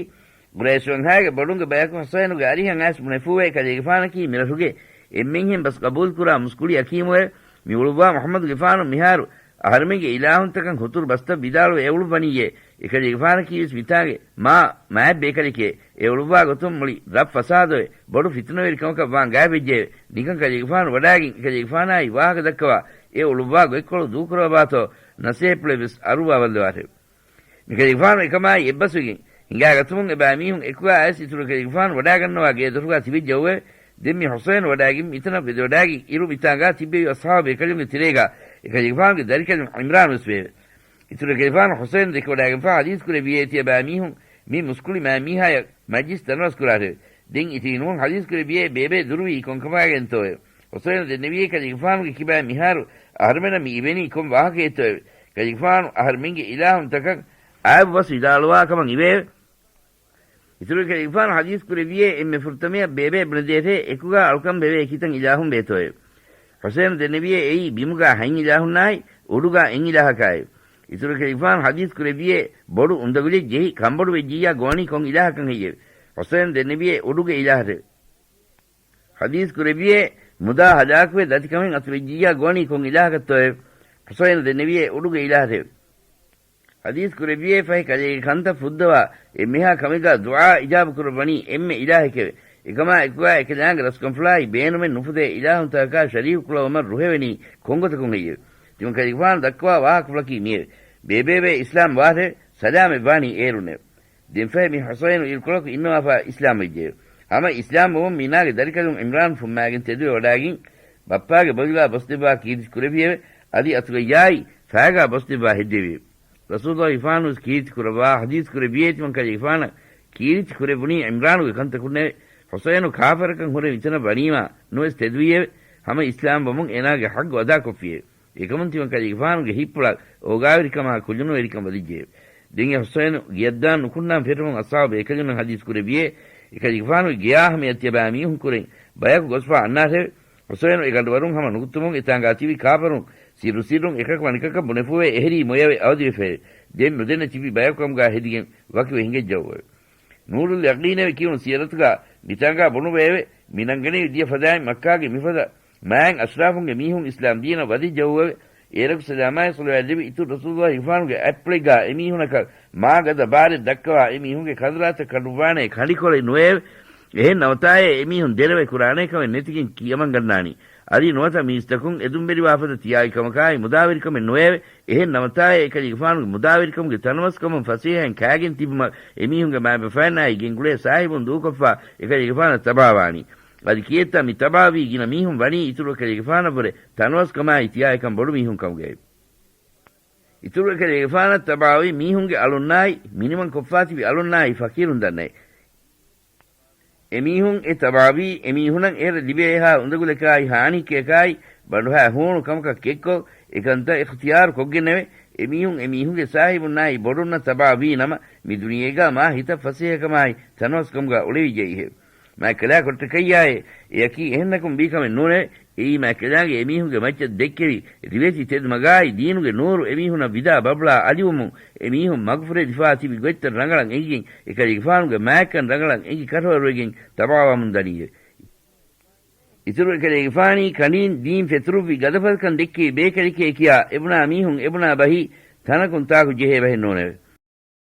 ޤުރައިޝު ވަންހާގެ ބޮޑުންގެ ބަޔަކު ޙުޞައިނުގެ އަރިހަށް އައިސް ބުނެފޫވޭ، ކަލޭގެފާނަކީ މިރަށުގެ އެންމެންހެން ބަސް ޤަބޫލުކުރާ މުސްކުޅި އަކީމުއެވެ. މި އުޅުއްވާ މުޙައްމަދުގެފާނު މިހާރު އަހަރެމެންގެ އިލާހުންތަކަށް ހުތުރު ބަސްތައް ވިދާޅުވެ އެ އުޅުއްވަނީއޭ. އެކަލޭގެފާނަކީވެސް މިތާނގެ މާ މާތް ބޭކަލެކޭ. އެ އުޅުއްވާ ގޮތުން މުޅި ރަށް ފަސާދަވެ، ބޮޑު ފިތުނަވެރިކަމަކަށް ވާން ގާތްވެއްޖެއެވެ. ނިކަން ކަލޭގެފާނު ވަޑާގެން އެކަލޭގެފާނާއި ވާހަކަ ދައްކަވާ، އެ އުޅުއްވާ ގޮތްކޮޅު ދޫކުރައްވާތޯ ނަސޭހަތްޕުޅެއްވެސް އަރުއްވާވައްލަވާށެވެ. މިކަލޭގެފާނު އެކަމާއި އެއްބަސްވެގެން ހިނގާގަތުމުން އެބައިމީހުން އެކުގާ އައިސް އިތުރު ކަލޭގެފާނު ވަޑާގަންނަވާ ގޭ ދޮރުގާ ތިބެއްޖެއެވެ. ދެން މި ޙުސައިން ވަޑާގެން މިތަނަށް ވެދެވަޑާގެން އިރު މިތާނގާ ތިއްބެވި އަޞްޙާބު ބޭކަލުންގެ ތެރޭގާ އެކަލޭގެފާނުގެ ދަރިކަލުން ޢިމްރާން ވެސް ވެއެވެ. އިތުރު ކަލޭގެފާނު ޙުސައިން ދެކެވަޑާގެންފާ ޙަދީޘް ކުރެއްވިއޭ، ތިޔަބައިމީހުން މި މުސްކުޅި މާތް މީހާޔަށް މަޖްލިސް ދަންނަވަސް ކުރާށެވެ. ދެން އިތުރު އިލްމުވެރިން ޙަދީޘް ކުރެއްވިއޭ، ބޭބެ ދުރުވީ ކޮންކަމާގެންތޯއެވެ؟ ޙުސައިނު ދެންނެވިއޭ، ކަލޭގެފާނުގެ ކިބައިން މިހާރު އަހަރުމެނަށް މި އިވެނީ ކޮން ވާހަކައެއްތޯއެވެ؟ ކަލޭގެފާނު އަހަރުމެންގެ އިލާހުންތަކަށް އައިބު ބަސް ވިދާޅުވާ ކަމަށް އިވެއެވެ. އިތުރު ކަލޭގެފާނު ޙަދީޘް ކުރެއްވިއޭ، އެންމެ ފުރަތަމަޔަށް ބޭބެ ބުނެދޭށޭ، އެކުގާ އަޅުކަން ވެވޭ ކިތަން އިލާހުން ވޭތޯއެވެ؟ ޙުސައިނު ދެންނެވިއޭ، އެއީ ބިމުގާ ހަތް އިލާހުންނާއި އުޑުގާ އެއް އިލާހަކާއެވެ. އިތުރު ކަލޭގެފާނު ޙަދީޘް ކުރެއްވިއޭ، ބޮޑު އުނދަގުލެއް ޖެހި ކަނބޮޑު ވެއްޖިއްޔާ ގޮވަނީ ކޮން އިލާހަކަށް ހެއްޔެވެ؟ ޙުސައިނު ދެންނެވިއޭ، އުޑުގެ އިލާހަށެވެ. ޙަދީޘް ކުރެއްވިއޭ، މުދާ ހަލާކުވެ ދަތިކަމެއް އަތުވެއްޖިއްޔާ ގޮވަނީ ކޮން އިލާހަކަށްތޯއެވެ؟ ޙުސައިނު ދެންނެވިއޭ، އުޑުގެ އިލާހަށެވެ. ޙަދީޘް ކުރެއްވިޔޭ ފަހެ ކަލޭގެ ކަންތައް ފުއްދަވާ އެންމެހާ ކަމެއްގާ ދުޢާ އިޖާބަ ކުރައްވަނީ އެންމެ އިލާހެކެވެ. އެކަމާ އެކުގާ އެކަލާނގެ ރަސްކަންފުޅާއި ބޭނުމެއް ނުފުދޭ އިލާހުންތަކަކާ ޝަރީކު ކުޅަވުމަށް ރުހެވެނީ ކޮންގޮތަކުން ހެއްޔެވެ؟ ތިމަން ކަލޭގެފާނު ދައްކަވާ ވާހަކަފުޅަކީ މިއެވެ. ބޭބޭބޭ އިސްލާމް ވާށެވެ. ސަލާމަތް ވާނީ އޭރުންނެވެ. ދެންފަހެ މި ޙުސައިނު އިރުކޮޅަކު އިންނަވާފަ އިސްލާމް ވެއްޖެއެވެ. ހަމަ އިސްލާމް ވުމުން މީނާގެ ދަރިކަލުން ޢިމްރާން ފުއްމާގެން ތެދުވެ ވަޑާގެން ބައްޕާގެ ބޮލުގާ ބޮސްދެއްވާ ކީރިތި ކުރެއްވިއެވެ. އަދި އަތުގައްޔާއި ފައިގާ ބޮސްދެއްވާ ހެއްދެވިއެވެ. ރަސޫލުﷲ ފާނުވެސް ކީރިތި ކުރައްވާ ޙަދީޘް ކުރެއްވިއޭ ތިމަން ކަލޭގެފާނަށް ކީރިތި ކުރެއްވުނީ ޢިމްރާނުގެ ކަންތަކުންނެވެ. ޙުސައިނު ކާފަރަކަށް ހުރެ މިތަނަށް ވަނީމާ ނުވެސް ތެދުވީއެވެ. ހަމަ އިސްލާމް ވަމުން އޭނާގެ ޙައްގު އަދާކޮށްފިއެވެ. އެކަމުން ތިމަން ކަލޭގެފާނުގެ ހިތްޕުޅަށް އޯގާވެރިކަމާ ކުލުނުވެރިކަން ވަދެއްޖެއެވެ. ދެން އެ ޙުސައިނު ގެޔަށްދާން ނުކުންނާން ފެށުމުން އަޞްޙާބު ބޭކަލުންނަށް ޙަދީޘް ކުރެއްވިއޭ، އެކަލޭގެފާނުގެ ގެޔާ ހަމަޔަށް ތިޔަބައިމީހުން ކުރެން ބަޔަކު ގޮސްފާ އަންނާށެވެ. ޙުސައިނު އެ ގަނޑުވަރުން ހަމަ ނުކުތުމުން އެތާނގާ ތިބި ކާފަރުން ސިއްރު ސިއްރުން އެކަކު އަނެކަކަށް ބުނެފޫވެ އެހެރީ މޮޔަވެ އަވަދިވެފައެވެ. ދެން ނުދެނެ ތިބި ބަޔަކު ކަމުގާ ހެދިގެން ވަކިވެ ހިނގައްޖައުއެވެ. ނޫރުލް ޔަޤީނެވެ ކިޔުނު ސިޔަރަތުގާ މިތާނގާ ބުނުއްވައެވެ. މިނަންގަނެވި ދިޔަ ފަދައިން މައްކާގެ މިފަދަ މާތް އަޝްރާފުންގެ މީހުން އިސްލާމް ދީނަށް ވަދެއްޖައުއެވެ. އޭރަކު ސަލާމާއި ޞަލަވާތް ލިބި އިތުރު ރަސޫލުﷲ ފާނުގެ އަތްޕުޅެއްގާ އެމީހުނަކަށް މާ ގަދަ ބާރެއް ދައްކަވާ އެމީހުންގެ ކަނދުރާތައް ކަނޑުއްވާނޭ ކަނޑިކޮޅެއް ނުވެއެވެ. އެހެން ނަވަތާއޭ އެމީހުން ދެރަވެ ކުރާނޭ ކަމެއް ނެތިގެން ކިޔަމަންގަންނާނީ. އަދި ނުވަތަ މީސްތަކުން އެދުންވެރިވާ ފަދަ ތިޔާގި ކަމަކާއި މުދާވެރިކަމެއް ނުވެއެވެ. އެހެން ނަވަތާއޭ އެކަލޭގެފާނުގެ މުދާވެރިކަމުގެ ތަނަވަސްކަމުން ފަސޭހައިން ކާގެން ތިބުމަށް އެމީހުންގެ މާތްބަފައިންނާއި ގެންގުޅޭ ސާހިބުން ދޫކޮށްފާ އެކަލޭގެފާނަށް ތަބާވާނީ. އަދި ކިއެއްތަ މި ތަބާވީ ގިނަ މީހުން ވަނީ އިތުރު އެކަލޭގެފާނަށްވުރެ ތަނަވަސްކަމާއި ތިޔާއެކަން ބޮޑު މީހުން ކަމުގައެވެ. އިތުރު އެކަލޭގެފާނަށް ތަބާވީ މީހުންގެ އަޅުންނާއި މިނިވަން ކޮށްފާ ތިބި އަޅުންނާއި ފަޤީރުން ދަންނައެވެ. އެމީހުން އެ ތަބާވީ އެމީހުނަށް އެހެރަ ލިބޭ އެހާ އުނދަގުލަކާއި ހާނީއްކަޔަކާއި ބަނޑުހާ ހޫނު ކަމަކަށް ކެއްކޮށް އެކަންތައް އިޚްތިޔާރު ކޮށްގެންނެވެ. އެމީހުން އެމީހުންގެ ސާހިބުންނާއި ބޮޑުންނަށް ތަބާވީ ނަމަ މި ދުނިޔޭގާ މާ ހިތަށް ފަސޭހަކަމާއި ތަނަވަސްކަމުގާ އުޅެވިއްޖެއިހެވެ. މާތް ކަލާކޮޓަކައްޔާއޭ އެއަކީ އެހެންނަކުން ވީ ކަމެއް ނޫނެވެ. އެއީ މާތް ކަލާނގެ އެމީހުންގެ މައްޗަށް ދެއްކެވި ރިވެތި ތެދު މަގާއި ދީނުގެ ނޫރު އެމީހުނަށް ވިދާ ބަބުޅާ އަލިވުމުން އެމީހުން މަގުފުރެދިފާ ތިބި ގޮތްތައް ރަނގަޅަށް އެނގިގެން އެކަލޭގެފާނުގެ މާތްކަން ރަނގަޅަށް އެނގި ކަށަވަރުވެގެން ތަބާވަމުން ދަނީއެވެ. އިތުރު އެކަލޭގެފާނީ ކަނޑީން ދީން ފެތުރުއްވި ގަދަފަދަކަން ދެއްކެވި ބޭކަލެކޭ ކިޔާ އެބުނާ މީހުން އެބުނާ ބަހީ ތަނަކުން ތާކު ޖެހޭ ބަހެއް ނޫނެވެ.